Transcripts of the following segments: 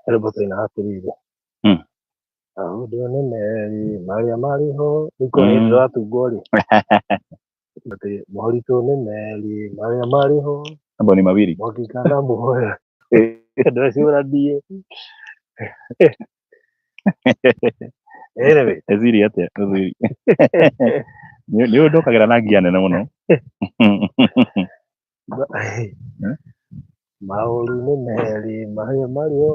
Rwĩmbo twaina atĩrĩrĩ, maũndũ nĩ merĩ marĩa marĩ ho rĩu korwo nĩ ndĩratungwo rĩ, atĩ moritũ nĩ merĩ marĩa marĩ ho, Mambo ni mawili. Mwaki kana muoyo, ndwecũranie. Anyway. Eciri atĩa mũthuri? Nĩ ũndũkagĩra na ngia nene mũno. Maũru nĩ merĩ marĩa marĩ ho.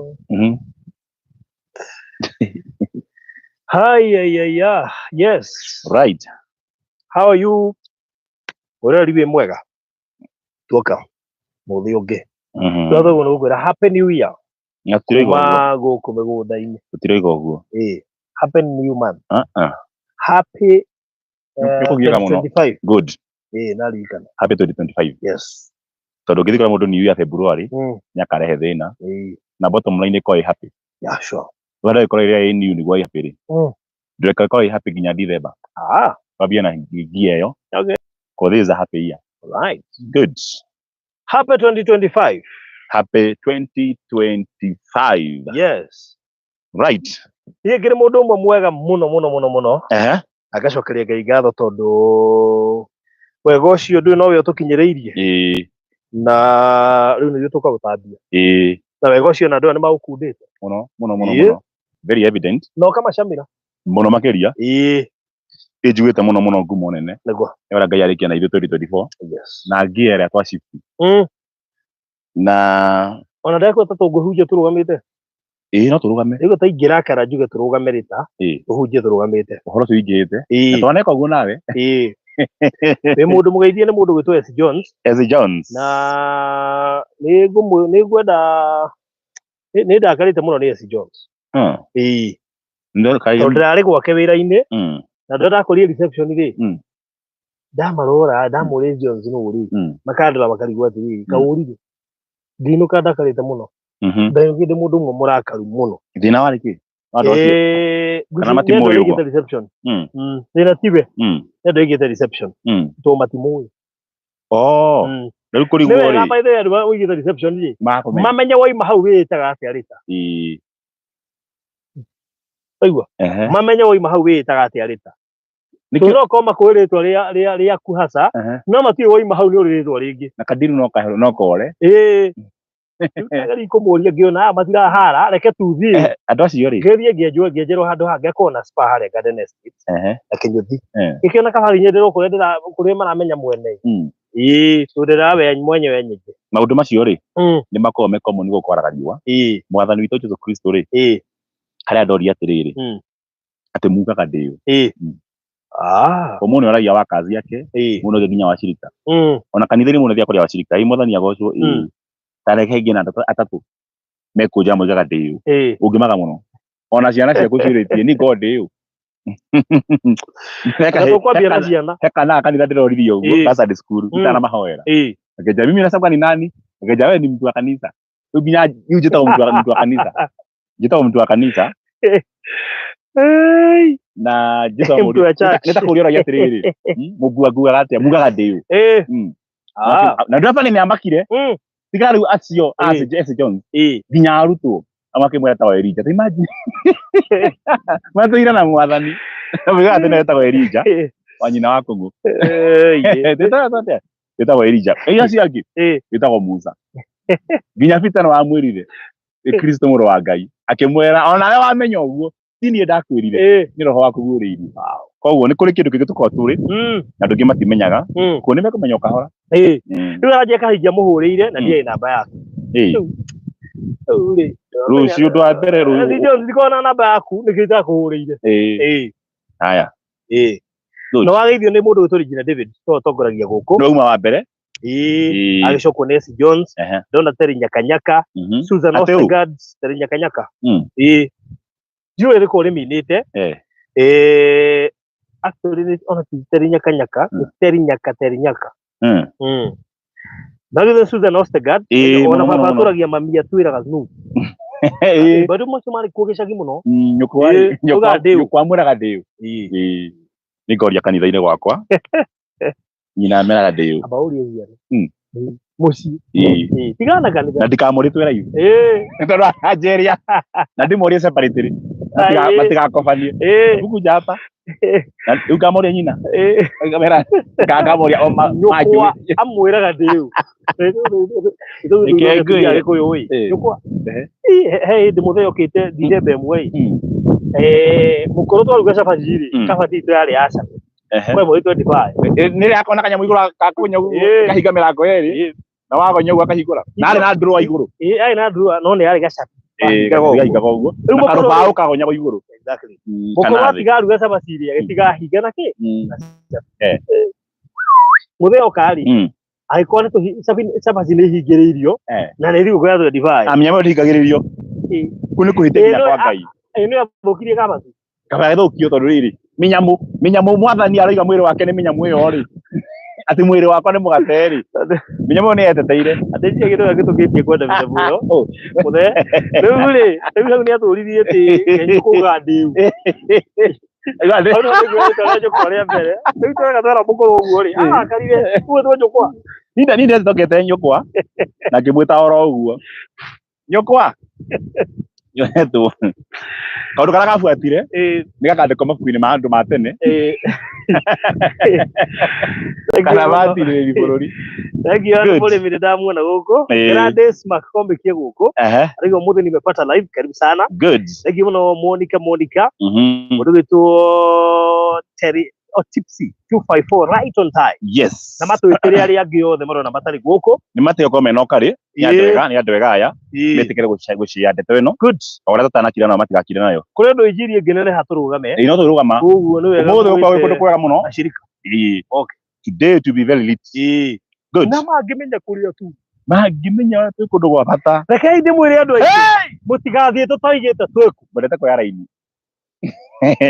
Hai, ai, ai, ah, yes. Right. How are you? Ũrĩa wĩ mwega? Tuoka mũthĩ ũngĩ. Twatha ũguo nĩ gũkwĩra happy new year. Na tũtiroiga ũguo. Kuma gũkũ mĩgũnda-inĩ. Tũtiroiga ũguo. Ĩĩ. Happy new month. Ah, ah. Happy Nĩ kũgiĩka mũno. 2025. Good. Ĩĩ, naririkana. Happy 2025. Yes. Tondũ ũngĩthiĩ kũrĩa mũndũ new year February nĩ akarehe thĩna. Na bottom line ĩkorwo ĩ happy. Yeah, sure. Wenda ĩkorwo ĩrĩa ĩ new nĩguo ĩ happy rĩ. Ndũreka ĩkorwo ĩ happy nginya December. Ah, Wambie na ngia ĩyo. Okay. 'Cause this is a happy year. Right. Good. Happy 2025. Happy 2025. Yes. Right. Niĩ ngĩrĩ mũndũ ũmwe mwega mũno mũno mũno mũno. Agacokeria Ngai ngatho tondũ wega ũcio ndũĩ nowe ũtũkinyĩrĩirie. Na rĩu nĩguo tũkaũtambia. Na wega ũcio na andũ aya nĩ maũkundĩte. Mũno mũno mũno mũno. Very evident. Na ũkamacamĩra. Mũno makĩria. Ĩnjiguĩte mũno mũno ngumo nene. Nĩguo. Nĩ ũrĩa Ngai arĩkia na ithuĩ 2024. Yes. Na ngia ĩrĩa twa shift. Na Ona ndekwo ta tũngĩhunjia tũrũgamĩte. Ĩĩ, no tũrũgame. Rĩu ta ingĩrakara njuge tũrũgame rĩ ta tũhunjie tũrũgamĩte. Ũhoro ũcio ũingĩhĩte. Na twaneka ũguo nawe. Ĩĩ. Wĩ mũndũ mũgeithie nĩ mũndũ gwĩtwo S Jones. S Jones. Na nĩ ngwenda nĩ ndakarĩte mũno nĩ S Jones. Ĩĩ. Tondũ ndĩrarĩ gwake wĩra-inĩ na ndĩrĩa ndakorire reception rĩ, ndamarora ndamũria Jones nũ rĩ, makandora makarigwo atĩrĩrĩ, kaũrire. Ndinũka ndakarĩte mũno. Ndainũkire ndĩ mũndũ ũmwe mũrakaru mũno. Thĩna warĩ kĩ? Andũ acio? Kana matimũĩ ũguo? Reception. Thĩna tiwe. Nĩ andũ aigĩte reception. Tondũ matimũĩ. Oh. Rĩu kũrigwo Nĩ wega rĩ. by the way andũ ũigĩte reception rĩ. Makũmenya. Mamenye waima hau wĩĩtaga atĩa rĩ ta. Ĩĩ. Waigua? Mamenye waima hau wĩĩtaga atĩa rĩ ta. Nĩkĩo Tondũ no korwo makũĩ rĩtwa rĩa rĩaku haca, no matiũĩ waima hau nĩ ũrĩ rĩtwa rĩngĩ. Na kadiru no kahero no kore. Ĩĩ. Rĩu kũmũria ngĩona aya matirahara, reke tuthiĩ. Andũ acio rĩ. Ngĩthiĩ ngĩenjwo ngĩenjerwo handũ hangĩ akorwo na spa harĩa Garden Estate na Kĩnyũthi. Ngĩkĩona kaba nyenderwo kũrĩa ndĩra kũrĩa maramenya mwene. Ĩĩ, tondũ ndĩrawe mwenyewe nyingĩ. Maũndũ macio rĩ, nĩ makoragwo me common gũkũ kwaraga riũa. Mwathani witũ Jesũ Kristo rĩ, harĩa andoria atĩrĩrĩ, atĩ mugaga ndĩ ũ. Ah. Ũmũthĩ nĩ oragia wa kazi yake, mũndũ ũngĩ nginya wacirika. Ona kanitha-inĩ mũndũ athiaga kũrĩa wacirika, ĩ mwathani agocwo, ĩ ta reke ngĩe na andũ atatũ mekũnjĩra moigaga ndĩ ũ. Ũngĩmaga mũno. Ona ciana ciaku ciũrĩtie, niĩ ngorwo ndĩ ũ. Na tũkwambia na ciana. He kana kanitha ndĩroririe ũguo, ka Sunday school, itanamahoera. Akĩnjĩra, mimi nasema ni nani? Akĩnjĩra, wewe ni mtu wa kanitha. Rĩu nginya rĩu njĩtagwo mtu wa kanitha. Njĩtagwo mtu wa kanitha. Ei. Na Jesũ Mtu wa amũria, church. nĩ ta kũũria oragia atĩrĩrĩ, mũnguanguaga atĩa? Mugaga ndĩ ũ? Na ndũrĩa nĩ amakire, tiga rĩu acio a S. Jones, nginya arutwo makĩmwĩra etagwo Elijah. Ta imagine. Matũire na mwathani. Moigaga atĩ nĩwe etagwo Elijah, wa nyina wa kũng'ũ. Twĩtagwo atĩa? Wĩtagwo Elijah. Ĩ acio angĩ? Wĩtagwo Musa. Nginya Peter nĩ wamwĩrire, nĩ Kristo mũrũ wa Ngai. Akĩmwĩra, onawe wamenya ũguo, ti niĩ ndakwĩrire, nĩ roho waku guũrĩirie. Koguo nĩ kũrĩ kĩndũ kĩngĩ tũkoragwo tũrĩ, na andũ aingĩ matimenyaga, koguo nĩ mekũmenya o kahora. Rĩu aranjia kahingia mũhũrĩire na ndiarĩ namba yake. Rĩu rĩ, Rũciũ ũndũ wa mbere rũ- Eddie Jones, ndikoragwo na namba yaku nĩkĩo itakũhũrĩire. Haya. Good. Na wageithio nĩ mũndũ wĩtwo Regina David, ũrĩa ũtongoragia gũkũ. Nĩ wauma wa mbere. Agĩcokwo nĩ S Jones, ndona Terry Nyakanyaka, Susan Atĩ ũ? Ostergaard, Terry Nyakanyaka. Ndiũĩ rĩkorwo rĩminĩte. Actually nĩ ona ti Terry Nyakanyaka, nĩ Terry Nyaka, Terry Nyaka. Na githĩ Susan Ostergaard, ona Mũno, baba mũno, mũno. atũragia mami atwĩraga nũ. Bado macio marĩ kuo gĩcagi mũno. Nyũkwa Uga ndĩũ. nyũkwa amwĩraga ndĩũ. Nĩ ngoria kanitha-inĩ gwakwa. Nyina ameraga ndĩũ. Amba ũrie ciana. Mũciĩ. Ĩĩ. Ĩĩ, tigana na kanitha. Na ndikamũrĩtwe live. Tondũ anjeria na ndĩmorie separately. Matigakobanie. Buku njata. Na rĩu ngamoria nyina. Ngamera ngamoria o Nyũkwa amwĩraga ndĩũ. Reke ngwĩre. Gĩkũyũ ĩ. Nyũkwa. He hĩndĩ mũthee okĩte Dicemba ĩmwe ĩ. Mũkũrũ twaruga cabaci rĩ, cabaci itũ yarĩ ya cabi. Kwa ĩmwe 25. Nĩ rĩa kona kanyamũ igũrũ gakunya ũguo kahinga mĩrango yerĩ na wagonya ũguo akahingũra. Na arĩ na drawer igũrũ. Ĩĩ, arĩ na drawer no nĩ yarĩ gacabi. Gahingaga ũguo. Rĩu Na mũkũrũ karũbaũ kagonyago igũrũ. Exactly. Mũkũrũ Kana thĩ. atiga aruga cabaci rĩ, agĩtiga ahinga na kĩ? Mũthee oka rĩ, agĩkorwo nĩ cabaci nĩ ihingĩrĩirio na nĩ thigũkũ ya 25. Amenya ĩyo ndĩhingagĩrĩrio. Kũu nĩ kũhĩtia nginya kwa Ngai. Ĩĩ, nĩ yathũkirie cabaci. Kaba gĩthũkio tondũ rĩrĩ mĩnyamũ mĩnyamũ mwathani aroiga mwĩrĩ wake nĩ mĩnyamũ ĩyo rĩ atĩ mwĩrĩ wakwa nĩ mũgate rĩ mĩnyamũ ĩyo nĩ yeteteire. Atĩ ndirĩ kĩndũ gĩtũkĩtie kwenda mĩnyamũ ĩyo. Mũthee rĩu rĩ, rĩu hau nĩ atũririe atĩ nyũkũga ndĩu. Hau nĩho ndaiguire rĩtwa rĩa nyũkwa rĩa mbere. Rĩu tweka twera mũkũrũ ũguo rĩ, arakarire ũguo two nyũkwa. Niĩ ndecokete nyũkwa na ngĩmwĩta oro ũguo nyũkwa nyohetwo. Kaũndũ karĩa gabuatire nĩ gakandĩkwo mabuku-inĩ ma andũ ma tene kana matirĩrĩri bũrũri. Thank you Good. mũrĩmi nĩ ndamuona gũkũ. Gladys McCormick gũkũ. Arauga ũmũthĩ nimepata live, karibu sana. Good. Thank you mũno Monica Monica. Mũndũ wĩtwo Terry Otipsy 254 right on time. Yes. Na matwĩtĩre arĩa angĩ othe marona matarĩ gũkũ. Nĩ matĩo korwo mena ũkarĩ nĩ andũ ega nĩ andũ ega aya metĩkĩre gũshare ndeto ĩno. Good. O ũrĩa tũtanakira nao matigakire nayo. Kũrĩ ũndũ injiri ĩngĩneneha tũrũgame. Ĩĩ no tũrũgama. Koguo nĩ wega. Ũmũthĩ gũkorwo gwĩ kũndũ kwega mũno. Ashirika. Ĩĩ. Okay. Today to be very lit. Good. Na mangĩmenya kũrĩa tu. Mangĩmenya ũrĩa twĩ kũndũ gwa bata. Rekei ndĩmwĩre andũ aitũ. Mũtigathiĩ tũtoigĩte twĩku. Mwendete kuoya raini.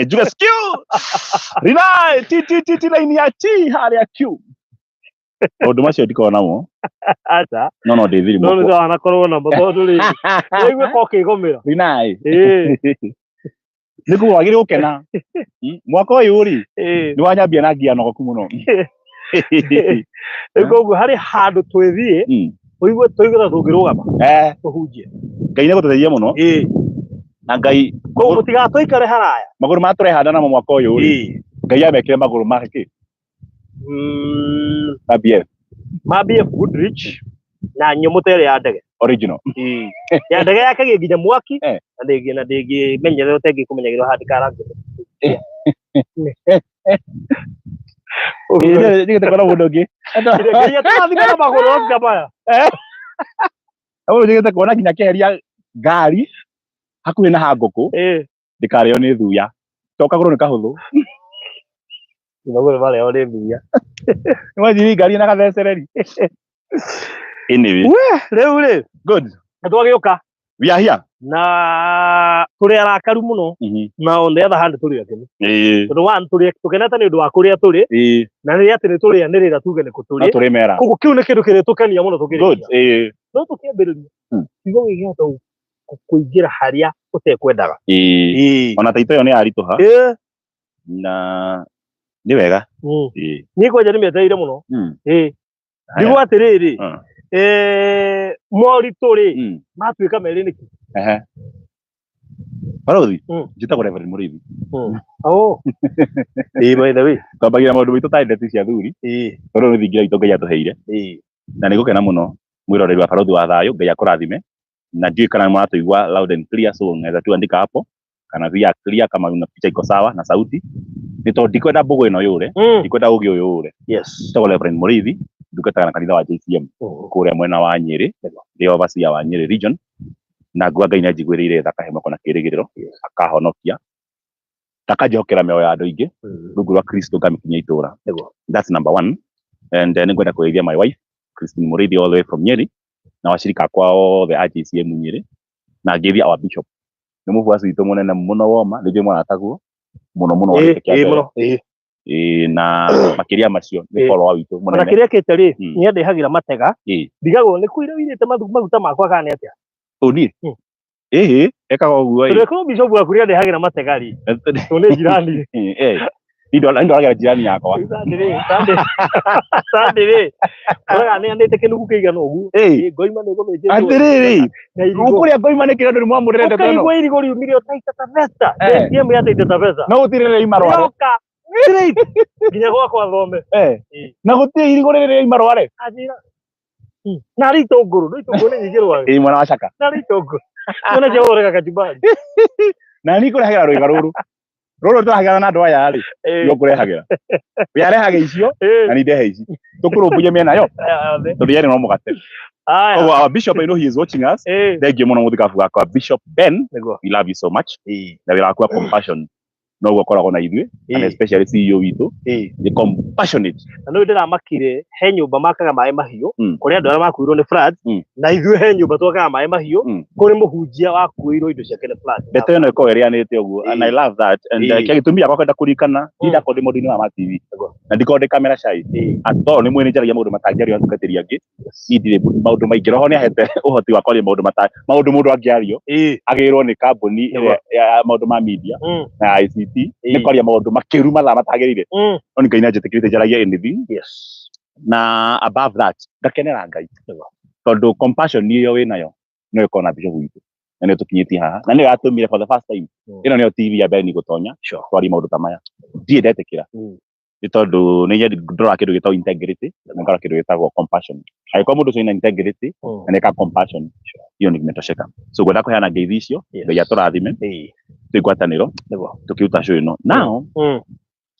Njuge Q. Rinai T T T T raini ya T harĩa Q. Maũndũ macio ndikoragwo namo. Aca. No no ndĩ No nĩ wanakorwo namo tondũ rĩ. Nĩigue ko ũkĩgũmĩra. Rinai. Nĩguo wagĩrĩirwo gũkena. Mwaka ũyũ rĩ, nĩ wanyambia na ngia nogoku mũno. Rĩu koguo harĩ handũ twĩthiĩ ũigue tũigue ta tũngĩrũgama tũhunjie. Ngai nĩ egũtũteithia mũno. Na Ngai koguo mũtigatũikare haraya. Magũrũ marĩa tũrehanda namo mwaka ũyũ rĩ, Ngai amekĩre magũrũ ma kĩ? Ma BF. Ma BF Goodrich na nyũmũ ta ĩrĩa ya ndege. Original. Ya ndege yakagia nginya mwaki na ndĩngĩ na ndĩngĩmenyererwo ta ĩngĩkũmenyagĩrwo handũ karangi. Ndigĩte kuona mũndũ ũngĩ. Ngai atũrathime na magũrũ ta maya. Mũndũ njigĩte kuona nginya kĩeheria ngari hakuhĩ na ha ngũkũ ndĩkarĩo nĩ thuya. To kagũrũ nĩ kahũthũ. Magũrũ marĩo nĩ thuya. Imagine ngari na gathecereri. Anyway. Rĩu rĩ. Good. Nĩ twagĩũka. We are here. Na tũrĩ arakaru mũno. Na on the other hand tũrĩ akenu. Tondũ one tũrĩ tũkenete nĩ ũndũ wa kũrĩa tũrĩ. Na nĩ atĩ nĩ tũrĩanĩrĩra tuge nĩ kũ tũrĩ. No tũrĩ mera. Koguo kĩu nĩ kĩndũ kĩrĩtũkenia mũno tũkĩrĩkia. Good. No tũkĩambĩrĩria. Kiugo gĩkĩhota kũingĩra harĩa ũtekwendaga. Ona taito ĩyo nĩ yaritũha. Na nĩ wega. Niĩ kwanja nĩ mĩetereire mũno. Ndigwo atĩrĩrĩ, moritũ rĩ, matuĩka merĩ nĩkĩ? Barothi, njĩtagwo Reverend Mũrĩithi. Oh. Ĩĩ, by the way. Twambagia maũndũ maitũ ta ndeti cia athuri. Tondũ nĩ thingira itũ Ngai atũheire. Na nĩ ngũkena mũno mwĩroreri wa Barothi wa Thayũ, Ngai akũrathime. Na ndiũĩ kana mũratũigua loud and clear, so unaweza tu andika hapo kana we are clear kama una picha iko sawa na sauti. Nĩ tondũ ndikwenda mbũgũ ĩno yũre, ndikwenda ũgĩ ũyũ ũre. Njĩtagwo Reverend Mũrĩithi, ndungataga na kanitha wa JCM kũrĩa mwena wa Nyĩrĩ, ndĩ overseer wa Nyĩrĩ region. Na nguga Ngai nĩ anjiguĩrĩire tha akahe mweke na kĩĩrĩgĩrĩro, akahonokia, na akanjĩhokera mĩoyo ya andũ aingĩ rungu rwa Kristo ngamĩkinyia itũra. That's number one. And nĩ ngwenda kũgeithia my wife Christine Mũrĩithi all the way from Nyeri na washirika akwa othe a JCM Nyeri, na ngeithia our bishop. Nĩ mũbuaci witũ mũnene mũno woma, nĩ njũĩ mũrataguo mũno mũno wa gĩtĩ kĩa mbere. Na makĩria macio nĩ follower witũ mũnene. Ona kĩrĩa kĩte rĩ, nĩ andehagĩra matega. Ndigagwo nĩ kũira ũirĩte maguta makwa kana nĩ atĩa? Ũ niĩ? Ĩhĩ, ekaga ũguo ĩ. Tondũ ĩkorwo bishop waku nĩ andehagĩra matega rĩ, tondũ nĩ jirani. Ndwaragĩra jirani yakwa. Sunday rĩ ũraga nĩ kĩnugu kĩigana ũguo. Ĩĩ. Ĩ, ngoima nĩ gũthĩnjĩtwo. Atĩrĩrĩ, Na irigũ. ũkũrĩa ngoima nĩkĩ andũ nĩ mwamũrĩre ndeto ĩno? Ũkaigua irigũ riumire o Taita Taveta. Eh. ATM ya Taita Taveta. No gũtirĩ rĩrĩa ima rware. Rĩoka straight nginya gwakwa thome. Eh. Ĩĩ. Na gũtirĩ irigũ rĩrĩ rĩoima rware. Anjĩra. Narĩ itũngũrũ, no itũngũrũ nĩ nyingĩ rware. Ĩĩ mwana wa caka. Narĩ itũngũrũ. Ciona cia gũthondeka kachumbari. Na niĩ ngũrehagĩra rwĩga rũrũ. Rũrũ tũrahagĩra na andũ aya rĩ, nĩguo ngũrehagĩra. We arehaga icio na niĩ ndehe ici. Tũkũrũmbũiye mĩena yo tondũ yerĩ no mũgate. Aya. Koguo our bishop, I know he is watching us. Ĩĩ. Thengiũ mũno mũthikabu wakwa Bishop Ben. Nĩguo. We love you so much. Ĩĩ. Na wĩra waku wa compassion noguo ũkoragwo na ithuĩ and Ĩĩ. especially CEO witũ Ĩĩ. nĩ compassionate. Na nĩ ndĩramakire he nyũmba makaga maĩ mahiũ kũrĩ andũ arĩa makuirwo nĩ floods na ithuĩ he nyũmba twakaga maĩ mahiũ kũrĩ mũhunjia wakuĩirwo indo ciake nĩ floods. Ndeto ĩno ĩkoragwo ĩrĩanĩte ũguo and I love that and kĩa gĩtũmi gĩakwa kwenda kũririkana ndindakorwo ndĩ maũndũ-inĩ ma TV na ndikorwo ndĩ camera shy at all. Nĩ mwĩ nĩ njaragia maũndũ matangĩario atungatĩri angĩ. Niĩ ndirĩ maũndũ maingĩ. Roho nĩ ahete ũhoti wa kwaria maũndũ mata maũndũ mũndũ angĩario agĩrwo nĩ kambuni Nĩguo. ĩrĩa ya maũndũ ma media na ya ICT nĩ kwaria maũndũ makĩru mathaa matagĩrĩire. No nĩ Ngai nĩ anjĩtĩkĩrĩte njaragia anything. Na above that ngakenera Ngai Nĩguo. tondũ compassion ĩyo wĩnayo no ĩkorwo na bishop witũ na nĩyo tũkinyĩtie haha na nĩyo yatũmire for the first time ĩno nĩyo TV ya mbere niĩ gũtonya twarie maũndũ ta maya. Ndirĩ ndetĩkĩra nĩ tondũ nĩ ndoraga kĩndũ gĩtagwo integrity na ngarora kĩndũ gĩtagwo compassion. Angĩkorwo mũndũ ũcio ena integrity na nĩeka compassion, hiyo nĩ nimetosheka. So ngwenda kũheana ngeithi icio. Ngai atũrathime twĩ ngwatanĩro Nĩguo. tũkĩruta show ĩno. Now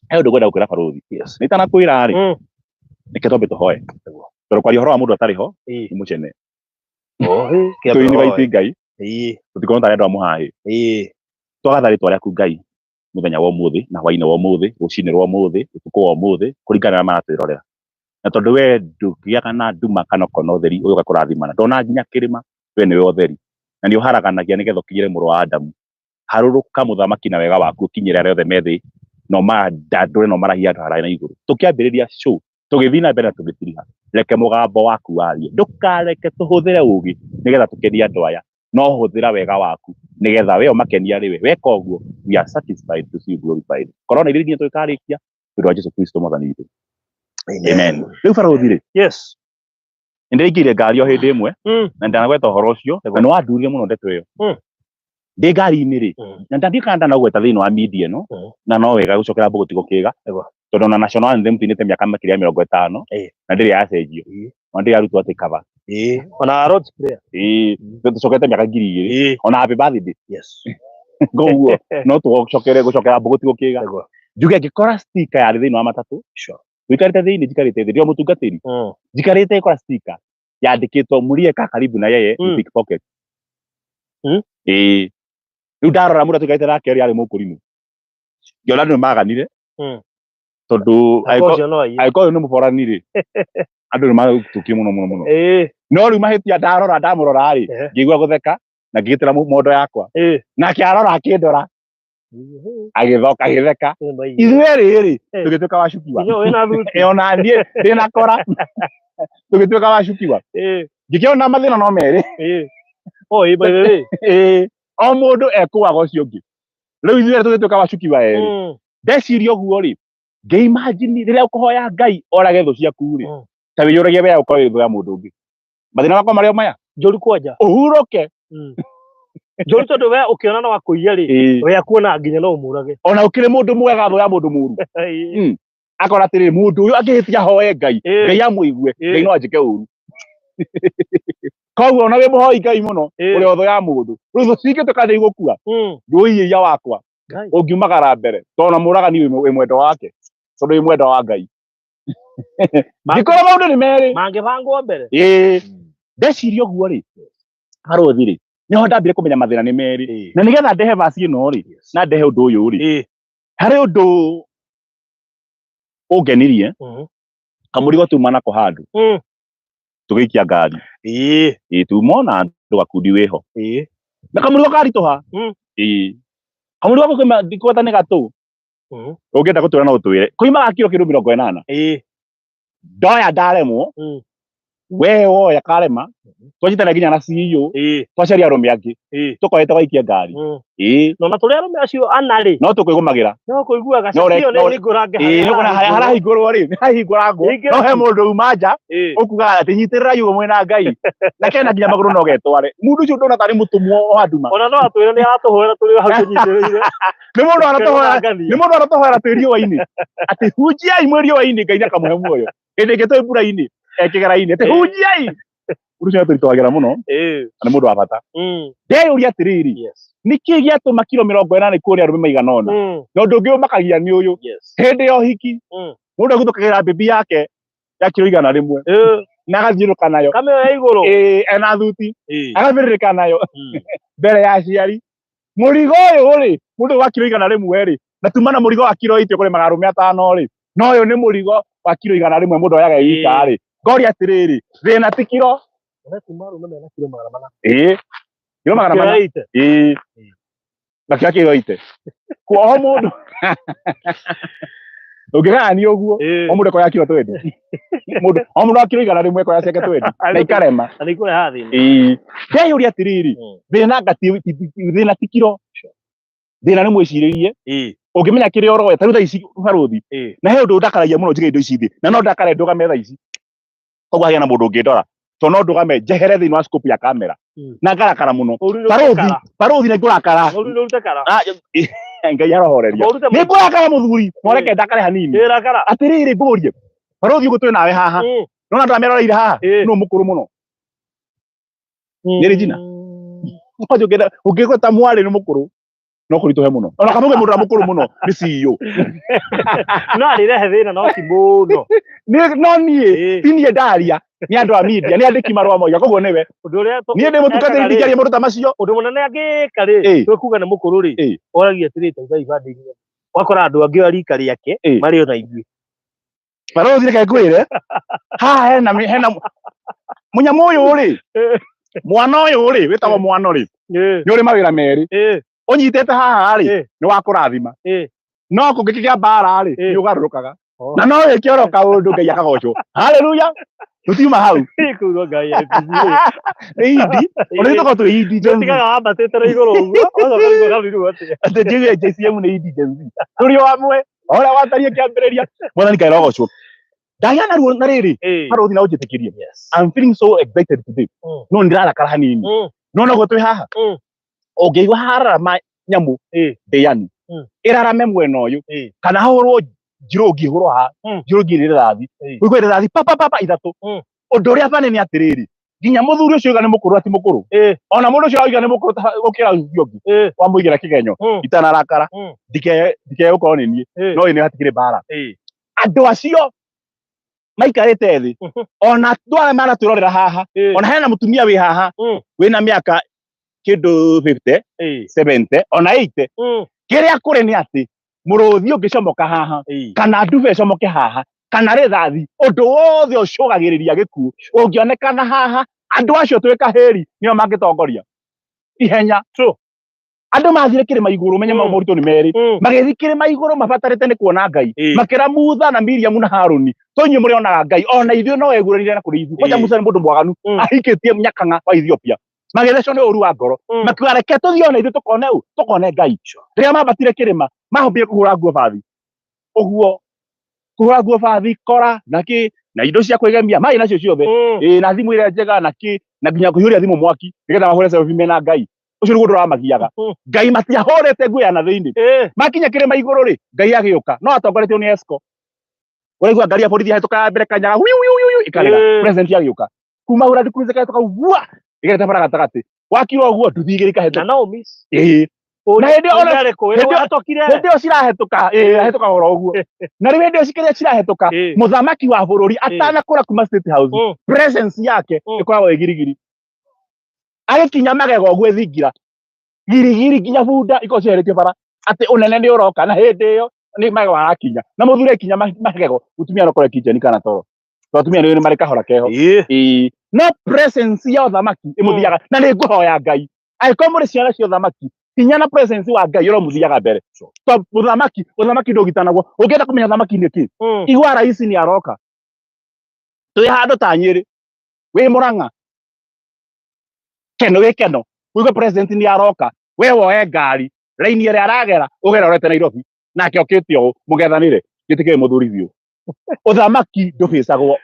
he ũndũ ngwenda gũkwĩra barũthi. Nĩ itanakwĩra rĩ, reke twambe tũhoe Nĩguo. tondũ kwaria ũhoro wa mũndũ atarĩ ho nĩ mũcene. Oh, ĩ, kĩambe Tũinĩ ũhoe. waiti Ngai tũtikorwo tarĩ andũ a mũhahĩ. Twagatha rĩtwa rĩaku Ngai mũthenya wa ũmũthĩ na hwainĩ wa ũmũthĩ, rũcinĩ rwa ũmũthĩ, ũtukũ wa ũmũthĩ, kũringana na arĩa maratwĩrorera. Na tondũ we ndũgĩaga na nduma kana ũkona ũtheri ũyũ ũgakũrathimana, ndona nginya kĩrĩma, we nĩwe ũtheri na nĩ ũharaganagia nĩgetha ũkinyĩre mũrũ wa Adamu. Harũrũka mũthamaki na wega waku ũkinyĩre arĩa othe me thĩ na ũmandandũre na ũmarahie handũ haraya na igũrũ. Tũkĩambĩrĩria show tũgĩthiĩ na mbere na tũgĩtiriha, reke mũgambo waku warie, ndũkareke tũhũthĩre ũgĩ nĩgetha tũkenie andũ aya, no hũthĩra wega waku nĩgetha we ũmakenia rĩwe. Weka ũguo, we are satisfied to see you glorified. Korwo na ithuĩ nginya tũgĩkarĩkia tondũ wa Jesu Kristo mwathani witũ, amen. Rĩu barũthi rĩ, nĩndĩraingĩrire ngari o hĩndĩ ĩmwe na ndanagweta ũhoro ũcio na nĩ wandurire mũno ndeto ĩyo. Ndĩ ngari-inĩ rĩ, na ndandiũĩ kana ndanagweta thĩinĩ wa media ĩno na no wega gũcokera mbũgũ tigo kĩga tondũ ona national anthem tuinĩte mĩaka makĩria ya 50 na ndĩrĩ yacenjio ona ndĩrĩ yarutwo atĩ cover. Ĩĩ. Ona Lord's Prayer. Ĩĩ, tũcokete mĩaka 2000 ona happy birthday. Koguo no tũcokere gũcokera mbũgũ tigo kĩga. Njuge ngĩkora sticker yarĩ thĩinĩ wa matatũ wikarĩte thĩinĩ, njikarĩte thĩ, ndĩ o mũtungatĩri, njikarĩte ngĩkora sticker yandĩkĩtwo mliyekaa karibu na yeye ni pickpocket. Ĩĩ, rĩu ndarora mũndũ atuĩkaite nake rĩ, arĩ mũkũrimũ, ngĩona andũ nĩ maganire tondũ Aka ũcio no aiye. angĩkorwo ũyũ nĩ mũborani rĩ, andũ nĩ matũkire mũno mũno mũno. No rĩu mahĩtia ndarora ndamũrora rĩ, ngĩigua gũtheka na ngĩgitĩra mondo yakwa. Nake arora akĩndora agĩthoka agĩtheka. Ithuĩ erĩ rĩ, tũgĩtuĩka wacukiwa. Nginya wĩna thuti. Ĩ, ona niĩ ndĩna kora, tũgĩtuĩka wacukiwa. Ngĩkĩona mathĩna no merĩ. Oh, ĩ, by the way. Ĩ, o mũndũ ekũaga ũcio ũngĩ. Rĩu ithuĩ erĩ tũgĩtuĩka wacukiwa erĩ. Ndeciria ũguo rĩ, ngĩimagine rĩrĩa ũkũhoya Ngai orage thũ ciaku rĩ, ta wĩyũragia we ũkorwo wĩ thũ ya mũndũ ũngĩ, mathĩna makwa marĩ o maya. Njũru kwanja. Ũhurũke. Njũru tondũ we ũkĩona no akũiya rĩ, we akuona nginya no ũmũrage. Ona ũkĩrĩ mũndũ mwega, thũ ya mũndũ mũru. Akora atĩrĩrĩ, mũndũ ũyũ angĩhĩtia hoe Ngai, Ngai amũigue, Ngai no anjĩke ũru. Koguo ona wĩ mũhoi Ngai mũno, ũrĩ o thũ ya mũndũ. Rĩu thũ cingĩtuĩka nĩ igũkua, ndũiĩia wakwa Ngai. Ũngiumagara mbere tondũ ona mũragani wĩ mwendo wake tondũ wĩ mwendo wa Ngai. Ngĩkora maũndũ nĩ merĩ. Mangĩbangwo mbere. Ĩĩ, ndeciria ũguo rĩ, barũthi rĩ, nĩho ndambire kũmenya mathĩna nĩ merĩ. Na nĩgetha ndehe vaci ĩno rĩ, na ndehe ũndũ ũyũ rĩ, harĩ ũndũ ũngenirie. Kamũrigo tuma nako handũ tũgĩikia ngari. Ĩĩ, tuma ona andũ gakundi wĩho na kamũrigo karitũha. Ĩĩ, kamũrigo gako ndikweta nĩ gatũ. Ũngĩenda gũtwĩra no ũtwĩre koimaga kiro kĩndũ 80. Ndoya ndaremwo. We woya karema twanyitana nginya na CEO, twacaria arũme angĩ tũkoete gwaikia ngari. No na tũrĩ arũme acio ana rĩ, no tũkwĩgũmagĩra. No kũiguaga cati ĩyo nĩ hingũrange. Ĩĩ, nĩ kuona harĩa harahingũrwo rĩ, nĩ hahingũrangwo. Hingĩra No he tu. Mũndũ uma nja ũkugaga atĩ nyitĩrĩra yugo mwĩna Ngai na kena nginya magũrũ no getware. Mũndũ ũcio ndona tarĩ mũtũmwo wa nduma. Ona no atwĩre nĩ aratũhoera tũrĩ o hau tũnyitĩrĩire. Nĩ mũndũ aratũhoera, Ngania. nĩ mũndũ aratũhoera twĩ riũa-inĩ atĩ hunjiai mwĩ riũa-inĩ, Ngai nĩakamũhe muoyo. Hĩndĩ ĩngĩ twĩ mbura-inĩ ekĩgera-inĩ atĩ hunjiai. Mũndũ ũcio nĩatũritũhagĩra mũno na nĩ mũndũ wa bata. Ndeyũria atĩrĩrĩ, nĩkĩ gĩatũma kiro 80 kuonia arũme maigana ũna? Na ũndũ ũngĩ ũmakagia nĩ ũyũ: hĩndĩ ya ũhiki mũndũ aguthũkagĩra mbĩmbi yake ya kiro 100 na agathiũrũka nayo. Kamĩoya igũrũ. Ĩĩ, ena thuti, agabĩrĩrĩka nayo mbere ya aciari. Mũrigo ũyũ rĩ, mũndũ wa kiro 100 rĩ, na tuma na mũrigo wa kiro 80 kũrĩmaga arũme atano rĩ, no ũyũ nĩ mũrigo wa kiro 100 mũndũ oyaga ika rĩ. Ngoria atĩrĩrĩ, thĩna ti kiro. Na kuma arũme mena kiro 400. Ĩĩ, kiro 400. Kiro 80. Ĩĩ, nakĩo kiro 80 kwa o mũndũ ũngĩgayania ũguo, o mũndũ ekoya kiro 20, mũndũ o mũndũ wa kiro 100 ekoya ciake 20 na ikarema. Na nĩ ikũrehaga thĩna. Ĩĩ, ndeyũria atĩrĩrĩ, thĩna anga thĩna ti kiro, thĩna nĩ mwĩcirĩrie. Ũngĩmenya kĩrĩa ũroya ta rĩu thaa ici barũthi, na he ũndũ ũndakaragia mũno njige indo ici thĩ, na no ndakare ndũgame thaa ici koguo hagĩa na mũndũ ũngĩndora, to no ndũgame njehere thĩinĩ wa scope ya kamera na ngarakara mũno. Ũru nĩ Barũthi, ũrute kara. Barũthi, nĩ ngũrakara. Ũru nĩ ũrute kara. Ah, Ngai arohoreria. Ũrute. Nĩ ngũrakara mũthuri, no reke ndakare hanini. Ĩrakara. Atĩrĩrĩ, ngũrie barũthi, ũguo twĩ nawe haha, nona andũ arĩa meroreire haha, nũ mũkũrũ mũno? Nĩ Regina? Kwanja ũngĩgweta mwarĩ nĩ mũkũrũ no kũritũhe mũno, ona kamauge mũndũ ũrĩa mũkũrũ mũno nĩ CEO. No arĩrehe thĩna no ti mũno. No niĩ ti niĩ ndaria, nĩ andũ a media, nĩ andĩki marũa moiga, koguo nĩwe. Ũndũ ũrĩa Niĩ ndĩ mũtungatĩri, ekaga rĩ, ndingĩaria maũndũ ta macio. Ũndũ mũnene angĩka rĩ, twĩkuga nĩ mũkũrũ rĩ, oragia atĩrĩ, tauga ibandĩ inya, wakora andũ angĩ a rika rĩake marĩ ona ithuĩ. Barũthi, reke ngwĩre, haha hena mũnyamũ ũyũ rĩ, mwana ũyũ rĩ wĩtagwo mwana rĩ, nĩ ũrĩ mawĩra merĩ ũnyitĩte haha rĩ, nĩ wa kũrathima, no kũngĩkĩgĩa mbara rĩ, nĩ ũgarũrũkaga. Na no wĩke oro kaũndũ Ngai akagocwo, haleluya, tũtiuma hau. Kuga Ngai arĩ busy. Nĩ indi ona ithuĩ tũkorwo twĩ indi Gen Z. Tigaga wambatĩte na igũrũ ũguo ũgacoka rĩu ũkarirwo atĩa. Atĩ njigue JCM nĩ indi Gen Z, tũrĩ o amwe o ũrĩa watariĩ kĩambĩrĩria. Mwathani Ngai arogocwo. Ndagĩa na ruo na rĩrĩ, barũthi, na ũnjĩtĩkĩrie, I'm feeling so excited today. No ndĩrarakara hanini. No noguo twĩ haha, ũngĩigua hararama nyamũ ndĩani, ĩrarame mwena ũyũ, kana hahũrwo njirũngi, ĩhũrwo haha, njirũngi nĩ rĩrathi, ũigue rĩrathi pa pa pa pa ithatũ. Ũndũ ũrĩa bani nĩ atĩrĩrĩ, nginya mũthuri ũcio oiga nĩ mũkũrũ ati mũkũrũ, ona mũndũ ũcio oiga nĩ mũkũrũ gũkĩra ũcio ũngĩ wamũigĩra kĩgenyo, itanarakara, ndike gũkorwo nĩ niĩ, no ĩ nĩ hatikĩrĩ mbara. Andũ acio maikarĩte thĩ, ona andũ arĩa maratwĩrorera haha, ona hena mũtumia wĩ haha wĩna mĩaka kĩndũ 50, 70, ona 80, kĩrĩa kũrĩ nĩ atĩ mũrũthi ũngĩcomoka haha, kana nduba ĩcomoke haha, kana rĩthathi, ũndũ wothe ũcũgagĩrĩria gĩkuũ ũngĩonekana haha, andũ acio twĩ kahĩri nĩo mangĩtongoria ihenya. Andũ mathire kĩrĩma igũrũ, menye moritũ nĩ merĩ. Magĩthiĩ kĩrĩma igũrũ mabatarĩte nĩ kuona Ngai. Makĩra Mutha na Miriamu na Haruni, to inyuĩ mũrĩonaga Ngai, ona ithuĩ no eguranire na kũrĩ ithuĩ. Kwanja Musa nĩ mũndũ mwaganu, ahikĩtie nyakang'a wa Ethiopia. Magĩthecwo nĩ ũru wa ngoro, makiuga reke tũthiĩ ona ithuĩ tũkone ũ, tũkone Ngai. Rĩrĩa mambatire kĩrĩma, mahombire kũhũra nguo bathi ũguo, kũhũra nguo bathi, kora na kĩ na indo cia kwĩgemia marĩ nacio ciothe, ĩĩ, na thimũ ĩrĩa njega na kĩ, na nginya kũhiũria thimũ mwaki nĩgetha mahũre selfie mena Ngai. Ũcio nĩguo ũndũ ũramagiaga. Ngai matiahũrĩte nguo ya na thĩinĩ. Makinya kĩrĩma igũrũ rĩ, Ngai agĩũka no atongoretio nĩ esco. Ũraigua ngari ya borithi yahĩtũka ya mbere kanyaga wiu wiu wiu, ĩkarega. President agĩũka kuma hura ndukuru ĩkahĩtũka wua, ĩgerete bara gatagatĩ wakira ũguo, nduthi igĩrĩ Na ikahĩtũka. no miss. Ĩĩ, na hĩndĩ ĩyo Hĩndĩ hĩndĩ ĩyo cirahĩtũka, ĩĩ, ahĩtũka oro ũguo. Na rĩu hĩndĩ ĩyo cikĩrĩa cirahĩtũka, mũthamaki wa bũrũri atanakũra kuma State House, presence yake ĩkoragwo ĩ girigiri. Agĩkinya magego ũguo ĩthingira girigiri nginya bunda ikorwo cieheretio bara atĩ ũnene nĩ ũroka. Na hĩndĩ ĩyo nĩ magego arakinya na mũthuri akinya magego, mũtumia no korwo kitchen kana toro, to atumia nĩ marĩ kahora keho. Ĩĩ, no presence ya ũthamaki ĩmũthiaga. Na nĩ ngũhoya Ngai, angĩkorwo mũrĩ ciana cia ũthamaki, hinya na presence wa Ngai ũromũthiaga mbere, to ũthamaki ndũgitanagwo. Ũngĩenda kũmenya ũthamaki nĩ kĩ, igua raisi nĩ aroka, twĩ handũ ta Nyĩrĩ. Wĩ Murang'a keno, wĩ keno, wĩgue president nĩ aroka, we woe ngari raini ĩrĩa aragera ũgere ũrete Nairobi, nake okĩte ũũ mũgethanĩre, njĩtĩkĩre mũthuri biũ. Ũthamaki ndũbĩcagwo.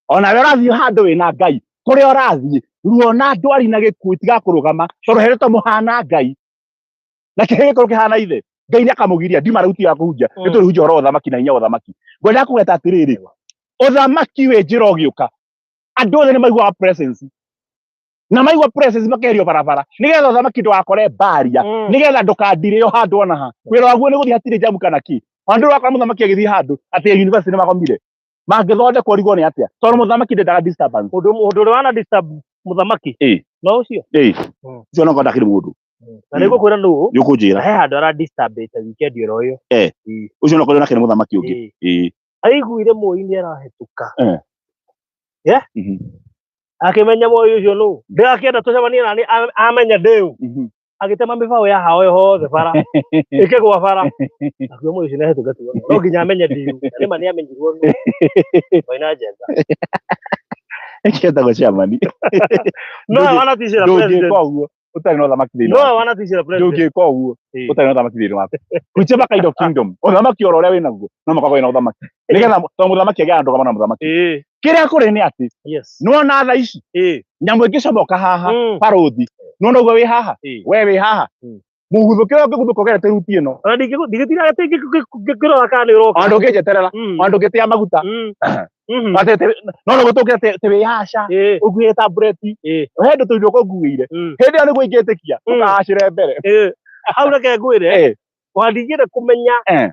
Ona we ũrathiĩ handũ wĩna Ngai, kũrĩa ũrathiĩ ruo na ndwari na gĩkuũ itigakũrũgama, tondũ heretwo mũhana Ngai na kĩhĩ gĩkorwo kĩhana ithe. Ngai nĩ akamũgiria. Ndima rĩu ti ya kũhunjia, nĩ tũrĩhunjia ũhoro wa ũthamaki na hinya wa ũthamaki. Ngwendaga kũgweta atĩrĩrĩ, ũthamaki wĩ njĩra ũgĩũka, andũ othe nĩ maiguaga presence, na maigua presence makeherio barabara nĩgetha ũthamaki ndũgakore mbaria, nĩgetha ndũkandirĩo handũ ona ha. Wĩra waguo nĩ gũthiĩ hatirĩ jamu kana kĩ. Ona ndũrakora mũthamaki agĩthiĩ handũ atĩ university nĩ magomire, mangĩthondekwo rigwo nĩ atĩa, tondũ mũthamaki ndendaga disturbance. Ũndũ ũrĩa wana disturb mũthamaki no ũcio. Ĩĩ. Ũcio no ndakĩrĩ mũndũ. Na nĩ ngũkwĩra nũ. Nĩ ũkũnjĩra. He handũ ara disturbĩte weekend ĩro ĩyo. Ũcio no korwo nake nĩ mũthamaki ũngĩ. Ĩĩ. Aiguire Moi nĩ arahĩtũka. Akĩmenya Moi ũcio nũ. Ndĩrakĩenda tũcemanie na nĩ amenya ndĩũ. Agĩtema mĩbaũ ya hao yothe bara. Ĩkĩgwa bara. Akiuga Moi ũcio nĩ ahĩtũka tu. No nginya amenye ndĩũ. Na nĩma nĩ amenyirwo nũ. Maina njenga. Ĩkĩetagwo chairman. No wanatishĩra president. Ndũngĩka ũguo ũtarĩ na ũthamaki thĩinĩ No waku. wanatishĩra president. Ndũngĩka ũguo ũtarĩ na ũthamaki thĩinĩ waku. Whichever kind of kingdom, ũthamaki oro ũrĩa wĩnaguo no mũhaka ũkorwo na ũthamaki, nĩgetha tondũ mũthamaki agĩaga ndũgamo na mũthamaki. Kĩrĩa kũrĩ nĩ atĩ nĩwona tha ici nyamũ ĩngĩcomoka haha, barũthi, nĩwona ũguo wĩ haha, we wĩ haha, mũguthũkĩre ũngĩguthũka ũgerete ruti ĩno. Ona ndingĩtinda atĩ ngĩrora kana nĩ ũroka. Ona ndũngĩnjeterera, ona ndũngĩtĩa maguta. No no gũtũkĩra te wĩ haca ũkuĩte tabureti, he ndũ tũirio kũnguĩire, hĩndĩ ĩyo nĩguo ingĩtĩkia ũkahacĩre mbere. Hau reke ngwĩre, ona ndingĩenda kũmenya,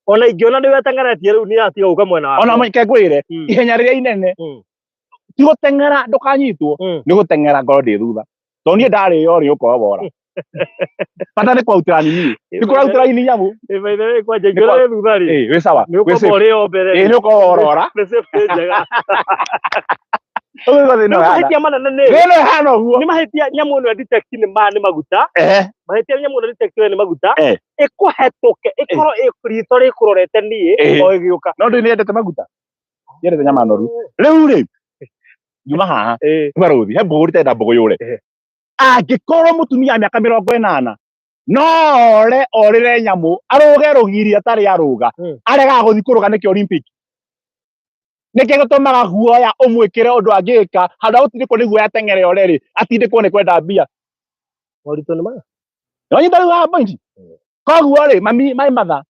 ona ingĩona nĩ weteng'eretie rĩu nĩ atiga gũka mwena wakwa. Ona ke ngwĩre, ihenya rĩrĩa inene ti gũteng'era ndũkanyitwo, nĩ gũteng'era ngoro ndĩ thutha, tondũ niĩ ndarĩo rĩ ũkorwo wora. Bata nĩ kwautĩra nini, nĩ kũrautĩra ini nyamũ. By the way, kwanja ingĩona wĩ thutha rĩ, Ĩĩ, wĩ sawa. Nĩ ũkorwo ũrĩ o mbere. Ĩĩ, nĩ ũkorwo worora. Nĩ safety njega. Ũguo nĩguo thĩna Rĩu ũhana. mahĩtia manene nĩ Thĩna ũhana ũguo. Nĩ mahĩtia nyamũ ĩno ya detect nĩ ma nĩ maguta. Mahĩtia nyamũ ĩno detect we nĩ maguta. Ĩkũhetũke ĩkorwo ritho rĩkũrorete niĩ o ĩgĩũka. No ndĩ nĩendete maguta, nyendete nyama noru. Rĩu rĩ, nyuma haha barũthi, he mbũgũ ritenda mbũgũ yũre. Angĩkorwo mũtumia wa mĩaka 80 no ore orĩre nyamũ arũge rũgiri atarĩ arũga, aregaga gũthiĩ kũrũga nĩkĩ Olympic? Nĩkĩ gĩtũmaga guoya ũmwĩkĩre ũndũ angĩka handũ ha gũtindĩkwo nĩ guoya ateng'ere ore rĩ, atindĩkwo nĩ kwenda mbia? Moritũ nĩ maya. Nĩwanyita rĩu haha point? Koguo rĩ, mami, my mother,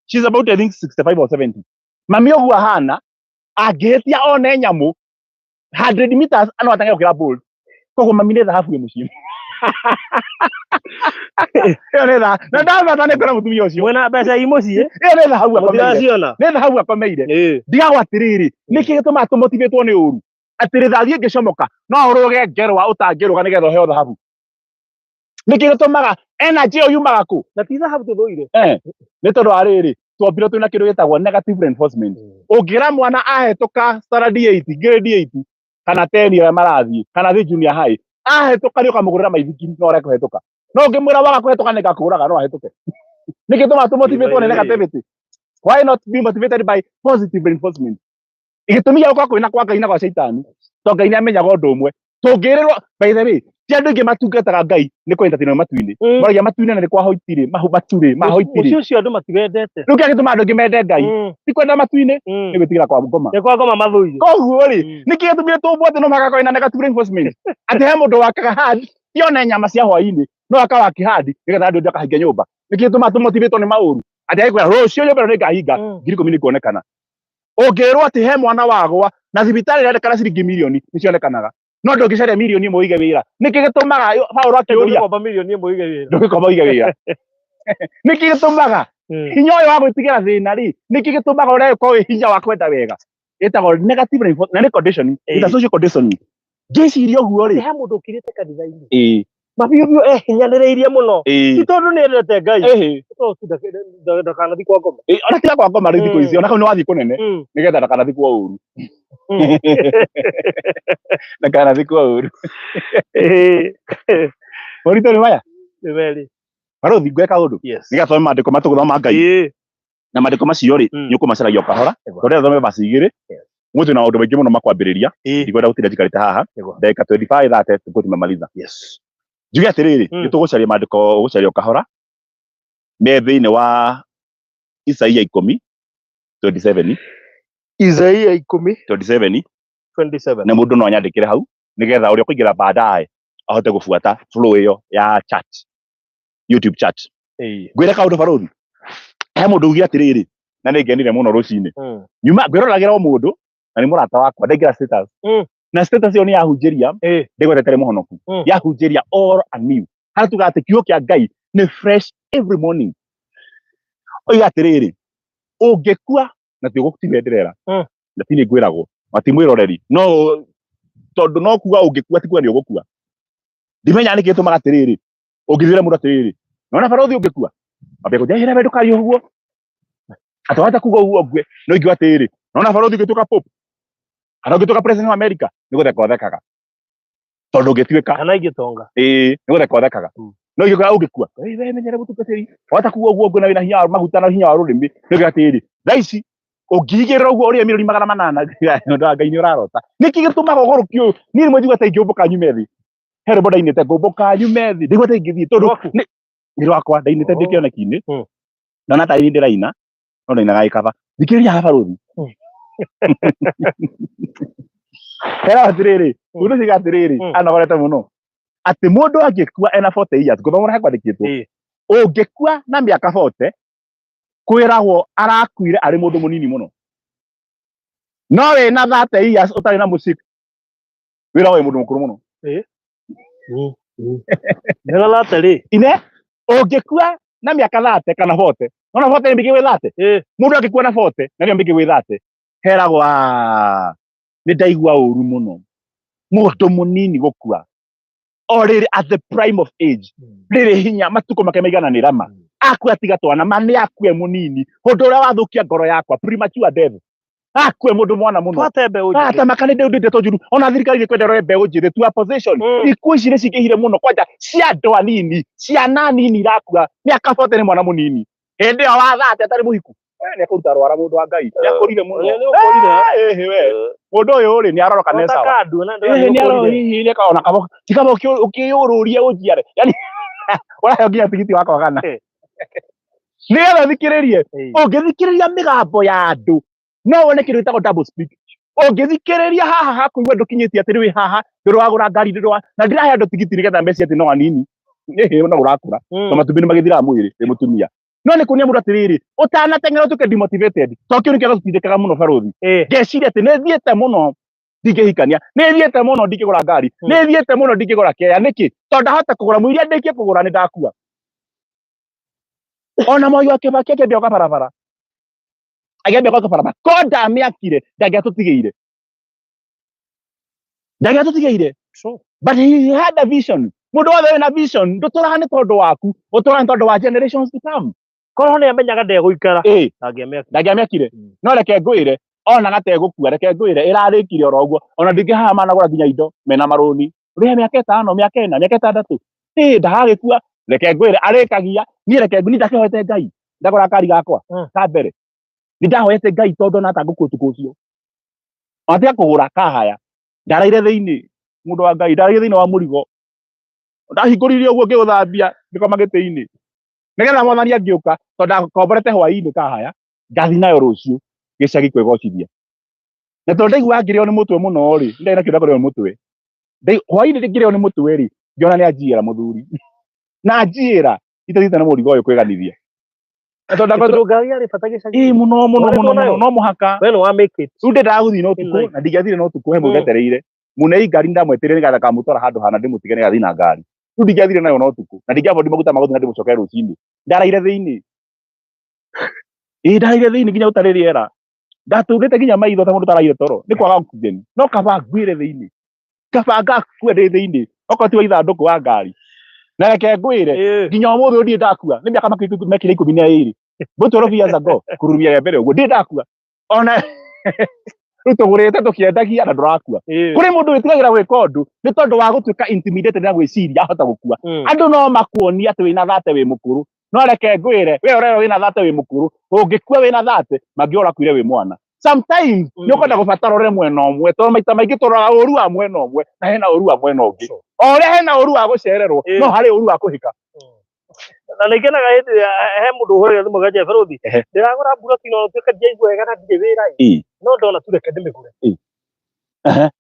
she's about, I think, 65 or 70. Mami ũguo ahana, angĩhĩtia one nyamũ 100 meters no ateng'ere gũkĩra Bolt. Koguo mami nĩ thahabu ĩ mũciĩ. Ĩyo nĩ thahabu. Na ndabata nĩ kuona mũtumia ũcio. Mwĩna mbeca i mũciĩ. Ĩyo nĩ thahabu akomeire. Mũtiraciona. Nĩ thahabu akomeire. Ndigagwo atĩrĩrĩ, nĩkĩ gĩtũmaga tũmotivĩtwo nĩ ũru? Atĩ rĩthathi ĩngĩcomoka, no ũrũge ngerwa ũtangĩrũga nĩgetha ũheo thahabu. Nĩkĩ gĩtũmaga energy ĩyo yumaga kũ? Na ti thahabu tũthũire. Nĩ tondũ wa rĩrĩ, twombirwo twĩna kĩndũ gĩtagwo negative reinforcement. Ũngĩra mwana ahĩtũka standard 8, grade 8 kana 10 ĩrĩa marathiĩ, kana thiĩ junior high, ahĩtũka nĩ ũkamũgũrĩra maithikiri, no areke kũhĩtũka. No ũngĩmwĩra waga kũhĩtũka nĩ ngakũraga, no ahĩtũke. Nĩkĩ tũmaga tũmotivatwo nĩ negativity? Why not be motivated by positive reinforcement? Gĩtũmi gĩa gũkorwo kwĩna kwa Ngai na gwa caitani, tondũ Ngai nĩ amenyaga ũndũ ũmwe. Tũngĩrĩrwo, by the way, ti andũ aingĩ matungataga Ngai nĩ kũ entertain matu-inĩ. Maragia matu-inĩ na nĩ kwa hoiti-rĩ, matu-rĩ, mahoiti-rĩ. Mũciĩ ũcio andũ matiwendete. Rĩu kĩrĩa gĩtũmaga andũ aingĩ mende Ngai, ti kwenda matu-inĩ, nĩ gwĩtigĩra kwa ngoma. Nĩ kwa ngoma mathũire. Koguo rĩ, nĩkĩ gĩtũmire tũmbwo atĩ no mũhaka korwo na negative reinforcement? Atĩ he mũndũ wakaga hard, ti one nyama cia hwaĩ-inĩ, no aka waki hard, nĩgetha andũ akahinga nyũmba. Nĩkĩ gĩtũmaga tũmotivatwo nĩ maũru? Atĩ agĩkwĩra rũciũ nyũmba ĩno nĩngahinga, 10,000 nĩkuonekana. Ũngĩrwo atĩ he mwana wagwa na thibitarĩ ĩrendekana ciringi mirioni, nĩ cionekanaga. No ndũngĩcaria 1 million ũige wĩra. Nĩkĩ gĩtũmaga Paũlũ akĩũria? Ndũngĩkomba 1 million ũige wĩra. Ndũngĩkomba ũige wĩra. Nĩkĩ gĩtũmaga hinya ũyũ wa gwĩtigĩra thĩna rĩ, nĩkĩ gĩtũmaga ũrĩa ũkorwo wĩ hinya wa kwenda wega? Ĩtagwo negative reinforcement, na nĩ conditioning. It's a social conditioning. Ngĩciria ũguo rĩ, He mũndũ ũkirĩte kanitha-inĩ. Mabiũ biũ ehinyanĩrĩirie mũno. Ti tondũ nĩ endete Ngai. Tondũ tu ndakanathi kwa ngoma. Ona tiga kwa ngoma rĩ thikũ ici, ona kau nĩ wathiĩ kũnene, nĩgetha ndakanathikwo ũru. Ndakanathikwo ũru. Moritũ nĩ maya? Nĩ merĩ. Barũthi, ngwĩka ũndũ. Nĩgetha thome maandĩko matũgũthoma Ngai. Na maandĩko macio rĩ, nĩ ũkũmacaragia o kahora. Tondũ thome verse igĩrĩ. Mũthĩ na maũndũ maingĩ mũno makwambĩrĩria. Ndikwenda gũtinda njikarĩte haha. Ndagĩka 25 30 tũkũ tumemaliza. Yes. Njuge atĩrĩrĩ, nĩ tũgũcaria maandĩko, ũgũcaria o kahora me thĩinĩ wa Isaia 10 27. Isaia 10 27. 27. Na mũndũ no anyandĩkĩre hau nĩgetha ũrĩa ũkũingĩra baadaye ahote gũbuata flow ĩyo ya chat, YouTube chat. Ngwĩre kaũndũ barũthi, he mũndũ ugire atĩrĩrĩ, na nĩ ngenire mũno rũcinĩ. Nyuma ngwĩroragĩra o mũndũ na nĩ mũrata wakwa, ndaingĩra status. Na status ĩyo nĩ yahunjĩria, ndĩgwetete nĩ mũhonoku. Yahunjĩria all anew. Harĩa tugaga atĩ kiugo kĩa Ngai nĩ fresh every morning. Oiga atĩrĩrĩ, ũngĩkua na ti ũgũtiwe ndĩrera. Na ti nĩ ngwĩragwo, na ti mwĩroreri. No tondũ no kuga ũngĩkua ti kuga nĩ ũgũkua. Ndimenyaga nĩkĩ gĩtũmaga atĩrĩrĩ, ũngĩthiĩra mũndũ atĩrĩrĩ, nona barũthi ũngĩkua, ambia kũnjahĩra we ndũkarie ũguo. Atĩ wahota kuga ũguo ngue, no ingiuga atĩrĩrĩ, nona barũthi ũngĩtuĩka pope, kana ũngĩtuĩka president wa America, nĩ gũtheka ũthekaga. Tondũ ũngĩtuĩka. Kana ingĩtonga. Ĩĩ, nĩ gũtheka ũthekaga. No ingĩkora ũngĩkua, ĩĩ we menyere mũtungatĩri, wahota kuga ũguo ngue na wĩna hinya wa maguta na hinya wa rũrĩmĩ, nĩ ũngĩuga atĩrĩrĩ, thaa ici ũngĩigĩrĩra ũguo ũrĩe milioni 800, ũndũ wa Ngai nĩ ũrarota. Nĩkĩ gĩtũmaga ũgũrũki ũyũ? Niĩ rĩmwe njiguaga ta ingĩũmbũka nyume thĩ. He rwĩmbo ndainĩte ngũmbũka nyume thĩ, ndaigua ta ingĩthiĩ tondũ Rwaku? nĩ rwakwa ndainĩte ndĩ kĩoneki-inĩ. Ndona ta ndĩraina, no ndainaga ĩ kaba. Thikĩrĩria haha barũthi. Hera atĩrĩrĩ, mũndũ ũcio atĩrĩrĩ, anogorete mũno. Atĩ mũndũ angĩkua ena 40 years, ngũthoma ũrĩa kwandĩkĩtwo. Ũngĩkua na mĩaka 40, kwĩragwo arakuire arĩ mũndũ mũnini mũno. No wĩna 30 years ũtarĩ na mũciĩ, wĩragwo wĩ mũndũ mũkũrũ mũno. Nĩ thate rĩ. Ine, ũngĩkua na mĩaka 30 kana 40, nona 40 nĩ mĩingĩ gwĩ 30. Mũndũ angĩkua na 40, na nĩyo mĩingĩ gwĩ 30, heragwo, nĩ ndaigua ũru mũno. Mũndũ mũnini gũkua. O rĩrĩ at the prime of age, rĩrĩ hinya matukũ make maigananĩra ma. Akue atiga twana, ma nĩ akue mũnini. Ũndũ ũrĩa wathũkia ngoro yakwa, premature death. Akue mũndũ mwana mũno. Twate mbeũ njĩthĩ. Atamaka nĩ ndĩ ndeto njũru. Ona thirikari nĩ kwenda ĩrore mbeũ njĩthĩ to a position. Ikuũ ici nĩ cingĩhire mũno kwanja cia andũ anini, ciana nini irakua. Mĩaka 40 nĩ mwana mũnini. Hĩndĩ ĩyo wa thate atarĩ mũhiku. Nĩ ekũruta rwara mũndũ wa Ngai. Nĩ akũrire mũno. Nĩ ũkũrire. We. Mũndũ ũyũ rĩ, nĩ aroroka nĩ sawa. Ota kandu, na ndũrona nĩ Nĩ arora ũkũrire. hihi nĩ kaona kabo. Ti kaba ũkĩyũrũrie ũnjiare. Yaani, ũraheo nginya tigiti wa kwagana. Nĩgetha ũthikĩrĩrie. Ũngĩthikĩrĩria mĩgambo ya andũ, no wone kĩndũ gĩtagwo double speak. Ũngĩthikĩrĩria haha hakũigua ndũkinyĩtie atĩ rĩu wĩ haha, ndũrĩ wagũra ngari, ndũrĩ wa-, na ndĩrahe andũ tigiti nĩgetha mecirie atĩ no anini. Ĩhĩ, no ũrakũra. To matumbĩ nĩ magĩthiraga mwĩrĩ wĩ mũtumia. No nĩ kuonia mũndũ atĩrĩrĩ, ũtanateng'era ũtuĩke demotivated. To kĩu nĩkĩo gĩtũtindĩkaga mũno barũthi. Ngeciria atĩ nĩ thiĩte mũno ndingĩhikania, nĩ thiĩte mũno ndingĩgũra ngari, nĩ thiĩte mũno ndingĩgũra kĩaya. Nĩkĩ? Tondũ ndahota kũgũra mũiria ndĩkie kũgũra nĩ ndakua. Ona Mwai wa Kĩbakĩ akĩambia gwaka barabara. Akĩambia gwaka barabara. Ko ndamĩakire, ndangĩatũtigĩire. Ndangĩatũtigĩire. But he had a vision. Mũndũ wothe wĩna vision, ndũtũraga nĩ tondũ waku, ũtũraga nĩ tondũ wa generations to come. Korwo nĩ amenyaga ndegũikara, ndangĩamĩakire. Ndangĩamĩakire. No reke ngwĩre, ona gategũkua, reke ngwĩre, ĩrarĩkire oro ũguo. Ona ndingĩ haha managũra nginya indo mena marũni. Rĩhe mĩaka 5, mĩaka 4, mĩaka 6. Ndagagĩkua. Reke ngwĩre, arĩkagia. Niĩ reke ngwĩre, niĩ ndakĩhoete Ngai. Ndagũra kari gakwa, ka mbere. Nĩ ndahoete Ngai tondũ ona atangũkua ũtukũ ũcio. Ona tiga kũgũra kahaya. Ndaraire thĩinĩ, mũndũ wa Ngai, ndaraire thĩinĩ wa mũrigo. Ndahingũririe ũguo ngĩũthambia, ngĩkoma gĩtĩ-inĩ. Nĩgetha mwathani angĩũka, tondũ ndakomborete hwaĩ-inĩ kahaya, ngathiĩ nayo rũciũ gĩcagi kwĩgocithia. Na tondũ ndaiguaga ngĩrĩo nĩ mũtwe mũno rĩ, ndarĩ na kĩndũ kũrĩo nĩ mũtwe. Hwaĩ-inĩ ngĩrĩo nĩ mũtwe rĩ, ngĩona nĩ anjiĩra mũthuri. Na anjiĩra, itathiĩte na mũrigo ũyũ kwĩganithia. Na tondũ ndakoretwo Tondũ ngari yarĩ bata gĩcagi. Ĩĩ, mũno, mũno, Warĩ mũno, nayo? mũno, no mũhaka. We nĩ wa make it. Rĩu ndendaga gũthiĩ na ũtukũ, In life. na ndingĩathire na ũtukũ, he mũndũ ndetereire. Mũnei ngari ndamwetereire nĩgetha kamũtwara handũ hana ndĩmũtige nĩgetha athiĩ na ngari. Rĩu ndingĩathire nayo na ũtukũ, na ndingĩabondi maguta ma gũthiĩ na ndĩmũcokere rũcinĩ. Ndaraire thĩinĩ. Ĩĩ, ndaraire thĩinĩ nginya gũtarĩ rĩera. Ndatũrĩte nginya maitho ta mũndũ ũtaraire toro, nĩ kwaga oxygen. No kaba nguĩre thĩinĩ. Kaba ngakua ndĩ thĩinĩ. Okorwo ti wa ithandũkũ wa ngari. Na reke ngwĩre, nginya ũmũthĩ ũyũ ndirĩ ndakua. Nĩ mĩaka mĩakĩre 12. Mbũ 12 years ago, kũrurumia rĩa mbere ũguo, ndirĩ ndakua. Ona rĩu tũgũrĩte tũkĩendagia na ndũrakua. Kũrĩ mũndũ wĩtigagĩra gwĩka ũndũ nĩ tondũ wa gũtuĩka intimidated na gwĩciria ahota gũkua. Andũ no makuonie atĩ wĩna thate wĩ mũkũrũ. No reke ngwĩre, we ũrerwo wĩna thate wĩ mũkũrũ, ũngĩkua wĩna thate, mangĩũra ũrakuire wĩ mwana. Sometimes nĩ ũkwenda gũbatara ũrore mwena ũmwe, tondũ maita maingĩ tũroraga ũru wa mwena ũmwe na hena ũru wa mwena ũngĩ. O ũrĩa hena ũru wa gũcererwo, no harĩ ũru wa kũhika. Na nĩ ngenaga hĩndĩ ĩrĩa he mũndũ ũhũrĩra thimũ akanjĩra, "Barũthi, ndĩragũra mburoti no tuĩke ndiaigua wega na ndirĩ wĩra ĩ, no ndona tu reke ndĩmĩgũre.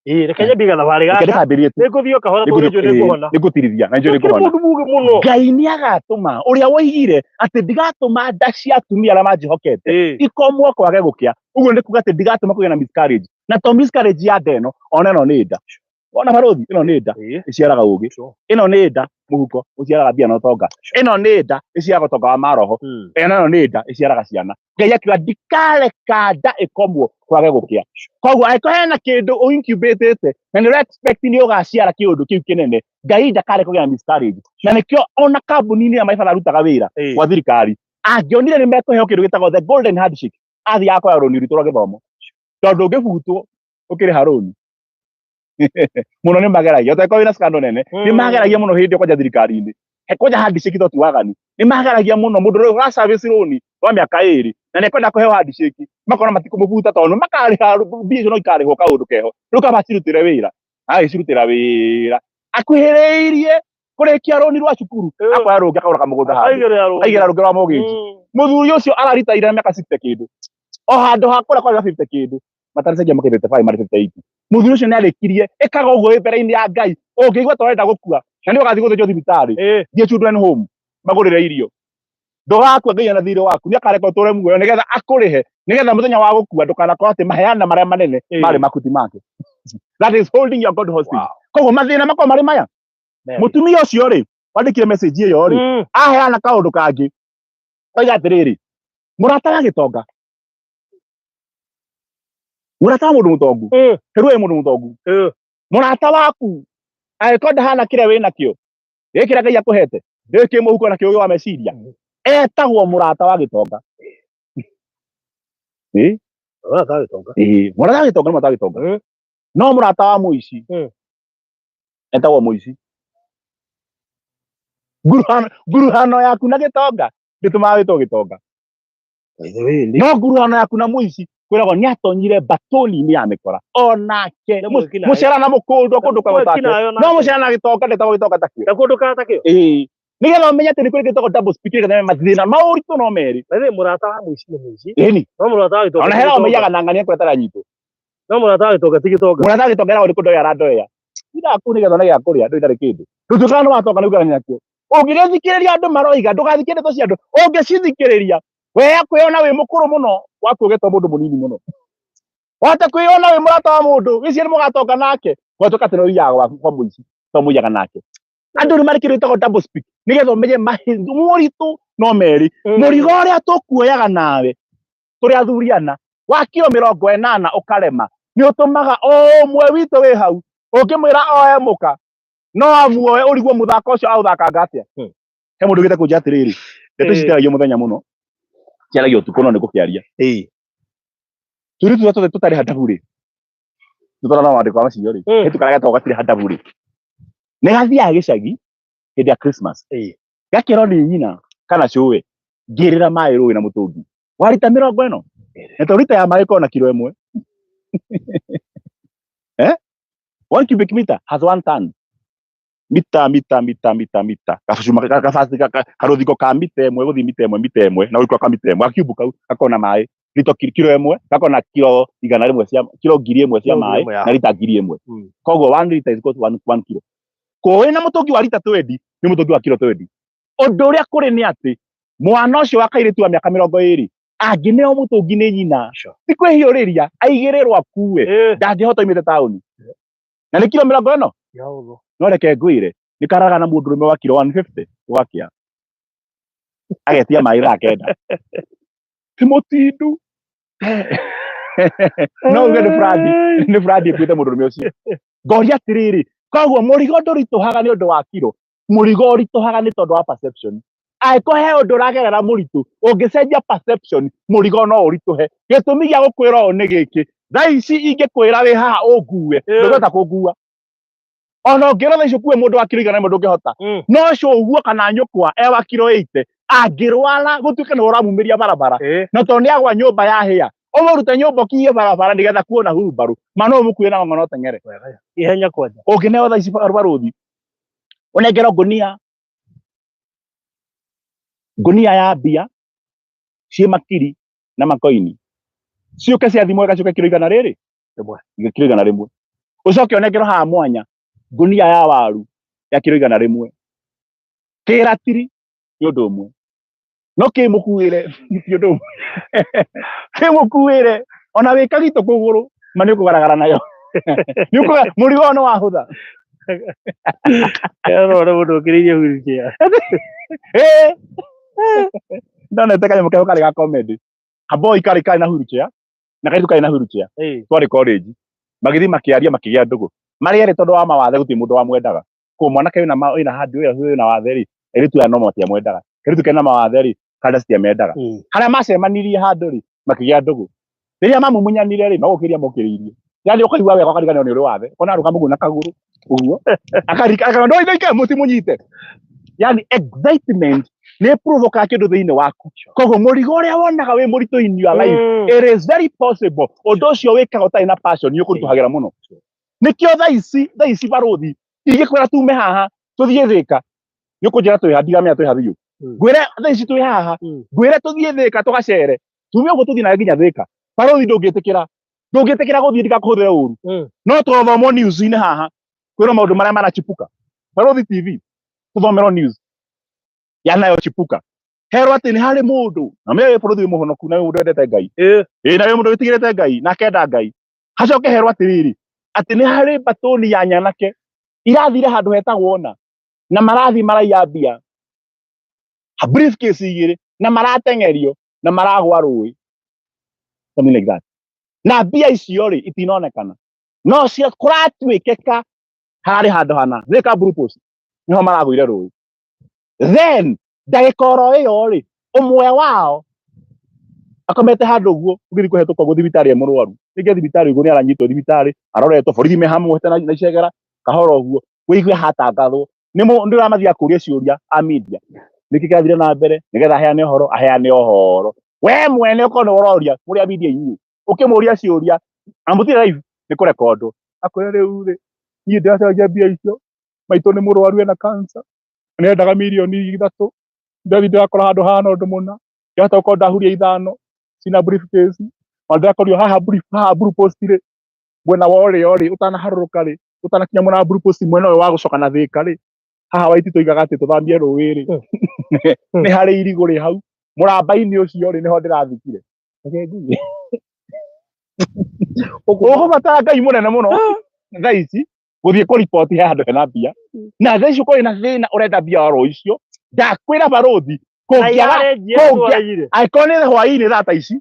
Ĩĩ, reke nyambie gathabarĩ Reke gaka. ndĩkambĩrĩrie tu. Nĩngũthiĩ o kahora tondũ nĩnjũĩ nĩngũhona." Nĩngũtirithia na nĩnjũĩ Gũtirĩ nĩngũhona. mũndũ mũgĩ mũno. Ngai nĩ agatũma ũrĩa woigire atĩ ndigatũma nda cia atumia arĩa manjĩhokete ikomwo kwage gũkĩa. Ũguo nĩ kuga atĩ ndigatũma kũgĩe na miscarriage. Na to miscarriage ya nda ĩno, ona ĩno nĩ nda. Wona barũthi, ĩno nĩ nda ĩciaraga ũgĩ. Ĩno nĩ nda mũhuko ũciaraga mbia na ũtonga. Ĩno nĩ nda ĩciaraga ũtonga wa maroho. Ĩno nĩ nda ĩciaraga ciana. Ngai akiuga ndikareka nda ĩkomwo kwage gũkĩa. Koguo angĩkorwo hena kĩndũ ũ incubate-ĩte na nĩ ũra expect nĩ ũgaciara kĩũndũ kĩu kĩnene, Ngai ndakareka kũgĩa na miscarriage. Na nĩkĩo ona kambuni-inĩ ĩrĩa my father arutaga wĩra gwa thirikari, angĩonire nĩ mekũheo kĩndũ gĩtagwo the golden handshake, athiaga kuoya rũni rwitũ rwa gĩthomo. Tondũ ũngĩbutwo ũkĩrĩha rũni mũno nĩ mageragia, ũtangĩkorwo wĩna scandal nene, nĩ mageragia mũno hĩndĩ ĩyo kwanja thirikari-inĩ. He kwanja handshake to ti waganu, nĩ mageragia mũno mũndũ ũrĩa ũra service rũni rwa mĩaka ĩrĩ na nĩ ekwenda kũheo handshake, makona matikũmũbuta tondũ makarĩha mbia icio no ikarĩhwo kaũndũ keho. Rĩu kaba acirutĩre wĩra, agagĩcirutĩra wĩra akuhĩrĩirie kũrĩkia rũni rwa cukuru, akoya rũngĩ akagũra kamũgũnda handũ, Aigĩrĩra rũngĩ. Aigĩrĩra rũngĩ rwa mortgage. Mũthuri ũcio araritaire mĩaka 60 kĩndũ, o handũ ha kũrĩa kwarĩ na 50 kĩndũ mataracenjia makĩ 55 marĩ 58. Mũthuri ũcio nĩ arĩkirie. Ĩkaga ũguo wĩ mbere-inĩ ya Ngai. Ũngĩigua ta ũrenda gũkua na nĩ ũgathiĩ gũthĩnjwo thibitarĩ, thiĩ children home magũrĩre irio. Ndũgakua Ngai ona thirĩ waku nĩ akareka ũtũre muoyo nĩgetha akũrĩhe, nĩgetha mũthenya wa gũkua ndũkanakorwo atĩ maheana marĩa manene marĩ makuti make. That is holding your God hostage. Koguo mathĩna makorwo marĩ maya. Mũtumia ũcio rĩ wandĩkire message ĩyo rĩ, aheana kaũndũ kangĩ, oiga atĩrĩrĩ, mũrata wa gĩtonga, mũrata wa mũndũ mũtongu, heru wĩ mũndũ mũtongu, mũrata waku angĩkorwo ndahana kĩrĩa wĩ nakĩo, gĩkĩ kĩrĩa Ngai akũhete, gĩkĩ kĩ mũhuko na kĩũgĩ wa meciria, etagwo mũrata wa gĩtonga. Ĩ? Mũrata wa gĩtonga. Ĩ, mũrata wa gĩtonga nĩ mũrata wa gĩtonga. No mũrata wa mũici etagwo mũici. Nguruhano, nguruhano yaku na gĩtonga ndĩtũmaga wĩtwo gĩtonga. By the way, No nguruhano yaku na mũici kwĩragwo nĩ atonyire batoni-inĩ ya mĩkora onake. Nĩ mwĩki naĩ. Mũcera na mũkũndũ kũndũ kwa Mwĩki gũtake. naĩ onake. No mũcera na gĩtonga ndetagwo gĩtonga takĩo. Na kũndũ ka takĩo. Ĩĩ, nĩgetha ũmenye atĩ nĩ kũrĩ gĩtagwo double speaking, nĩgetha mathĩna ma ũritũ no merĩ. By the way, mũrata wa mũici nĩ mũici. Ĩni. No mũrata wa gĩtonga Ona ti hera gĩtonga. ũmaiyaga na ng'ania kũrĩa taranyitwo. No mũrata wa gĩtonga ti gĩtonga. Mũrata wa gĩtonga eragwo nĩ kũndoya arandoya. Tindaga kũu nĩgetha one gĩa kũrĩa, ndũrĩ ndarĩ kĩndũ. Ndũtuĩkaga nĩ watonga nĩ ugaga nakĩo. Ũngĩgĩthikĩrĩria andũ maroiga, ndũgathikĩrĩrie ndeto cia andũ. Ũngĩcithikĩrĩria, we kwĩona wĩ mũkũrũ mũno, waku ũgetwo mũndũ mũnini mũno. Wahota kwĩona wĩ mũrata wa mũndũ, wĩcirie nĩ mũgatonga nake. Gwatuĩka atĩ nĩ ũiyaga gwaku kwa mũici, to mũiyaga nake. Andũ nĩ marĩ kĩndũ gĩtagwo double speak, nĩgetha ũmenye moritũ no merĩ. Mũrigo ũrĩa tũkuoyaga nawe, tũrĩ athuri ana, wa kiro 80 ũkarema, nĩ ũtũmaga o ũmwe witũ wĩ hau, ũngĩmwĩra oe mũka, no amuoe ũrigwo mũthako ũcio aũthakanga atĩa. He mũndũ ũgĩte kũnjĩra atĩrĩrĩ, ndeto ici citiaragio mũthenya mũno, ciaragio ũtukũ no nĩ gũkĩaria. Tũirĩtu tũrĩa tuothe tũtarĩ handabu rĩ, tũtwarana maandĩko macio rĩ, nĩ tũkara gatagwo gatirĩ handabu rĩ, nĩ gathiaga gĩcagi hĩndĩ ya Christmas. Gakĩrwo nĩ nyina kana cũwe, ngĩrĩra maĩ rũĩ na mũtũngi wa rita 40, na to rita ya maĩ ĩkoragwo na kiro 1. 1 cubic meter has 1 ton. Mita, mita, mita, mita, mita. Gacuma, gabati, karũthingo ka mita 1 gũthiĩ mita 1, mita 1, na gũikũrũka mita 1. Gakiumbu kau gakoragwo na maĩ rito kiro 1, gakoragwo na kiro igana rĩmwe cia, kiro 1000 cia Kiro maĩ 1000, ya. na rita 1000. Koguo 1 liter is equal to 1 kilo. Koguo wĩna mũtũngi wa rita 20, nĩ mũtũngi wa kiro 20. Ũndũ ũrĩa kũrĩ nĩ atĩ, mwana ũcio wa kairĩtu wa mĩaka 20 angĩneo mũtũngi nĩ nyina, ti kwĩhiũrĩria, aigĩrĩrwo akue, ndangĩhota oimĩte taũni. Na nĩ kiro 40? Ya ũguo. No reke ngwĩre, nĩ karaga na mũndũrũme wa kiro 150 ũgakĩa. Agetia maĩ thaa 9. Ti mũtindu. No uge nĩ brandi, nĩ brandi ĩkuĩte mũndũrũme ũcio. Ngoria atĩrĩrĩ, koguo mũrigo ndũritũhaga nĩ ũndũ wa kiro, mũrigo ũritũhaga nĩ tondũ wa perception. Angĩkorwo he ũndũ ũragerera mũritũ, ũngĩcenjia perception, mũrigo no ũritũhe. Gĩtũmi gĩa gũkwĩra ũũ nĩ gĩkĩ, thaa ici ingĩkwĩra wĩ haha ũngue, ndũngĩhota kũngua. Ona ũngĩrora thaa ici ũkue mũndũ wa kiro 100 ndũngĩhota. No cũguo kana nyũkwa e wa kiro 80, angĩrwara gũtuĩke nĩ ũramumĩria barabara. Na tondũ nĩ agwa nyũmba yahĩa, Ũmũrute nyũmba ũkinyie barabara nĩgetha kuona hurumbarũ. Ma no ũmũkuĩre na ng'ong'o na ũteng'ere. Wega. Ihenya kwanja. Ũngĩneo thaa ici barũthi, ũnengerwo ngũnia, ngũnia ya mbia ciĩ makiri na makoini, ciũke ciathimwo wega ciũke kiro igana rĩrĩ Rĩmwe. Kiro 100. Ũcoke ũnengerwo haha mwanya ngũnia ya waru ya kiro 100. Kĩratiri nĩ ũndũ ũmwe, no kĩmũkuĩre ti ũndũ ũmwe. Kĩmũkuĩre ona wĩ kagito kũgũrũ, ma nĩ ũkũgaragara nayo. Nĩ mũrigo ũyũ nĩ wahũtha. Ĩno nĩ mũndũ ũkĩrĩirie wheelchair. Ĩĩ. Ndonete kanyamũ keho karĩ ga comedy. Kaboi karĩ na wheelchair na kairĩtu karĩ na wheelchair. Twarĩ college. Magĩthiĩ makĩaria, makĩgĩa ndũgũ. Marĩ erĩ, tondũ wa mawathe, gũtirĩ mũndũ wamwendaga. Koguo mwanake wĩna wĩna handi wĩna wathe rĩ, airĩtu aya no matiamwendaga. Kairĩtu kena mawathe rĩ, kanda citiamendaga. Harĩa macemanirie handũ rĩ, makĩgĩa ndũgũ. Rĩrĩa mamumunyanire rĩ, no gũkĩria mokĩrĩirie. Yani ũkaigua wega, ũkariganĩrwo nĩ ũrĩ wathe. Ũkona arũgama ũguo na kagũrũ ũguo. Akarika akauga, "Ndoi ndoi mũtimũnyite." Yani excitement nĩ provokaga kĩndũ thĩinĩ waku. Koguo mũrigo ũrĩa wonaga wĩ mũritũ in your life, it is very possible ũndũ ũcio wĩkaga ũtarĩ na passion nĩ ũkũritũhagĩra mũno. Nĩkĩo thaa ici barũthi ingĩkwĩra tume haha tũthiĩ Thĩka, nĩ ũkũnjĩra twĩha, ndiramenya twĩha biũ. Ngwĩre thaa ici twĩ haha, ngwĩre tũthiĩ Thĩka tũgacere, tume ũguo tũthiĩ nawe nginya Thĩka, barũthi, ndũngĩtĩkĩra, ndũngĩtĩkĩra gũthiĩ ndikakũhũthĩre ũru. No tũthomwo news-inĩ haha, kwĩrwo maũndũ marĩa marachipuka. Barũthi TV tũthomerwo news yanayochipuka, herwo atĩ nĩ harĩ mũndũ na mwe bũrũri wĩ mũhonoku na wĩ mũndũ wendete Ngai. Ĩĩ, na wĩ mũndũ wĩtigĩrĩte Ngai na akenda Ngai. Hacoke herwo atĩrĩrĩ, atĩ nĩ harĩ mbatũni ya nyanake irathire handũ hetagwo ona na marathiĩ maraiya mbia briefcase igĩrĩ na marateng'erio na maragwa rũĩ, something like that, na mbia icio rĩ itinonekana, no cio kũratuĩkĩka hararĩ handũ hana Thika Blue Post niho maragũire rũĩ. Then ndagĩka oro ĩyo rĩ, ũmwe wao akomete handũ ũguo, ũgĩthiĩ kũhetũka ũguo thibitarĩ e mũrwaru, rĩngĩ thibitarĩ ũguo nĩ aranyitwo thibitarĩ, aroretwo borithi me hamwe na icegera kahora ũguo, wĩigue hatangathwo nĩ mũndũ ũramathiaga kũria ciũria a media nĩkĩ kĩrathire na mbere, nĩgetha aheane ũhoro, aheane ũhoro. We mwene ũkorwo nĩ ũroria mũrĩ a media inyuĩ, ũkĩmũria ciũria na mũtirĩ live, nĩ kũrekondwo, akwĩra, "Rĩu rĩ, niĩ ndĩracaragia mbia icio, maitũ nĩ mũrwaru, ena cancer, nĩendaga mirioni 3, ndathi ndĩrakora handũ hahana ũndũ mũna, ndĩrahota gũkorwo ndahuria 5 cina briefcase, ona ndĩrakorio haha brief haha Blue Post rĩ, mwena wa ũrĩo rĩ, ũtanaharũrũka rĩ, ũtanakinya mwena wa Blue Post, mwena ũyũ wa gũcoka na Thĩka rĩ, haha Waititũ oigaga atĩ tũthambie rũĩ rĩ, nĩ harĩ irigũ rĩ hau mũramba-inĩ ũcio rĩ, nĩho ndĩrathikire." Reke nguge, ũgũbatara Ngai mũnene mũno thaa ici gũthiĩ kũriboti he handũ hena mbia, na thaa ici ũkorwo na thĩna, ũrenda mbia oro icio. Ndakwĩra barũthi, kũngĩaga angĩkorwo nĩ hwaĩ-inĩ thaa ta ici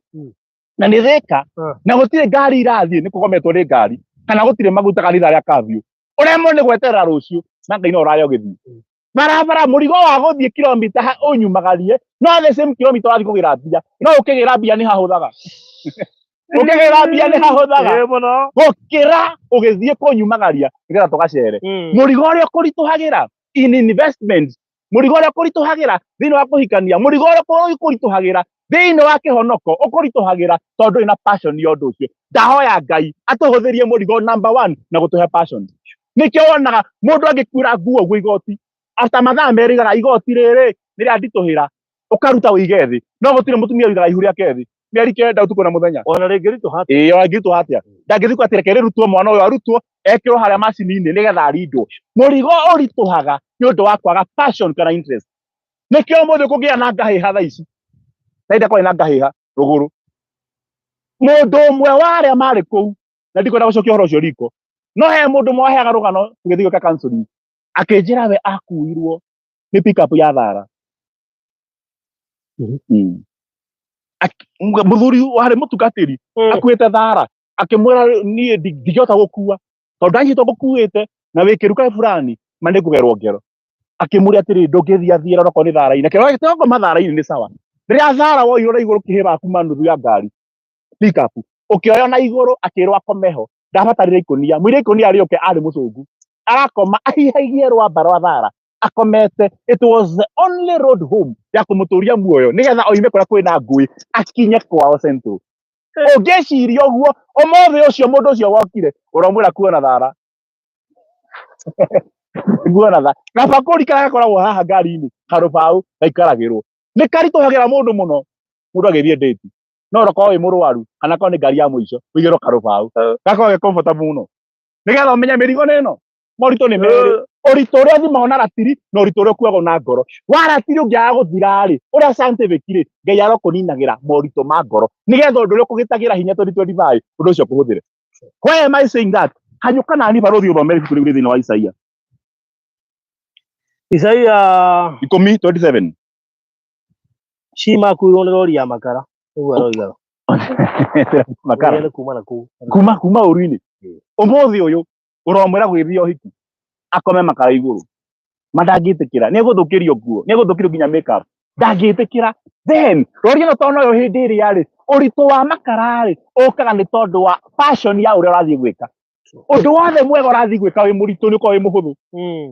na nĩ Thĩka na gũtirĩ ngari irathiĩ, nĩ kũgometwo nĩ ngari kana gũtirĩ maguta kana ithaa rĩa kafyu, ũremwo nĩ gweterera rũciũ, na Ngai no ũraya ũgĩthiĩ barabara mũrigo wa gũthiĩ kilomita ũnyumagarie, no the same kilomita ũrathiĩ kũgĩra mbia, no ũkĩgĩra mbia nĩ hahũthaga, ũkĩgĩra mbia nĩ hahũthaga Ĩĩ mũno. Gũkĩra ũgĩthiĩ kũnyumagaria nĩgetha tũgacere. Mũrigo ũrĩa ũkũritũhagĩra in investment, mũrigo ũrĩa ũkũritũhagĩra thĩinĩ wa kũhikania, mũrigo ũrĩa ũkũritũhagĩra thĩinĩ wa kĩhonoko, ũkũritũhagĩra tondũ ndũrĩ na passion ya ũndũ ũcio. Ndahoya Ngai atũhũthĩrie mũrigo number one na gũtũhe passion. Nĩkĩo wonaga mũndũ angĩkuĩra nguo ũguo igoti, after mathaa 2 igaga igoti rĩrĩ nĩ rĩanditũhĩra, ũkaruta ũige thĩ. No gũtirĩ mũtumia ũigaga ihu rĩake thĩ mĩeri 9, ũtukũ na mũthenya. Ona rĩngĩritũha. Ĩĩ, ona ĩngĩritũha atĩa, ndangĩthiĩ atĩ reke rĩrutwo, mwana ũyũ arutwo, ekĩrwo harĩa macini-inĩ nĩgetha arindwo. Mũrigo ũritũhaga nĩ ũndũ wa kwaga passion kana interest. Nĩkĩo ũmũthĩ kũngĩgĩa na ngahĩha thaa ici, thaa kwarĩ na ngahĩha rũgũrũ, mũndũ ũmwe wa arĩa marĩ kũu, na ndikwenda gũcokia ũhoro ũcio riko, no he mũndũ ũmwe waheaga rũgano tũgĩthiĩ gwĩka counseling, akĩnjĩra we akuirwo nĩ pickup ya thara. Mũthuri warĩ mũtungatĩri akuĩte thara, akĩmwĩra, "Niĩ ndingĩhota gũkua tondũ ndanyitwo ngũkuĩte na wĩ kĩruka fulani, ma nĩ ngũgerwo ngero." Akĩmũria atĩrĩ, "Ndũngĩthiĩ athiĩra onokorwo nĩ thara-inĩ?" Akĩrora ngoma thara-inĩ nĩ sawa. Rĩrĩa thara woirwo na igũrũ kĩhĩba kuma nuthu ya ngari pickup, ũkĩoywo na igũrũ, akĩrwo akomeho, ndabatarire ikũnia, mwĩre ikũnia rĩũke, arĩ mũcũngu, arakoma ahihagie rwamba rwa thara akomete. It was the only road home ya kũmũtũria muoyo nĩgetha oime kũrĩa kwĩna ngũĩ akinye kwao Central. Ũngĩciria ũguo ũmũthĩ ũcio mũndũ ũcio wokire ũramwĩra kuona thara. Kuona thara. Gabakũri karĩa gakoragwo haha ngari-inĩ karũbaũ gaikaragĩrwo. Nĩ karitũhagĩra mũndũ mũno mũndũ agĩthiĩ ndĩti. No ũkorwo wĩ mũrwaru kana korwo nĩ ngari ya mũico ũigĩrwo karũbaũ. Gakoragwo ge comfortable mũno. Nĩgetha ũmenye mĩrigo nĩ ĩno. Moritũ nĩ merĩ. Ũritũ ũrĩa ũthimagwo na ratiri na ũritũ ũrĩa ũkuagwo na ngoro. Wa ratiri ũngĩaga gũthira rĩ, ũrĩa scientific rĩ, Ngai arokũninagĩra moritũ ma ngoro. Nĩgetha ũndũ ũrĩa ũkũgĩtagĩra hinya 2025 ũndũ ũcio ũkũhũthĩre. Why am I saying that? Hanyũka nani barũthi ũthomere ibuku rĩu rĩ thĩinĩ wa Isaia. Isaia 10:27. Cima akuirwo nĩ rori ya makara. Ũguo aroiga. Makara. Nĩ kuma na kũu. Kuma ũru-inĩ. Ũmũthĩ ũyũ ũromwĩra gwĩthiĩ ũhiki akome makara igũrũ ma ndangĩtĩkĩra nĩ egũthũkĩrio nguo nĩ egũthũkĩrio nginya makeup ndangĩtĩkĩra. Then rori ĩno tondũ noyo hĩndĩ ĩrĩa rĩ ũritũ wa makara rĩ ũkaga nĩ tondũ wa passion ya ũrĩa ũrathiĩ gwĩka. Ũndũ wothe mwega ũrathiĩ gwĩka wĩ mũritũ nĩ ũkoragwo wĩ mũhũthũ.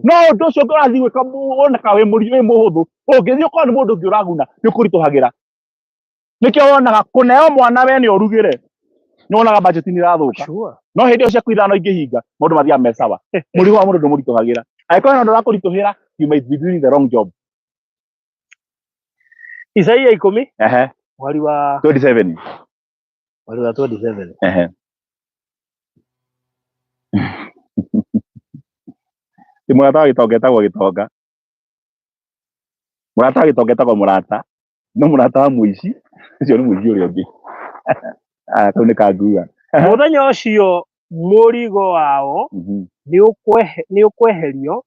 No ũndũ ũcio ũngĩ ũrathiĩ gwĩka wonekaga wĩ mũhũthũ, ũngĩthiĩ ũkorwo nĩ mũndũ ũngĩ ũraguna nĩ ũkũritũhagĩra. Nĩkĩo wonaga kũneo mwana we nĩ ũrugĩre nĩ wonaga budget nĩ ĩrathũka. No hĩndĩ ĩyo ciaku ithano ingĩhinga maũndũ mathiaga me sawa. Mũrigo wa mũndũ ndũmũritũhagĩra. Angĩkorwo hena ũndũ ũrakũritũhĩra, you might be doing the wrong job. Isaia 10 mweri wa 27. Mweri wa 27. Ti mũrata wa gĩtonga etagwo gĩtonga. Mũrata wa gĩtonga etagwo mũrata. No mũrata wa mũici, ũcio nĩ mũici ũrĩa ũngĩ. Kau nĩ kangua. Mũthenya ũcio mũrigo wao nĩ ũkweherio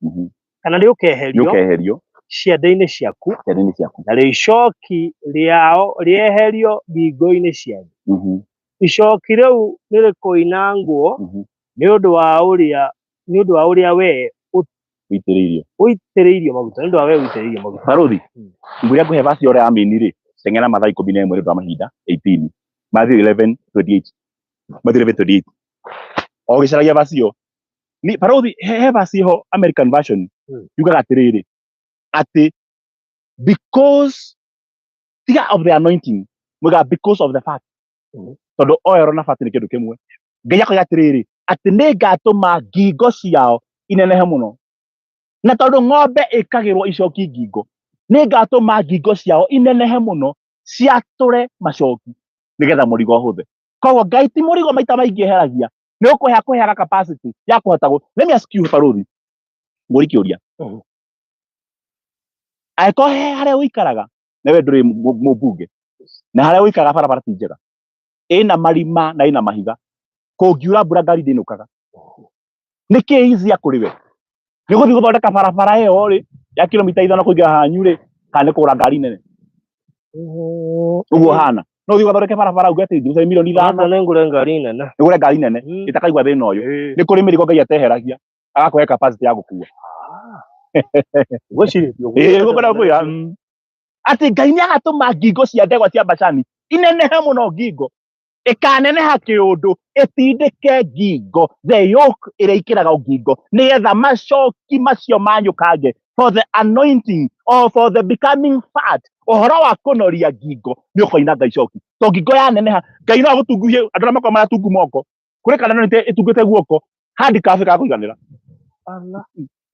kana nĩ ũkeherio Nĩ ũkeherio ciande-inĩ ciaku, ciande-inĩ ciaku, narĩo icoki rĩao rĩeherio ngingo-inĩ cianyu. Icoki rĩu nĩrĩkoinangwo nĩ ũndũ wa ũrĩa, nĩ ũndũ wa ũrĩa we ũitĩrĩirio, ũitĩrĩirio maguta, nĩ ũndũ wa we ũitĩrĩirio maguta. Barũthi, ngũrĩa ngũhe verse ũrĩa amini rĩ, teng'era Mathayo 11 nĩ ũndũ wa mahinda 18, Matthew 11:28, Matthew 11:28. O ũgĩcaragia verse ĩyo, ni barũthi he verse ho American version yugaga atĩrĩrĩ, atĩ because tiga of the anointing, muga because of the fact. Tondũ oil na fat nĩ kĩndũ kĩmwe. Ngai akoiga atĩrĩrĩ, atĩ nĩ ngatũma ngingo ciao inenehe mũno. Na tondũ ng'ombe ĩkagĩrwo icoki ngingo, nĩ ngatũma ngingo ciao inenehe mũno, ciatũre macoki, nĩgetha mũrigo ũhũthe. Koguo Ngai ti mũrigo maita maingĩ eheragia, nĩ ũkũhe akũheaga capacity ya kũhota gũ. Let me ask you barũthi, ngũri kĩũria. Angĩkorwo he harĩa ũikaraga, na we ndũrĩ mũmbunge, na harĩa ũikaraga barabara ti njega, ĩna marima na ĩna mahiga, kũngiura mbura ngari ndĩinũkaga. Nĩ kĩ easier kũrĩ we? Nĩ gũthiĩ gũthondeka barabara ĩyo rĩ, ya kilomita 5 kũingĩra hanyu rĩ, kana nĩ kũgũra ngari nene? Ũguo hana. No ũthiĩ ũgathondeke barabara uge atĩ ngũgũre milioni 5. Nĩ ngũre ngari nene. Nĩ ngũre ngari nene, ĩtakaigua thĩna ũyũ. Nĩ kũrĩ mĩrigo Ngai ateheragia, agakũhe capacity ya gũkua. Gwĩcirĩtie ũguo. Ĩĩ, nĩguo ngwenda kwĩra. Atĩ Ngai nĩ agatũma ngingo cia ndegwa cia Bashani inenehe mũno ngingo. Ĩkaneneha kĩũndũ, ĩtindĩke ngingo, the yoke ĩrĩa ĩkĩraga ngingo, nĩgetha macoki macio manyũkange for the anointing or for the becoming fat. Ũhoro wa kũnoria ngingo nĩ ũkoinanga icoki. To ngingo yaneneha, Ngai no agũtunguhie, andũ arĩa makoragwo maratungu moko, kũrĩ kana no ĩtungĩte guoko, handicap ĩkakũiganĩra.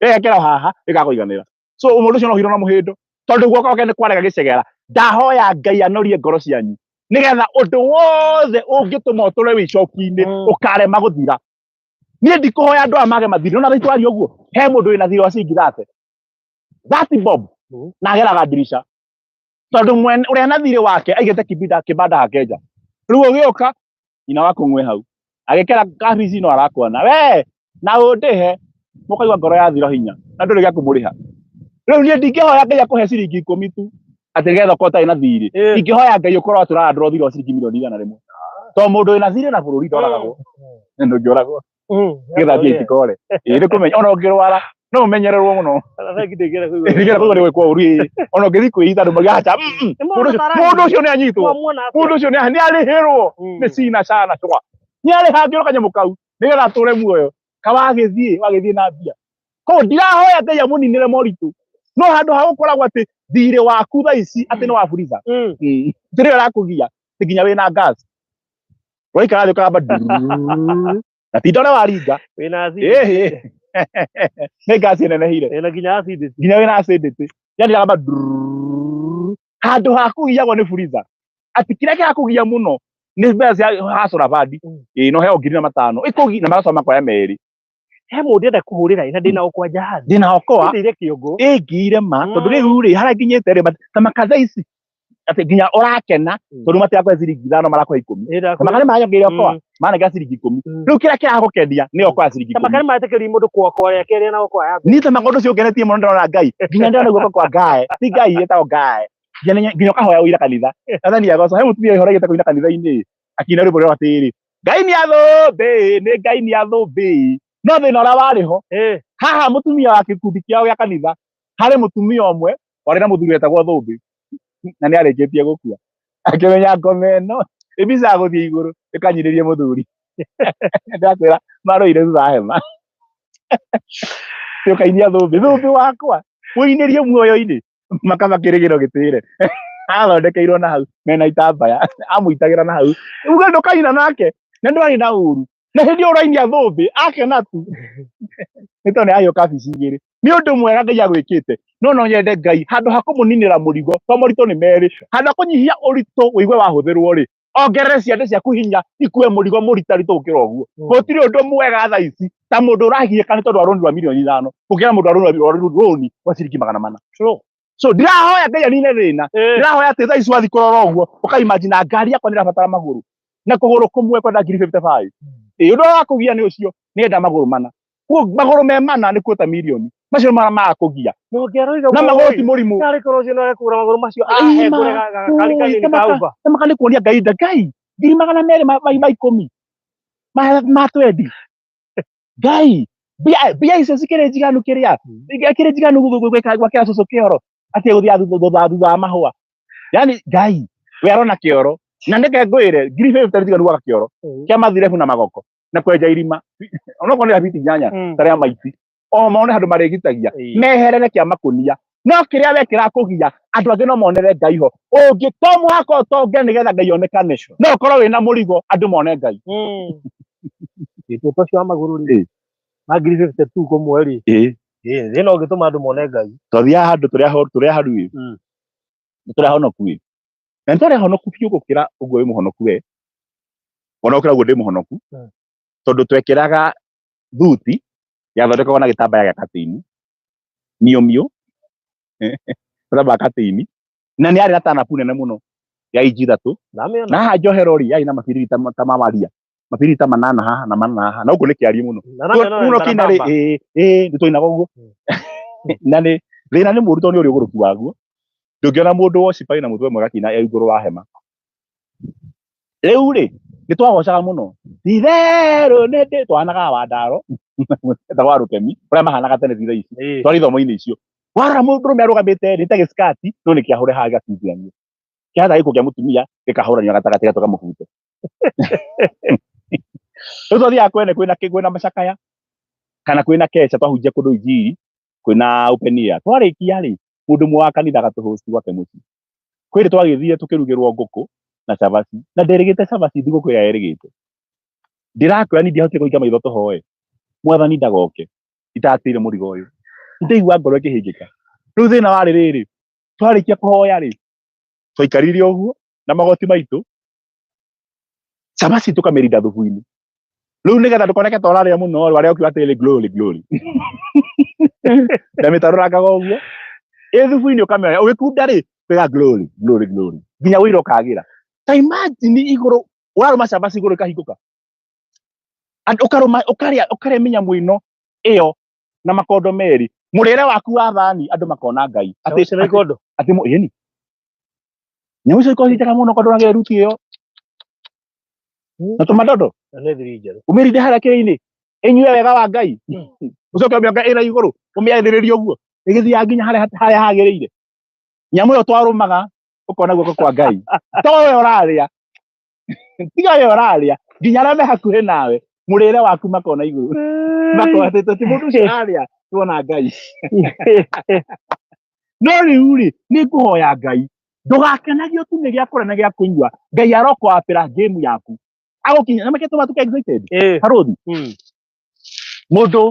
Ĩgekĩra haha, ĩkakũiganĩra. So mũndũ ũcio no ũhirwo na mũhĩndo, tondũ guoko gwake nĩ kwarega gĩcegera. Ndahoya Ngai anorie ngoro cianyu, nĩgetha ũndũ wothe ũngĩtũma ũtũre wĩ icoki-inĩ, ũkarema gũthira. Niĩ ndikũhoya andũ aya mage mathirĩ. Nĩwona thaa twaria ũguo, he mũndũ wĩna thirĩ wa ciringi thate. 30 bob. Na ageraga ndirica. Tondũ mwene ũrĩa na thirĩ wake aigĩte kibanda hake nja. Rĩu ũgĩũka, nyina waku ng'we hau. Agĩkĩra kabici no arakuona. We, na ũndĩhe, mũkaigua ngoro yathira hinya. Na ndũrĩ gĩa kũmũrĩha. Rĩu niĩ ndingĩhoya Ngai akũhe ciringi 10 tu, atĩ nĩgetha ũkorwo ũtarĩ na thirĩ. Ingĩhoya Ngai ũkorwo atũrarandũra thirĩ wa ciringi milioni 100. Tondũ mũndũ wĩna thirĩ na bũrũri ndoragagwo. Ndũngĩũragwo. Nĩgetha mbia itikore. Ĩĩ nĩ kũmenya, ona ũngĩrwara, no ũmenyererwo mũno. Ndingĩenda kũigua nĩ gwĩkwo ũru, ĩĩ. Ona ũngĩthiĩ kwĩhitha andũ mauge aca, mũndũ ũcio nĩ anyitwo. Mũndũ ũcio nĩ arĩhĩrwo nĩ cina cana cwa. Nĩ arĩhangĩrwo kanyamũ kau nĩgetha atũre muoyo. Kawagĩthiĩ, wagĩthiĩ na mbia. Koguo ndirahoya Ngai amũninĩre moritũ. No handũ ha gũkoragwo atĩ thirĩ waku thaa ici atĩ nĩ wa buriza. Thirĩ ũrakũgia, ti nginya wĩna gas. Waikara thĩ ũkamba ndurururu. Na ti ndore waringa. Wĩna acid. Ĩhĩ. Nĩ ngasi ĩnenehire. Wĩna nginya acid. Nginya wĩna acidity. Yani ĩragamba ndurururu. Handũ ha kũgiagwo nĩ freezer. Atĩ kĩrĩa kĩrakũgia mũno nĩ mbeca cia hasũra bandi. Ĩĩ no heo 5,000. Ĩkũgi na magacoka makoya merĩ. He mũndũ ndĩrenda kũhũrĩra ĩ na ndĩna okoa jahazi. Ndĩna okoa. Ndĩire kĩongo. Ĩngĩire ma tondũ rĩu rĩ harĩa nginyĩte rĩ ta makatha ici atĩ nginya ũrakena tondũ matirakũhe ciringi 5 marakũhe 10. Ta makatha manyongereire okoa manengera ciringi 10. Rĩu kĩrĩa kĩragũkenia nĩ okoa ciringi Ta 10. makatha maretĩkĩria mũndũ kuokoa rĩa kerĩ na okoa ya mbere. Niĩ ta maũndũ ũcio ũngenetie mũno ndĩrona Ngai nginya ndĩrona guoko kwa Ngai ti Ngai ĩtagwo Ngai nginya ũkahoya ũira kanitha. Athani agoco he mũtumia ũhoragĩte kũina kanitha-inĩ akina rwĩmbo rwa atĩrĩrĩ Ngai nĩ athũmbĩ nĩ Ngai nĩ athũmbĩ no thĩna ũrĩa warĩ ho haha mũtumia wa gĩkundi kĩao gĩa kanitha harĩ mũtumia ũmwe warĩ na mũthuri wetagwo Thũmbĩ na nĩ arĩkĩtie gũkua akĩmenya ngoma ĩno ĩbicaga gũthiĩ igũrũ ĩkanyirĩrie mũthuri ndakwĩra marũire thutha wa hema ũkainia Thũmbĩ Thũmbĩ wakwa ũinĩrie muoyo-inĩ makama kĩrĩgĩro gĩtĩre athondekeirwo na hau mena itambaya amũitagĩra na hau uga ndũkaina nake na ndwarĩ na ũru na hĩndĩ ĩyo ũrainia Thũmbĩ akena tu nĩ tondũ nĩ aheo kabici igĩrĩ nĩ ũndũ mwega Ngai agwĩkĩte no no nyende Ngai handũ ha kũmũninĩra mũrigo to moritũ nĩ merĩ handũ ha kũnyihia ũritũ ũigue wahũthĩrwo rĩ ongerere ciande ciaku hinya ikue mũrigo mũritaritũ gũkĩra ũguo. Gũtirĩ ũndũ mwega thaa ici ta mũndũ ũragiĩka nĩ tondũ wa rũni rwa mirioni 5 gũkĩra mũndũ wa rũni rwa ciringi 400. So ndĩrahoya Ngai anine thĩna. Ndĩrahoya atĩ thaa ici wathiĩ kũrora ũguo ũkaimagine ngari yakwa nĩ ĩrabatara magũrũ na kũgũrũ kũmwe kwenda ngiri 55. Ĩĩ ũndũ ũrĩa wakũgia nĩ ũcio nĩenda magũrũ mana. Koguo magũrũ me mana nĩ kuota mirioni macio mara magakũgia na magũrũ ti mũrimũ. Narĩ korwo ũcio no ekũgũra magũrũ macio ahe ngũre gakari kanini ka Uber. Tamaka nĩ kuonia Ngai nda Ngai 210,000 ma twendi Ngai mbia icio cikĩrĩ njiganu kĩrĩa ikĩrĩ njiganu gwakĩra cũcũ kĩoro atĩ gũthiĩ thutha thutha wa mahũa yani Ngai we arona kĩoro na nĩke ngwĩre 50,000 njiganu gwaka kĩoro kĩa mathirebu na magoko na kwenja irima onokorwo nĩ rĩa fiti 8 ta rĩa maiti o mone handũ marĩgitagia meherere kĩa makũnia no kĩrĩa we kĩrakũgia andũ angĩ no monere Ngai ho ũngĩ to mũhaka ũtonge nĩgetha Ngai onekane no ũkorwo wĩna mũrigo andũ mone Ngai. Ĩtũ ũcio wa magũrũ rĩ ma 52,000 kũmwe rĩ thĩna ũngĩtũma andũ mone Ngai. Twathiaga handũ tũrĩa haru ĩ nĩ tũrĩa honoku ĩ na nĩ twarĩ honoku biũ gũkĩra ũguo wĩ mũhonoku we ona gũkĩra ũguo ndĩ mũhonoku tondũ twekĩraga thuti yathondekagwo na gĩtambaya gĩa katĩini mio mio gĩtambaya katĩini na nĩ yarĩ na tanabu nene mũno ya inji 3 na haha njohero rĩ yarĩ na mabiriri ta ma maria mabiriri ta 8 haha na 8 haha na gũkũ nĩ kĩariĩ mũno mũno kĩina rĩ ĩĩ ĩĩ nĩ twainaga ũguo na nĩ thĩna nĩ mũru tondũ nĩ ũrĩ ũgũrũki waguo ndũngĩona mũndũ worshiper wĩna mũtwe mwega kĩina e igũrũ wa hema rĩu rĩ nĩ twagocaga mũno itherũ nĩ ndĩ twahanaga wa ndaro etagwo wa rũkemi ũrĩa mahanaga tene thutha ici twarĩ ithomo-inĩ icio warora mũndũrũme arũgamĩte rĩ ta gĩskati no nĩ kĩahũre haha gĩgatunguranio kĩhana gĩko kĩa mũtumia gĩkahũranio gatagatĩ gatuĩka mũbuto rĩu twathiaga kwene kwĩna kwĩna macakaya kana kwĩna keca twahunjia kũndũ injiri kwĩna open air twarĩkia rĩ mũndũ ũmwe wa kanitha agatũhost gwake mũciĩ kwĩrĩ twagĩthire tũkĩrugĩrwo ngũkũ na cabaci na nderĩgĩte cabaci thigũkũ ĩrĩa yerĩgĩte ndĩrakwĩra ni ndiahotire kũhinga maitho tũhoe mwathani ndagoke itatĩire mũrigo ũyũ ndaigua ngoro ĩkĩhĩngĩka rĩu thĩna warĩ rĩrĩ twarĩkia kũhoya rĩ twaikarire ũguo na magoti maitũ cabaci tũkamĩrinda thubu-inĩ rĩu nĩgetha ndũkoneke ta ũrarĩa mũno rĩ warĩa ũkiuga atĩrĩrĩ glory glory ndamĩtarũrangaga ũguo ĩ thubu-inĩ ũkamĩoya ũgĩkunda rĩ kwĩga glory glory glory nginya ũira ũkagĩra ta imagine igũrũ ũrarũma cabaci igũrũ ĩkahingũka Andũ ũkarũma ũkarĩa ũkarĩa mĩnyamũ ĩno ĩyo na makondo merĩ mũrĩre waku wa thani andũ makona Ngai atĩ atĩ ikondo atĩ ĩni nyamũ icio ikoragwo ciĩ njega mũno kwandũ ũragĩra ruti ĩyo na tũmadodo Na nĩ thiri njerũ. Ũmĩrinde harĩa kĩrĩ-inĩ ĩnyue wega wa Ngai ũcoke ũmĩonge ĩna igũrũ ũmĩathĩrĩrie ũguo ĩgĩthiaga nginya harĩa harĩa hagĩrĩire nyamũ ĩyo twarũmaga ũkona guoko kwa Ngai to we ũrarĩa tiga we ũrarĩa nginya arĩa me hakuhĩ nawe mũrĩre waku makona igũrũ makona atĩ ti mũndũ ũcio ararĩa tuona Ngai no rĩu rĩ nĩ ngũhoya Ngai ndũgakenagio tu nĩ gĩa kũrĩa na gĩa kũnyua Ngai arokwapĩra game yaku. Agũkinya na makĩtũma tuke excited. Ĩĩ. Barũthi, mũndũ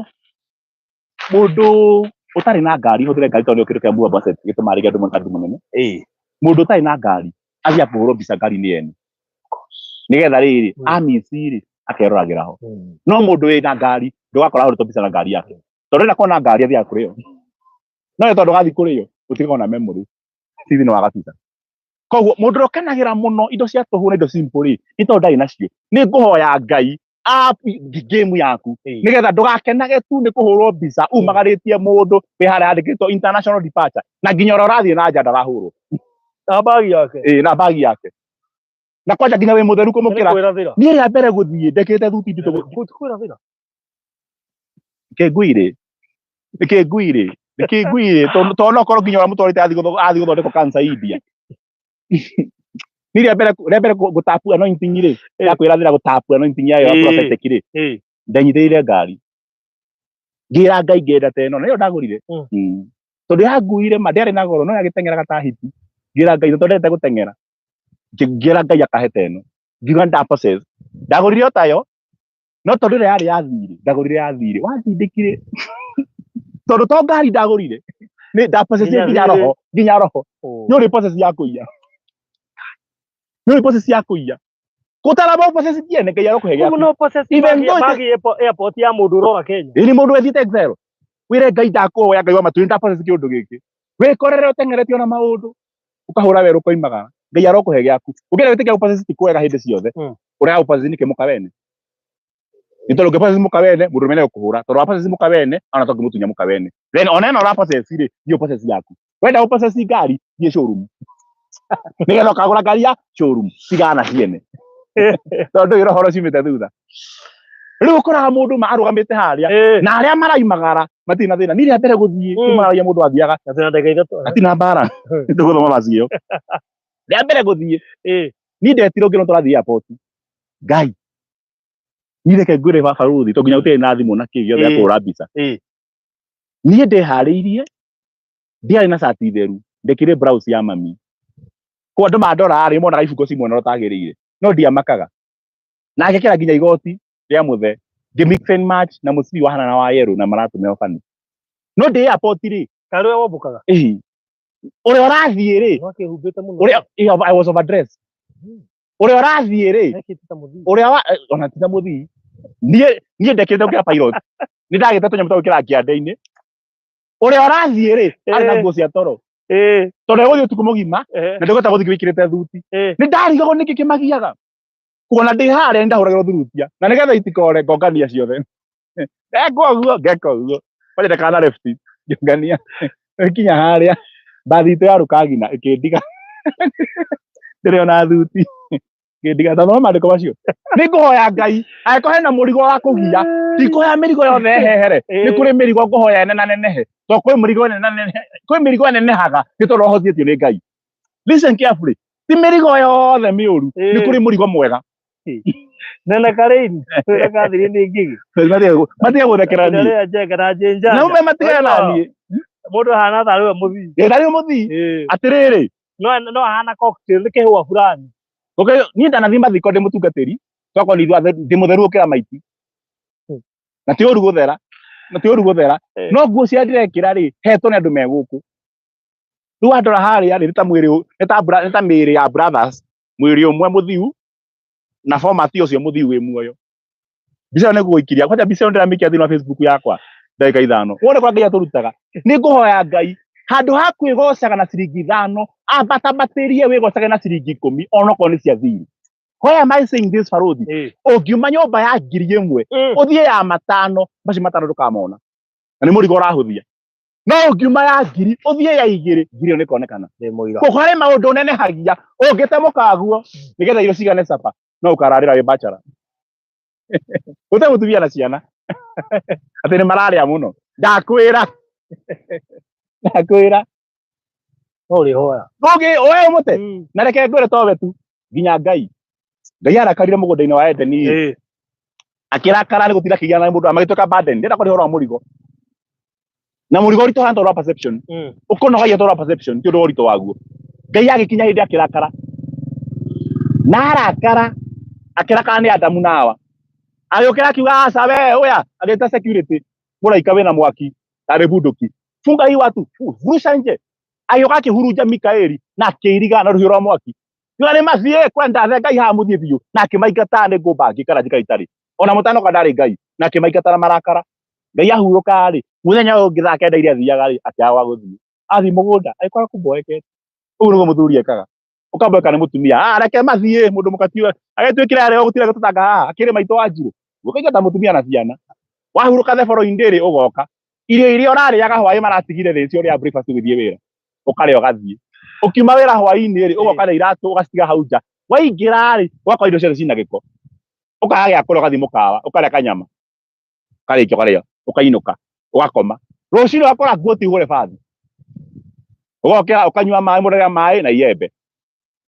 ũtarĩ na ngari, hũthĩre ngari tondũ nĩyo kĩndũ kĩa mugambo asset gĩtũmaga rĩngĩ andũ mone andũ mũnene. Mũndũ ũtarĩ na ngari athiaga kũhũrwo mbica ngari-inĩ yene nĩgetha rĩrĩ amisi rĩ akeroragĩra ho. No mũndũ wĩna ngari ndũgakora ahũrĩtwo mbica na ngari yake, tondũ enda kuona ngari athiaga kũrĩ yo, no we tondũ gathiĩ kũrĩ yo gũtirĩ na memory ci thĩinĩ wa gabica. Koguo mũndũ ũrĩa ũkenagĩra mũno indo cia tũhũ na indo simple rĩ, nĩ tondũ ndarĩ nacio. Nĩ ngũhoya Ngai up game yaku nĩgetha ndũgakenage tu nĩ kũhũrwo mbica umagarĩtie mũndũ wĩ harĩa handĩkĩtwo international departure, na nginya ũrĩa ũrathiĩ na nja ndarahũrwo. Na bagi yake. Ĩĩ, na bagi yake, na kwanja nginya wĩ mũtheru kũmũkĩra. Kwĩrathĩra. Niĩ rĩa mbere gũthiĩ ndekĩrĩte thuti nditũ. Kwĩrathĩra. Kĩnguirĩ nĩ kĩnguirĩ, tondũ no korwo nginya ũrĩa mũtwarĩte athiĩ gũthondekwo cancer India. Niĩ rĩa mbere gũtapu anointing rĩ, ya kwĩrathĩra, gũtapu anointing yayo ya prophetic rĩ, ndenyitĩrĩire ngari ngĩra Ngai ngĩenda ta ĩno, na ĩyo ndagũrire. Tondũ yanguire ma ndĩarĩ na goro, no yagĩteng'eraga ta hiti. Ngĩra Ngai tondũ ndendete gũteng'era, ngĩra Ngai akahe ta ĩno, ngiuga nda possess. Ndagũrire o tayo, no tondũ ĩrĩa yarĩ ya thirĩ, ndagũrire ya thirĩ wathindĩkire, tondũ to ngari ndagũrire, nĩ nda possess Nginya nginya thirĩ. Roho, nginya roho. Nĩ ũrĩ possess ya kũiya, nĩ ũrĩ possess ya kũiya, gũtaraba possess tiene. Ngai arokũhe Koguo gĩaku. no possess Even though bagi airport ya mũndũ ũrora Kenya. Ĩni mũndũ wethiĩte exile, wĩre Ngai, ndakũhoya Ngai wa matu, nĩ ndapossess kĩũndũ gĩkĩ. Wĩkorere ũteng'eretio na maũndũ, ũkahũra werũ, ũkoimagara. Ngai arokũhe gĩaku. Ũngĩenda gwĩtĩkia gũpossess ti kwega hĩndĩ ciothe. Ũrĩa gũpossess nĩkĩ mũkawene? Nĩ tondũ ũngĩpossess mũkawene, mũndũ ũrũme nĩegũkũhũra, tondũ wapossess mũkawene ona to ngĩmũtunya mũkawene. Then ona ĩno ũrapossess rĩ, ndio possess yaku. Wenda gũpossess ngari, thiĩ showroom nĩgetha ũkagũra ngari ya showroom, tigana na ciene, tondũ ndũĩ roho ciumĩte thutha. Rĩu ũkoraga mũndũ ma arũgamĩte harĩa na arĩa maraimagara matirĩ na thĩna. Niĩ rĩa mbere gũthiĩ, maragia mũndũ athiaga Na ndagĩka 3. Hatirĩ na mbara, tũgũthoma vaci ĩyo. Rĩa mbere gũthiĩ, niĩ ndetirwo ngĩrwo tũrathiĩ airport. Ngai, niĩ reke ngwĩre barũthi, to nginya gũtirĩ na thimũ na kĩ gĩothe ya kũhũra mbica. Niĩ ndeharĩirie, ndiarĩ na cati theru, ndekire blouse ya mami. Kwa andũ mandora rĩ, monaga ibungo ci mwena ũrĩa ũtagĩrĩire, no ndiamakaga. Na ngĩkĩra nginya igoti rĩa mũthe, ngĩ mix and match na mũcibi wahana na wa yellow na maratũ meho bani. No ndĩ airport rĩ, Karĩ we wombũkaga. Ĩhi, ũrĩa ũrathiĩ rĩ, Wakĩhumbĩte mũno. Ũrĩa, I was overdressed. Ũrĩa ũrathiĩ rĩ, Ekĩte ta mũthii. Ũrĩa wa ona ti ta mũthii. Niĩ ndekĩrĩte gũkĩra pilot. Nĩ ndagĩte tũnyamũ twa gwĩkĩra kĩande-inĩ. Ũrĩa ũrathiĩ rĩ, arĩ na nguo cia toro. Tondũ egũthiĩ ũtukũ mũgima na ndũgũta gũthiĩ wĩkĩrĩte thuti. Nĩ ndarigagwo nĩkĩ kĩmagiaga. Kuona ndĩ harĩa nĩ ndahũragĩrwo thurutia na nĩgetha itikore ngongania ciothe. Ndekwo ũguo, ngeka ũguo. Kwanja ndekana left ngĩongania. Nginya harĩa mbathi itũ ya rũkagina ĩkĩndiga. Ndĩrĩ ona thuti. Ngĩndiga tondũ maandĩko macio. Nĩ ngũhoya Ngai angĩkorwo hena mũrigo wa kũgia, ndikũhoya mĩrigo yothe ĩhehere. Nĩ kũrĩ mĩrigo ngũhoya ĩnena nenehe. Tondũ kwĩ mĩrigo ĩnena nenehe, kwĩ mĩrigo ĩnenehaga nĩ tondũ ũhotithĩtio nĩ Ngai. Listen carefully. Ti mĩrigo yothe mĩũru, nĩ kũrĩ mũrigo mwega. Nene karĩini. Wĩra kathiri nĩ ngigĩ. Matige gũthekera niĩ. Rĩrĩa njenga na njĩnjanja. Na ume matigane na niĩ. Mũndũ ahana tarĩ we mũthii. Ndarĩ mũthii. Atĩrĩrĩ, No ahana cocktail nĩ kĩhũa fulani. Okay, niĩ ndanathiĩ mathiko ndĩ mũtungatĩri, twakorwo nĩ ithuĩ ndĩ mũtheru gũkĩra maiti. Na ti ũru gũthera, na ti ũru gũthera. No nguo cia ndĩrekĩra rĩ, hetwo nĩ andũ me gũkũ. Rĩu wandora harĩa rĩ, nĩ ta mwĩrĩ, nĩ ta mĩĩrĩ ya brothers, mwĩrĩ ũmwe mũthiu na format ũcio mũthiu wĩ muoyo. Mbica ĩyo nĩ gũikiria, kwanja mbica ĩyo ndĩramĩikia thĩinĩ wa Facebook yakwa ndagĩka 5. Wone kũrĩa Ngai atũrutaga. Nĩ ngũhoya Ngai handũ ha kwĩgocaga na ciringi 5, ambatambatĩrie wĩgocage na ciringi 10, onokorwo nĩ cia thiri. Why am I saying this, Barũthi? Ũngiuma nyũmba ya 1000 ũthiĩ ya 5, macio 5 ndũkamona. Na nĩ mũrigo ũrahũthia. No ũngiuma ya 1000 ũthiĩ ya 2, 1000 ĩyo nĩ ĩkonekana. Ndĩ mũira. Koguo harĩ maũndũ ũnenehagia ũngĩte mũkaguo nĩgetha irio cigane capa, no ũkararĩra wĩ bachelor. Ũte mũtumia na ciana atĩ nĩ mararĩa mũno. Ndakwĩra. Ndakwĩra. No ũrĩhoya. Ũngĩ oe ũmũte. Na reke ngwĩre towe tu nginya Ngai. Ngai arakarire mũgũnda-inĩ wa Edeni. Akĩrakara nĩ gũtinda akĩgiana na mũndũ magĩtuĩka burden. Ndĩrenda kwaria ũhoro wa mũrigo. Na mũrigo ũritũhaga tondũ wa perception. Ũkũnogagia tondũ wa perception, ti ũndũ wa ũritũ waguo. Ngai agĩkinya hĩndĩ akĩrakara. Na arakara Akĩra kana nĩ Adamu na Hawa. Agĩũkĩra akiuga aca we ũya, agĩta security mũraika wĩna mwaki tarĩ bunduki. Funga hii watu, vurusha nje. Agĩũka akĩhurunja Mikaeli na akĩiriga na rũhiũ rwa mwaki. Kiuga nĩ mathiĩ kwenda the Ngai haha mũthiĩ biũ na akĩmaingata nĩ ngũmba ngĩkara njikara itarĩ. Ona mũtanoka ndarĩ Ngai na akĩmaingata na marakara. Ngai ahurũka rĩ, mũthenya ũyũ ũngĩ thaa kenda iria athiaga rĩ, akĩaga gwa gũthiĩ. Athiĩ mũgũnda, agĩkora kũmboekete. Ũguo nĩguo mũthuri ekaga. Ũkamboeka nĩ mũtumia, ah, reke mathiĩ, mũndũ mũkatiwe. Agĩtuĩkire arĩ gũtirĩ gũtũtanga haha, akĩrĩ maitũ wa njirũ. Ũkaingata mũtumia na ciana. Wahurũka theboro-inĩ rĩ, ũgoka. Irio iria ũrarĩaga hwaĩ maratigire rĩ, cio ũrĩa breakfast ũgĩthiĩ wĩra. Ũkarĩa ũgathiĩ. Ũkiuma wĩra hwaĩ-inĩ rĩ, ũgoka na iratũ ũgacitiga hau nja. Waingĩra rĩ, ũgakora indo ciothe cina gĩko. Ũkaga gĩa kũrĩa ũgathiĩ mũkawa, ũkarĩa kanyama. Ũkarĩkia ũkarĩa, ũkainũka, ũgakoma. Rũcinĩ ũgakora nguo ti hũre bathi. Ũgokĩra ũkanyua maĩ, mũndũ arĩa maĩ na iembe.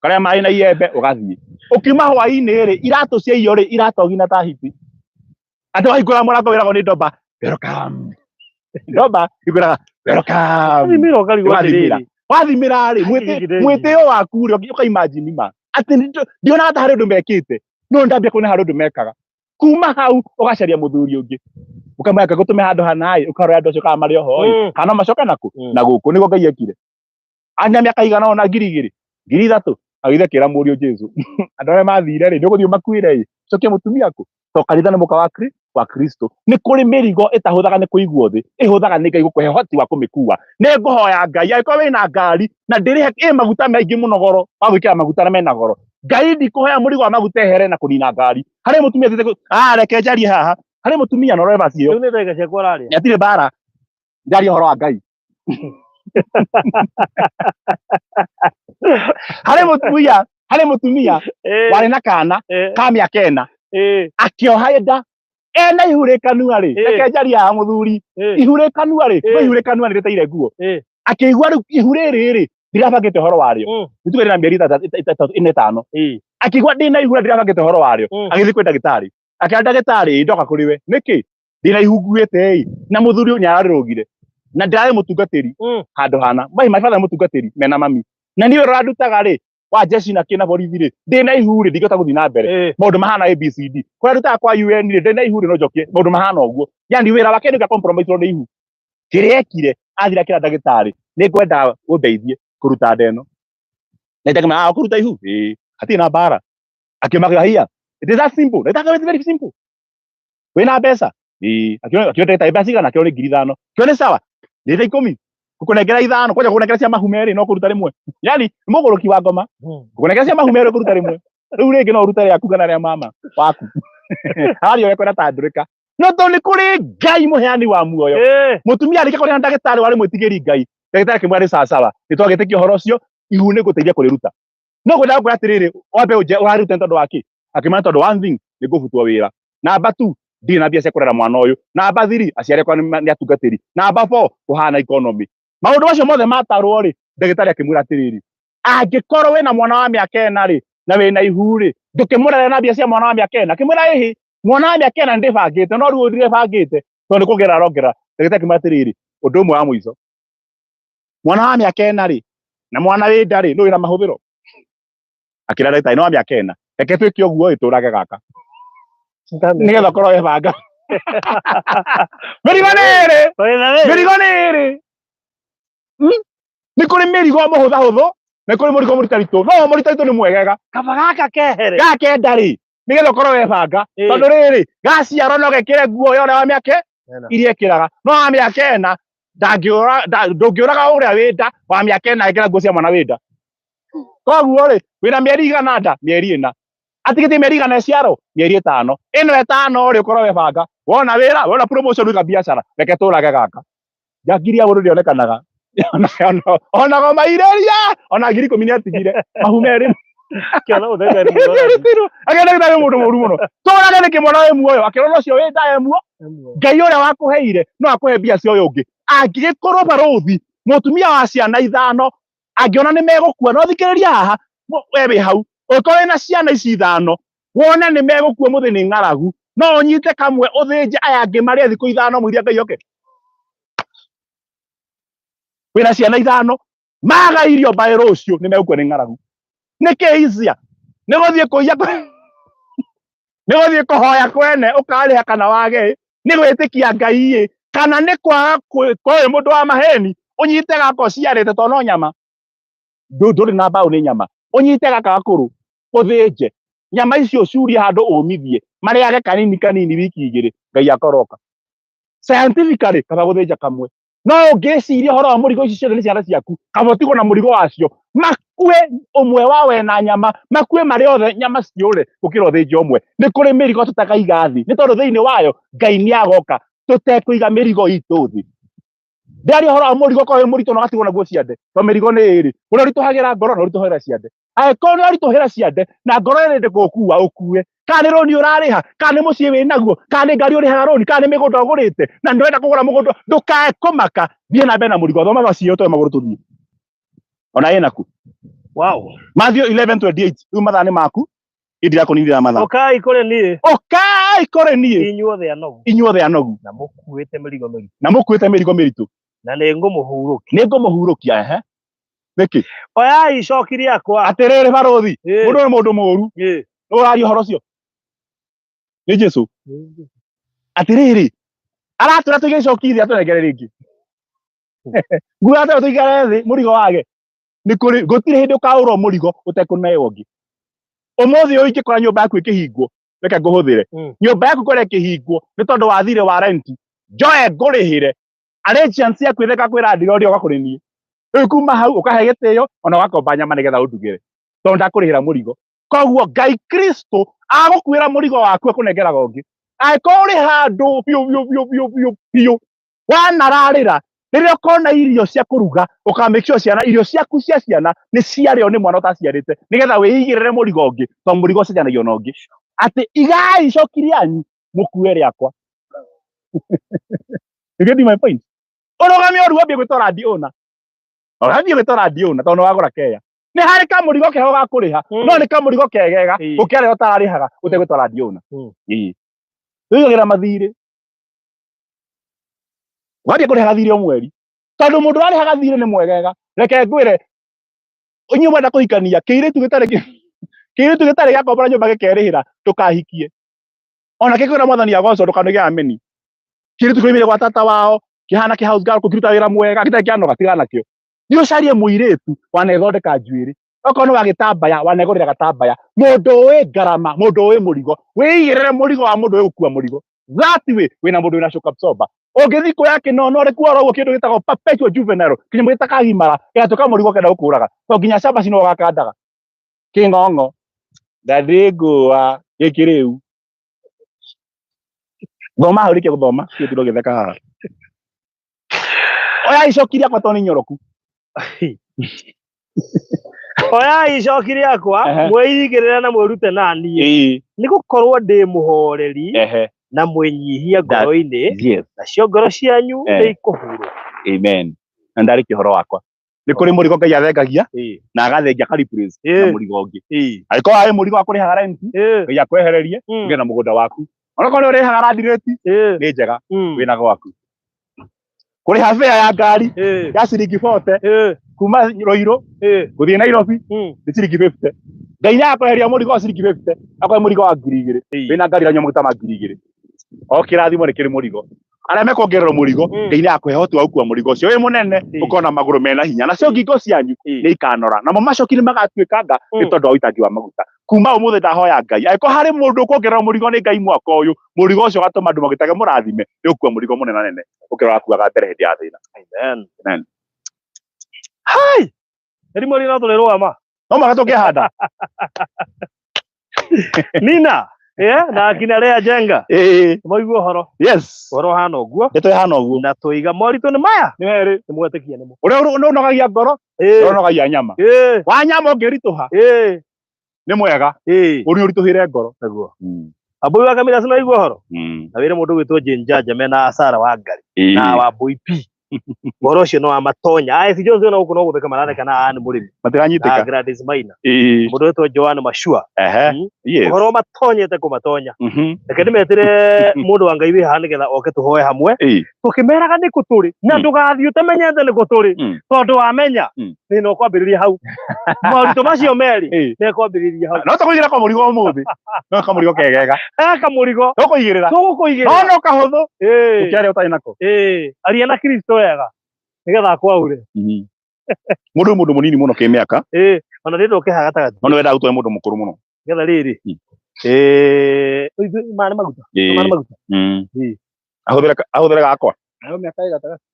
Ũkarĩa maĩ na iembe ũgathiĩ. Ũkiuma hwaĩ-inĩ rĩ, iratũ cia iyo rĩ, iratogina ta hiti. Atĩ wahingũra mũrango wĩragwo nĩ ndomba, welcome. Ndomba ĩkwĩraga welcome. Wathimĩra ũkarigwo Wathimĩra. atĩrĩrĩ. Wathimĩra rĩ, Gĩkĩ nĩ mwĩtĩo waku rĩ, ũka imagine ma. Atĩ ndionaga ta harĩ ũndũ mekĩte, no ndambia kuona harĩ ũndũ mekaga. Kuma hau ũgacaria mũthuri ũngĩ. Ũkamwĩra ngũtũme handũ hana ĩ, ũkarora andũ acio kana marĩ oho ĩ, kana no macoke nakũ? Na gũkũ nĩguo Ngai ekire. Anya mĩaka igana ũna ngiri igĩrĩ, ngiri ithatũ, agĩthiĩ akĩra mũriũ Jesu. Andũ arĩa mathire rĩ, nĩ ũgũthiĩ ũmakuĩre ĩ, cokia mũtumia kũ? To kanitha nĩ mũka wa Kristo. Nĩ kũrĩ mĩrigo ĩtahũthaga nĩ kũigwo thĩ, ĩhũthaga nĩ Ngai gũkũhe ũhoti wa kũmĩkua. Nĩ ngũhoya Ngai, angĩkorwo wĩna ngari na ndĩrĩhe ĩ maguta maingĩ mũno goro, wa gwĩkĩra maguta na mena goro. Ngai ndikũhoya mũrigo wa maguta ehere na kũnina ngari. Harĩ mũtumia thiĩte reke njarie haha. Harĩ mũtumia na ũrore verse ĩyo. Rĩu nĩ ndagĩka ciakwa ũraria. Hatirĩ mbara. Njarie ũhoro wa Ngai. Harĩ mũtumia, harĩ mũtumia warĩ na kana ka mĩaka ĩna akĩoha nda ena ihu rĩ kanua rĩ, reke njarie haha mũthuri, ihu rĩ kanua rĩ, no ihu rĩ kanua nĩ rĩteire nguo. Akĩigua rĩu ihu rĩrĩ rĩ, ndirabangĩte ũhoro warĩo. Nĩ tuge rĩna mĩeri ĩtatũ, ĩna ĩtano. Akĩigua ndĩna ihu na ndirabangĩte ũhoro warĩo. Agĩthiĩ kwĩ ndagĩtarĩ. Akĩra ndagĩtarĩ, ndoka kũrĩ we. Nĩkĩ? Ndĩna ihu nguĩte ĩ, na mũthuri ũyũ nĩararĩrũgire. Na ndĩrarĩ mũtungatĩri handũ hana. My father nĩ mũtungatĩri mena mami. Na niĩ wĩra ũrandutaga rĩ, wa jeshi na kĩ na borithi rĩ, ndĩna ihu rĩ, ndingĩhota gũthiĩ na mbere. Maũndũ mahana ABCD. Kũrĩa ndutaga kwa UN rĩ, ndĩna ihu rĩ, no njokie maũndũ mahana ũguo. Yani wĩra wake nĩ compromise nĩ ihu. Kĩrĩa ekire, athire akĩra ndagĩtarĩ, nĩ ngwenda ũndeithie kũruta nda ĩno. Na ndagĩtarĩ akĩmwĩra, ũkũruta ihu? Ĩĩ. Hatirĩ na mbara. Akĩmaga hiya. It is that simple. Ndagĩtarĩ it's very simple. Wĩna mbeca? Ĩĩ. Akĩona ndagĩtarĩ mbeca cigana? Akĩona nĩ ngiri ithano. Akĩona nĩ sawa. Nĩ thaa ikũmi. Ngũkũnengera ithano, kwanja ngũkũnengera cia mahu merĩ no kũruta rĩmwe. Yani nĩ mũgũrũki wa ngoma. Ngũkũnengera cia mahu merĩ kũruta rĩmwe. Rĩu rĩngĩ no ũrute rĩaku kana rĩa mama waku. Harĩa ũrĩa kwenda tandũrĩka. No tondũ nĩ kũrĩ Ngai mũheani wa muoyo. Mũtumia arĩkia kũrĩa na ndagĩtarĩ warĩ mwĩtigĩri Ngai. Ndagĩtarĩ akĩmwĩra nĩ sawa sawa. Nĩ twagĩtĩkia ũhoro ũcio, ihu nĩ ngũteithia kũrĩruta. No ngwendaga kwĩra atĩrĩrĩ, wambe ũnje ũraruta nĩ tondũ wa kĩ? Akĩmwĩra tondũ one thing, nĩ ngũbutwo wĩra. Number 2, ndirĩ na mbia cia kũrera mwana ũyũ. Number 3, aciari akwa nĩ atungatĩri. Number 4, kũhana economy. Maũndũ macio mothe matarwo rĩ, ndagĩtarĩ akĩmwĩra atĩrĩrĩ, angĩkorwo wĩna mwana wa mĩaka ĩna rĩ, na wĩna ihu rĩ, ndũkĩmũrere na mbia cia mwana wa mĩaka ĩna. Akĩmwĩra ĩhĩ, mwana wa mĩaka ĩna nĩndĩbangĩte, no rĩu ndirĩbangĩte, tondũ nĩ kuongerera arongerera. Ndagĩtarĩ akĩmwĩra atĩrĩrĩ, ũndũ ũmwe wa mũico, mwana wa mĩaka ĩna rĩ, na mwana wĩ nda rĩ, nũ wĩna mahũthĩro? Akĩra ndagĩtarĩ, nĩ wa mĩaka ĩna, reke twĩke ũguo ĩ, tũrage gaka nĩgetha ũkorwo webanga. Mĩrigo nĩ ĩrĩ, mĩrigo nĩ ĩrĩ. Nĩ kũrĩ mĩrigo mũhũthahũthũ, na nĩ kũrĩ mũrigo mũritaritũ. No mũritaritũ nĩ mwegega. Kaba gaka kehere. Gaka nda rĩ, nĩgetha ũkorwo webanga. Tondũ rĩrĩ, gaciarwo no gekĩre nguo ya ũrĩa wa mĩaka iria ĩkĩraga. No wa mĩaka ĩna, ndũngĩũraga ũrĩa wĩ nda, wa mĩaka ĩna ekĩra nguo cia mwana wĩ nda. Koguo rĩ, wĩna mĩeri igana nda? Mĩeri ĩna. Atigĩtie mĩeri igana ĩciarwo? Mĩeri ĩtano. Ĩno ĩtano rĩ, ũkorwo webanga. Wona wĩra, wona promotion wiga biacara, reke tũrage gaka. Ngiri ya mũndũ ndĩonekanaga. Ona go mairĩria, ona ngiri ikũmi nĩatigire. Mahu merĩ. Kĩona ũthenya nĩ mũru. Akĩona ndagĩtarĩ mũndũ mũru mũno. Tũrage nĩkĩ mwana wĩ muoyo? Akĩrora ũcio wĩ nda e muoyo. Ngai ũrĩa wakũheire no akũhe mbia cia ũyũ ũngĩ. Angĩgĩkorwo barũthi, mũtumia wa ciana ithano, angĩona nĩ megũkua, no thikĩrĩria haha, we wĩ hau, ũngĩkorwo wĩna ciana ici ithano, wone nĩ megũkua mũthĩ nĩ ng'aragu, no ũnyite kamwe ũthĩnje aya angĩ marĩe thikũ ithano mũiria Ngai oke. Wĩna ciana ithano, maga irio mbaĩ rũciũ nĩ megũkua nĩ ng'aragu. Nĩkĩ easier? Nĩ gũthiĩ kũiya Nĩ gũthiĩ kũhoya kwene ũkarĩha kana wage, nĩ gwĩtĩkia Ngai ĩ, kana nĩ kwaga kwĩ mũndũ wa maheni, ũnyite gaka ũciarĩte tondũ no nyama. Ndũrĩ na mbaũ nĩ nyama. Ũnyite gaka gakũrũ, ũthĩnje. Nyama icio ũcurie handũ ũmithie, marĩage kanini kanini wiki igĩrĩ, Ngai akoroka. Scientifically, kaba gũthĩnja kamwe. No ũngĩciria ũhoro wa mũrigo ici ciothe nĩ ciana ciaku, kaba ũtigwo na mũrigo wacio, makue ũmwe wa we na nyama, makue marĩ othe nyama ciũre, gũkĩra ũthĩnje ũmwe. Nĩ kũrĩ mĩrigo tũtakaiga thĩ, nĩ tondũ thĩinĩ wayo Ngai nĩ agoka tũtekũiga mĩrigo itũ thĩ. Ndĩraria ũhoro wa mũrigo ũkorwo wĩ mũritũ na ũgatigwo naguo ciande, tondũ mĩrigo nĩ ĩrĩ, ũrĩa ũritũhagĩra ngoro na ũritũhagĩra ciande. Angĩkorwo nĩ ũritũhĩra ciande na ngoro ĩrĩndĩ gũkua ũkue, kana nĩ rũni ũrarĩha, kana nĩ mũciĩ wĩ naguo, kana nĩ ngari ũrĩhaga rũni, kana nĩ mĩgũnda ũgũrĩte na ndũrenda kũgũra mũgũnda, ndũkae kũmaka, thiĩ na mbere na mũrigo. Thoma verse ĩyo tũe magũrũ tũthiĩ. Ona ĩna ku. Wow. Matthew 11:28. Rĩu mathaa nĩ maku, indirakũninĩra mathaa. Ũkai kũrĩ niĩ Ũkai kũrĩ niĩ inyuothe anogu inyuothe anogu na mũkuĩte mĩrigo mĩritũ, na mũkuĩte mĩrigo mĩritũ, na nĩ ngũmũhurũkia. Nĩ ngũmũhurũkia. Ehe, nĩkĩ? Oyai icoki rĩakwa. Atĩrĩrĩ barũthi, mũndũ nĩ mũndũ mũũru, nĩ ũraria ũhoro ũcio nĩ Jesu. Atĩrĩrĩ, aratwĩra tũige icoki thĩ atũnengere rĩngĩ. Nguga atĩrĩ, tũikare thĩ mũrigo wage. Nĩ kũrĩ, gũtirĩ hĩndĩ ũkaũrwo mũrigo ũtekũneo ũngĩ. Ũmũthĩ ũyũ ingĩkora nyũmba yaku ĩkĩhingwo, reke ngũhũthĩre, nyũmba yaku kũrĩa ĩkĩhingwo nĩ tondũ wa thirĩ wa renti, njoe ngũrĩhĩre allegiance yaku ĩtheka kwĩra ndiro ndioka kũrĩ niĩ. Rĩu kuma hau ũkahe gĩtĩo ona ũgakomba nyama nĩgetha ũndugĩre, tondũ ndakũrĩhĩra mũrigo. Koguo Ngai Kristo agũkuĩra mũrigo waku akũnengeraga ũngĩ. Angĩkorwo ũrĩ handũ biũ biũ biũ biũ biũ biũ wanararĩra, rĩrĩa ũkona irio cia kũruga, ũka make sure ciana, irio ciaku cia ciana nĩ ciarĩo nĩ mwana ũtaciarĩte, nĩgetha wĩigĩrĩre mũrigo ũngĩ, tondũ mũrigo ũcenjanagio na ũngĩ. Atĩ igai icoki rĩanyu mũkue rĩakwa. You get my point? Ũrũgame ũru wambie gwĩtwara randi ũna, ũgathiĩ gwĩtwara randi ũna tondũ nĩ wagũra keya. Nĩ harĩ kamũrigo keho ga kũrĩha, no nĩ kamũrigo kegega gũkĩra rĩrĩa ũtararĩhaga ũtegwĩtwara randi ũna. Ĩĩ. Tũigagĩra mathirĩ, wathiĩ kũrĩhaga thirĩ o mweri, tondũ mũndũ ũrarĩhaga thirĩ nĩ mwegega. Reke ngwĩre, inyuĩ mwenda kũhikania, kĩirĩtu gĩtarĩ gĩakombora nyũmba gĩkerĩhĩra, ndũkahikie. Ona kĩkwĩra Mwathani agocwo, ndũkanoige ameni. Kĩirĩtu kĩoimire gwa tata wao kĩhana kĩ house girl, kũkĩruta wĩra mwega, gĩtarĩ kĩanoga, tigana nakĩo. Thiĩ ũcarie mũirĩtu wanethondeka njuĩrĩ, okorwo nĩ wa gĩtambaya, wanegũrĩra gatambaya, mũndũ ũĩ ngarama, mũndũ ũĩ mũrigo. Wĩigĩrĩre mũrigo wa mũndũ ũĩ gũkua mũrigo. That way wĩna mũndũ wĩna shock absorber. Ũngĩthiĩ kuoya kĩnono rĩkuo oro ũguo, kĩndũ gĩtagwo perpetual juvenile, kĩnyamũ gĩtakagimara, gĩgatuĩka mũrigo kenda gũkũraga, to nginya cabaci no ũgakandaga kĩng'ong'o ndarĩ ngũa gĩkĩ. Rĩu thoma hau, rĩkia gũthoma ciĩ gĩtheka haha. Oya icoki rĩakwa tondũ nĩ nyoroku. Oyai icoki rĩakwa, mwĩigĩrĩre na mwĩrute na niĩ, nĩ gũkorwo ndĩ mũhooreri na mwĩnyihia ngoro-inĩ, nacio ngoro cianyu nĩ ikũhurũka. Amen. Na ndarĩkia ũhoro wakwa, nĩ kũrĩ mũrigo Ngai athengagia na agathengia aka replace na mũrigo ũngĩ. Angĩkorwo harĩ mũrigo wa kũrĩhaga rent, Ngai akwehererie, ũgĩe na mũgũnda waku. Onakorwo nĩ ũrĩhaga land rate, nĩ njega, wĩna gwaku. Kũrĩha fare ya ngari ya ciringi 40 kuma Ruiru gũthiĩ Nairobi nĩ ciringi 50, Ngai nĩ akweheria mũrigo wa ciringi 50, akũhe mũrigo wa 2000. Wĩna ngari iranyua maguta ma 2000. O kĩrathimo nĩ kĩrĩ mũrigo. Arĩa mekuongererwo mũrigo, Ngai nĩ akũhe ũhoti wa gũkua mũrigo ũcio wĩ mũnene, ũkona magũrũ mena hinya, nacio ngingo cianyu nĩ ikanora, namo macoki nĩ magatuĩkanga nĩ tondũ wa ũitangi wa maguta. Kuma ũmũthĩ ndahoya Ngai, angĩkorwo harĩ mũndũ ũkuongererwo mũrigo nĩ Ngai mwaka ũyũ, mũrigo ũcio ũgatũma andũ magĩtage mũrathime nĩ gũkua mũrigo mũnene nene ũkĩra ũrakuaga mbere hĩndĩ ya thĩna. Amen. Amen. Hai! Ĩrimũ rĩno tũrĩrũgama. No mũhaka tũngĩhanda. Nina, yeah, na akina Lea Jenga. Maigua ũhoro. Ũhoro ũhana ũguo. Ndeto ĩhana ũguo. Na tũiga moritũ nĩ maya. Nĩ merĩ. Nĩ mwetĩkia nĩmo. Ũrĩa ũnogagia ngoro, ũnogagia nyama. Wa nyama ũngĩritũha, nĩ mwega. Ũrĩa ũritũhĩre ngoro. Nĩguo. Ambũi wa Kamira cinaigua ũhoro. Na wĩre mũndũ gwĩtwo Jane Janja mena Sara wa Ngari na wa Mbũi P. Ũhoro ũcio no wa matonya. AS Jones ona gũkũ no gũtheka maratheka na Ann Mũrĩmi na Matiranyitĩka. Gladys Maina. Ĩĩ. Mũndũ wetwo Joan Mashua. Ehe. Yes. Ũhoro matonyete kũmatonya. Reke ndĩmetĩre mũndũ wa Ngai wĩ haha nĩgetha oke tũhoe hamwe. Ĩĩ. Tũkĩmeraga nĩ kũ tũrĩ na ndũgathiĩ ũtamenyete nĩ kũ tũrĩ tondũ wamenya thĩna ũkwambĩrĩria hau. Moritũ macio merĩ Ĩĩ. mekwambĩrĩria hau. No tũkũigĩra kamũrigo ũmũthĩ. No kamũrigo kegega. He kamũrigo Tũkũigĩrĩra. tũgũkũigĩrĩra. No no kahũthũ. Ĩĩ. Ũkĩaria ũtarĩ nako. Ĩĩ. Aria na Kristo wega nĩgetha akwaũre. Mũndũ mũndũ mũnini mũno kĩmĩaka. Ĩĩ. Ona ndĩrenda ũke haha gatagatĩ. No nĩ wendaga gũtũhe mũndũ mũkũrũ mũno. Nĩgetha rĩrĩ. Ĩĩ. Maya nĩ maguta. Maya nĩ maguta. Ĩĩ. Ahũthĩra ahũthĩra gakwa. Nayo mĩaka ĩ gatagatĩ.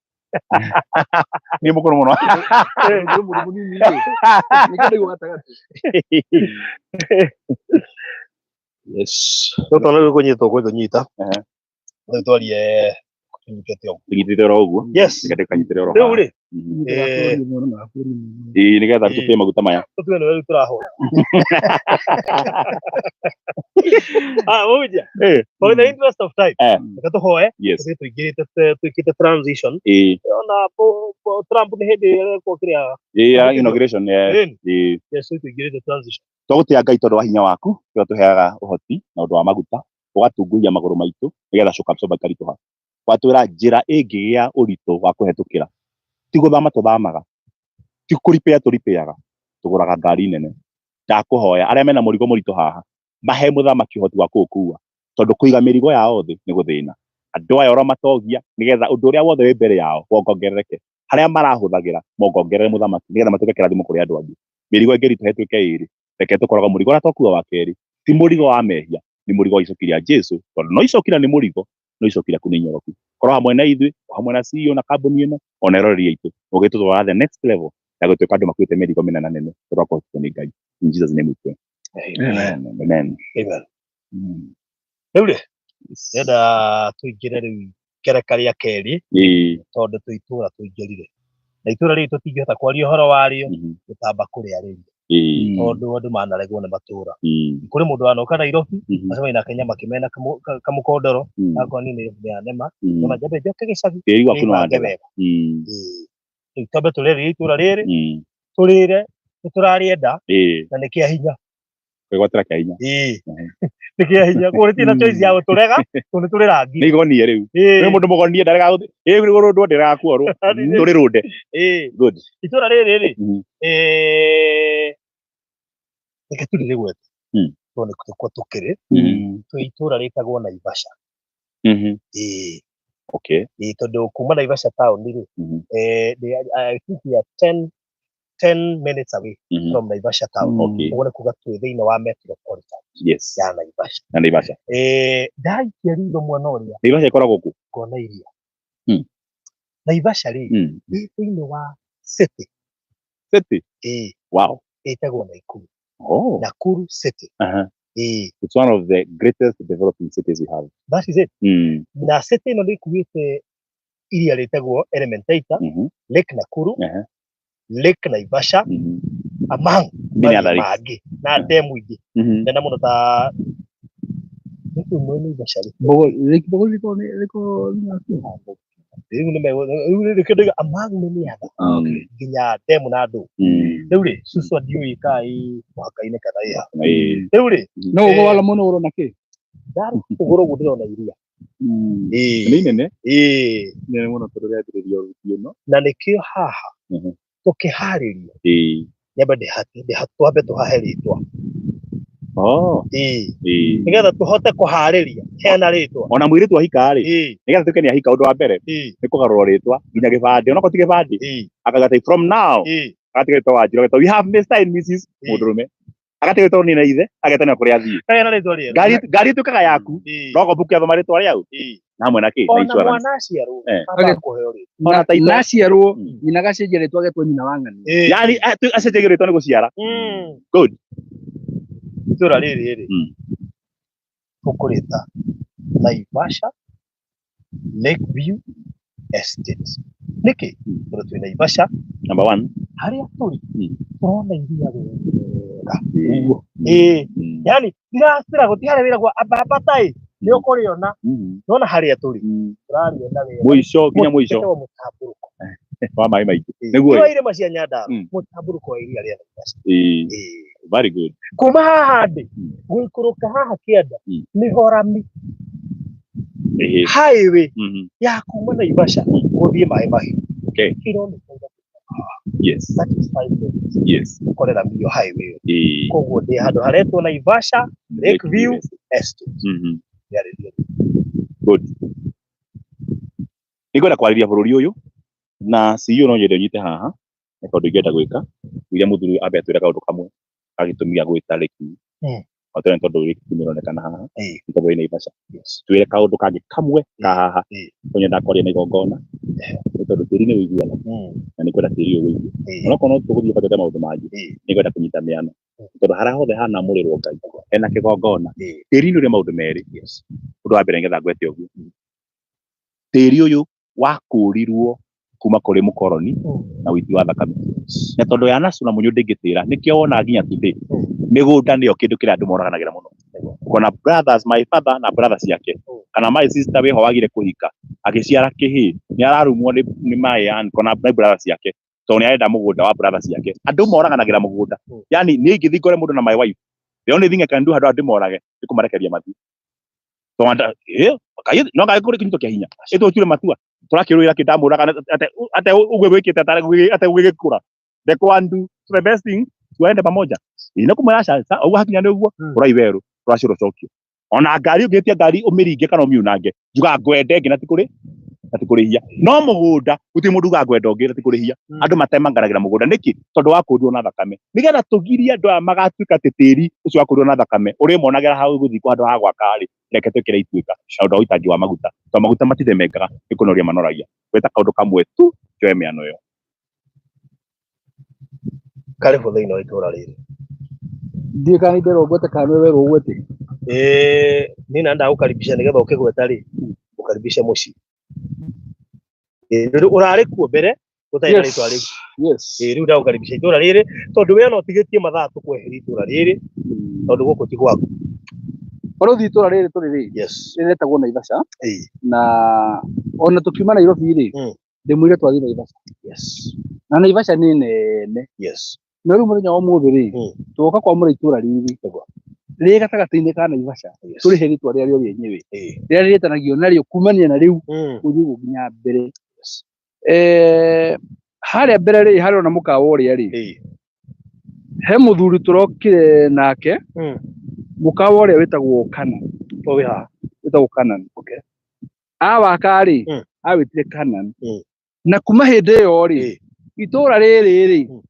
Niĩ mũkũrũ mũno. Nĩ mũndũ mũnini rĩ. Nĩkĩo ndaigua gatagatĩ. Yes. Rĩu tondũ rĩu kũnyitwo kũnyita. Ehe. Rĩu twarie tũnyitĩte ũguo. Tũnyitĩte oro ũguo. Yes. Reke ndĩkanyitĩre oro Rĩu haha. rĩ. Ĩĩ nĩgetha tũtue maguta maya. Tũtue nĩwe rĩu tũrahũra. Ah, Mũhunjia, Ĩĩ. for the interest of time, Eh. reke tũhoe Yes. tũthiĩ tũingĩrĩte twĩkĩte transition. Ĩĩ. Ona Trump nĩ hĩndĩ arekwo kĩrĩa. Ĩĩ ya inauguration. Ĩni. Ĩĩ. Yes, rĩu tũingĩrĩte transition. Twagũtĩa Ngai tondũ wa hinya waku ũrĩa ũtũheaga ũhoti na ũndũ wa maguta ũgatunguhia magũrũ maitũ nĩgetha shock absorber ikaritũha. Watwĩra njĩra ĩngĩgĩa ũritũ wa kũhetũkĩra ti gũthama tũthamaga, ti kũripĩa tũripĩaga, tũgũraga ngari nene. Ndakũhoya arĩa mena mũrigo mũritũ haha mahe mũthamaki ũhoti wa kũũkua tondũ kũiga mĩrigo yao thĩ nĩ gũthĩna. Andũ aya ũromatogia nĩgetha ũndũ ũrĩa wothe wĩ mbere yao wongongerereke. Harĩa marahũthagĩra mongongerere mũthamaki nĩgetha matuĩke kĩrathimo kũrĩ andũ angĩ. Mĩrigo ĩngĩritũha ĩtuĩke ĩrĩ, reke tũkoragwo mũrigo ũrĩa twakua wa kerĩ ti mũrigo wa mehia, nĩ mũrigo wa icoki rĩa Jesu, tondũ no icoki na nĩ mũrigo, no icoki rĩaku nĩ inyoroku. Korwo hamwe na ithuĩ, hamwe na CEO na kambuni ĩno, ona eroreri aitũ, ũgĩtũtwara the next level ya gũtuĩka andũ makuĩte mĩrigo mĩnene nene tondũ wa kũhotithio nĩ Ngai. In Jesus name we pray. Amen. Amen. Amen. Rĩu rĩ, ndĩrenda tũingĩre rĩu ikereka rĩa kerĩ Ĩĩ. tondũ twĩ itũra tũingĩrire. Na itũra rĩrĩ tũtingĩhota kwaria ũhoro warĩo gũtamba kũrĩarĩria. Ĩĩ. Tondũ andũ manaregwo nĩ matũra. Kũrĩ mũndũ wanoka Nairobi, acemania nake nyama kĩmena kamũkondoro, akorwo niĩ Nairobi nĩ yanema, ona njambe njoke gĩcagi, Tĩri waku nĩ nĩbange wandega. wega. Ĩĩ. Rĩu twambe tũrĩrĩrie itũra rĩrĩ, tũrĩre, nĩ tũrarĩenda na nĩ kĩa hinya. Kwĩgwatĩra kĩa hinya. Ĩĩ. Nĩ kĩa hinya. Koguo rĩtirĩ na choice ya gũtũrega, tondũ nĩ tũrĩ rangi. Nĩ igonie rĩu. Ĩĩ. Nĩ mũndũ mũgonie ndarega gũthi. Ĩĩ rũndwo ndĩrega kuorwo. Tũrĩ rũnde. Ĩĩ. Good. Itũra rĩrĩ rĩ, reke tu ndĩrĩgwete. Tondũ nĩkuo tũkĩrĩ. Twĩ itũra rĩtagwo Naivasha. Ĩĩ. Okay. Ĩĩ, tondũ kuma Naivasha town rĩ, I think we are 10 minutes away from Naivasha town. Okay. Ũguo nĩ kuga twĩ thĩinĩ wa metropolitan Yes. ya Naivasha. Na Naivasha. Ndaikia ritho mwena ũrĩa Naivasha ĩkoragwo kũ? ngona iria. Naivasha rĩ, ĩ thĩinĩ wa city. City? Ĩĩ. Wow. Ĩtagwo Nakuru. Oh. Nakuru City. Ĩĩ. It's one of the greatest developing cities we have. That is it. Na city ĩno nĩ ĩkuĩte iria rĩtagwo Elementaita, Lake Nakuru, Lake Naivasha, among Many maria other lakes. mangĩ na demu ingĩ nene mũno ta Lake ĩmwe Naivasha rĩ. Bogo, Lake Bogo rĩkorwo nĩ rĩkorwo nĩ Nakuru. Rĩu nĩ rĩu nĩkĩo ndauga among many other nginya demu na ndũ. Rĩu rĩ, Suswa ndiũĩ kana ĩ mũhaka-inĩ kana ĩ ha. Rĩu rĩ, No ũguo wala mũno ũrona kĩ? Ndarĩ kũgũrũ ũguo ndĩrona iria. Ĩĩ. Nĩ inene? Ĩĩ. Inene mũno tondũ rĩambĩrĩria rũciũ ĩno. Na nĩkĩo haha tũkĩharĩria nyambe twambe tũhahe rĩtwa. Oh. Ĩĩ. Ĩĩ. Nĩgetha tũhote kũharĩria hena rĩtwa. Ona mũirĩtu ahika rĩ, Ĩĩ. nĩgetha tuĩke nĩ ahika ũndũ wa mbere, Ĩĩ. nĩ kũgarũrwo rĩtwa nginya gĩbandĩ, onokorwo ti gĩbandĩ. Ĩĩ. Akauga atĩ from now, Ĩĩ. agatiga rĩtwa Wanjiru, agetwo we have Mr and Mrs Ĩĩ. mũndũrũme. Agatiga rĩtwa nĩ na ithe, agetanio kũrĩa athiĩ. Hena rĩtwa rĩerũ. Ngari ĩtuĩkaga yaku, Ĩĩ. no ngombo ũkĩathoma rĩtwa rĩau. Ĩĩ. Na hamwe na kĩ? Na Ona insurance. mwana aciarwo, ambaga kũheo rĩtwa. Ona title. Na aciarwo, nyina agacenjia rĩtwa agetwo nyina wa ng'ani. Ĩĩ. Yaani, acenjagia rĩtwa nĩ gũciara. Good. Itũra rĩrĩ rĩ, tũkũrĩta Naivasha Lake View Estate. Nĩkĩ? Tondũ twĩ Naivasha. Number one. Harĩa tũrĩ, tũrona iria wega. Ĩĩ. Yaani, ndiracira gũtirĩ harĩa wĩragwo ambata ĩ, nĩ ũkũrĩona. Nona harĩa tũrĩ, tũrarĩona wega. Mũico, nginya mũico. Wĩtagwo mũtambũrũko. Wa maĩ maingĩ. Nĩguo Ti wa irĩma cia Nyandarua, mũtambũrũko wa iria rĩa Naivasha. Very good. Kuma haha ndĩ gũikũrũka haha kĩanda nĩho rami highway ya kuma Naivasha gũthiĩ Maĩ Mahiũ. Kilomita 3. That is 5 minutes. Ũkore rami ĩyo, highway ĩyo. Koguo ndĩ handũ haretwo Naivasha Lake View Estate. Yarĩria. Good. Nĩngwenda kwarĩria bũrũri ũyũ na CEO, no nyende ũnyite haha nĩ kaũndũ ingĩenda gwĩka iria mũthuri ambe atwĩre kaũndũ kamwe ga gĩtũmi gĩa gwĩta Lake View. Watwĩra nĩ tondũ Lake View nĩĩronekana haha, nĩ tondũ ĩ Naivasha. Twĩre kaũndũ kangĩ kamwe ka haha. Tũnyenda kwaria na igongona nĩ tondũ tĩri nĩ ũiguaga na nĩ kwenda tĩri ũyũ ũigue. Onokorwo no tũgũthiĩ ũgatwĩte maũndũ mangĩ, nĩ ngwenda kũnyita mĩano tondũ harĩa hothe hanamũrĩrwo Ngai hena kĩgongona. Tĩri-inĩ ũrĩ maũndũ merĩ. Ũndũ wa mbere, nĩgetha ngwete ũguo, tĩri ũyũ wakũrirwo kuma kũrĩ mũkoroni na ũiti wa thakame, na tondũ ya Nasu na mũnyũ ndĩngĩtĩra, nĩkĩo wona nginya today mĩgũnda nĩyo kĩndũ kĩrĩa andũ moraganagĩra mũno. Ũkona brothers, my father na brother ciake kana my sister wĩho wagire kũhika agĩciara kĩhĩ nĩ ararumwo nĩ my aunt kana my brother ciake tondũ nĩ arenda mũgũnda wa brother ciake. Andũ moraganagĩra mũgũnda. Yani niĩ ingĩthiĩ ngore mũndũ na my wife, the only thing I can do handũ ha ndĩmorage nĩ kũmarekeria mathiĩ, tondũ no kaĩ kũrĩ kĩnyito kĩa hinya ĩtũture matua tũrakĩrũĩra kĩ ndamũraga ate ũguo wĩkĩte ate ũgĩgĩkũra ndekwandu. So the best thing, tuende pamoja ina kumwĩra aca ũguo hakinya nĩ ũguo ũrai werũ rũracio rũcokio. Ona ngari ũngĩtia ngari ũmĩringe kana ũmiunange, njugaga ngwende ĩngĩ na ti kũrĩ na ti kũrĩhia. No mũgũnda gũtirĩ mũndũ ugaga ngwenda ũngĩ na ti kũrĩhia. Andũ matemanganagĩra mũgũnda nĩkĩ? Tondũ wakũrirwo na thakame. Nĩgetha tũgirie andũ aya magatuĩka atĩ tĩri ũcio wakũrirwo na thakame ũrĩmonagĩra hau gũthikwo handũ ha gwaka rĩ, reke twĩkĩre ituĩka na ũndũ wa ũitangi wa maguta, tondũ maguta matithemengaga, nĩ kũnoria manoragia. Gweta kaũndũ kamwe tu njoe mĩano ĩyo. Karibu thĩinĩ wa itũra rĩrĩ. Ndiũĩ kana nĩ nderwo ngwete kana nĩwe werwo ũgwete. Niĩ na ndagũkaribisha nĩgetha ũkĩgweta rĩ, ũkaribishe mũciĩ. Rĩu ũrarĩ kuo mbere ũtarĩ na rĩtwa rĩu? Yes. Rĩu ndagũkaribisha itũra rĩrĩ tondũ we ona ũtigĩtie mathaa tũkweheria itũra rĩrĩ tondũ gũkũ ti gwaku. Barũthi, itũra rĩrĩ tũrĩ rĩ, rĩretagwo Naivasha, na ona tũkiuma Nairobi rĩ, ndĩmwĩre twathiĩ Naivasha. Na Naivasha nĩ nene. No rĩu mũthenya wa ũmũthĩ rĩ, tũgoka kwamũra itũra rĩrĩ rĩ gatagatĩ-inĩ ka Naivasha, tũrĩhe rĩtwa rĩarĩo rĩenyewe rĩrĩa rĩrĩtanagio narĩo kumania na rĩu gũthiĩ ũguo nginya mbere. Harĩa mbere rĩ, harĩa ona mũkawa ũrĩa rĩ, he mũthuri tũrokire nake mũkawa ũrĩa wĩtagwo Kanan. O wĩ haha. Wĩtagwo Kanan. Awaka rĩ, awĩtire Kanan. Na kuma hĩndĩ ĩyo rĩ, itũra rĩrĩ rĩ,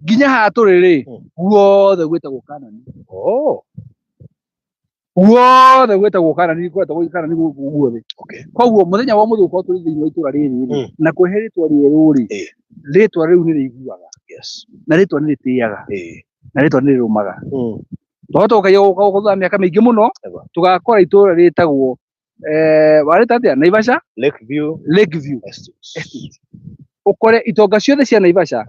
nginya haha tũrĩ rĩ, guothe gwĩtagwo Kanan. Guothe gwĩtagwo Kanani, gwĩtagwo Kanani gũkũ guothe. Koguo mũthenya wa ũmũthĩ gũkorwo tũrĩ thĩinĩ wa itũra rĩrĩ rĩ, na kũhe rĩtwa rĩerũ rĩ, rĩtwa rĩu nĩ rĩiguaga na rĩtwa nĩ rĩtĩaga na rĩtwa nĩ rĩrũmaga. Twahota gũkaia gũka gũkũ thutha wa mĩaka mĩingĩ mũno, tũgakora itũra rĩtagwo warĩta atĩa, Naivasha Lake View Lake View Estate. Estate. Ũkore itonga ciothe cia Naivasha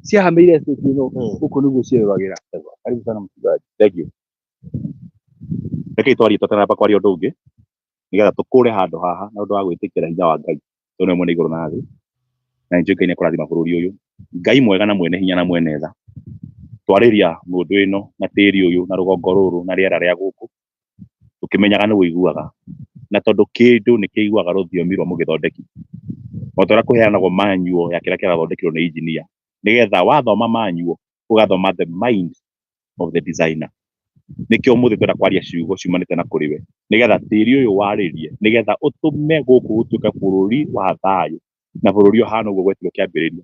ciahamĩire estate ĩno. Gũkũ nĩguo ciĩroragĩra. Karibu sana, mchungaji. Thank you. Reke twarie tũtanamba kwaria ũndũ ũngĩ nĩgetha tũkũre handũ haha na ũndũ wa gwĩtĩkĩra hinya wa Ngai tondũ nĩwe mwene igũrũ na thĩ, na nĩnjũĩ Ngai nĩekũrathima bũrũri ũyũ. Ngai mwega na mwene hinya na mwene tha, twarĩria mũndũ ĩno na tĩri ũyũ na rũgongo rũrũ na rĩera rĩa gũkũ, tũkĩmenyaga nĩ ũiguaga, na tondũ kĩndũ nĩ kĩiguaga rũthiomi rwa mũgĩthondeki, o ta ũrĩa kũheanagwo manual ya kĩrĩa kĩrathondekirwo nĩ engineer, nĩgetha wathoma manual ũgathoma the mind of the designer. Nĩkĩo ũmũthĩ twenda kwaria ciugo ciumanĩte na kũrĩ we, nĩgetha tĩri ũyũ warĩrie, nĩgetha ũtũme gũkũ gũtuĩke bũrũri wa thayũ na bũrũri ũhana ũguo gwetirwo kĩambĩrĩria,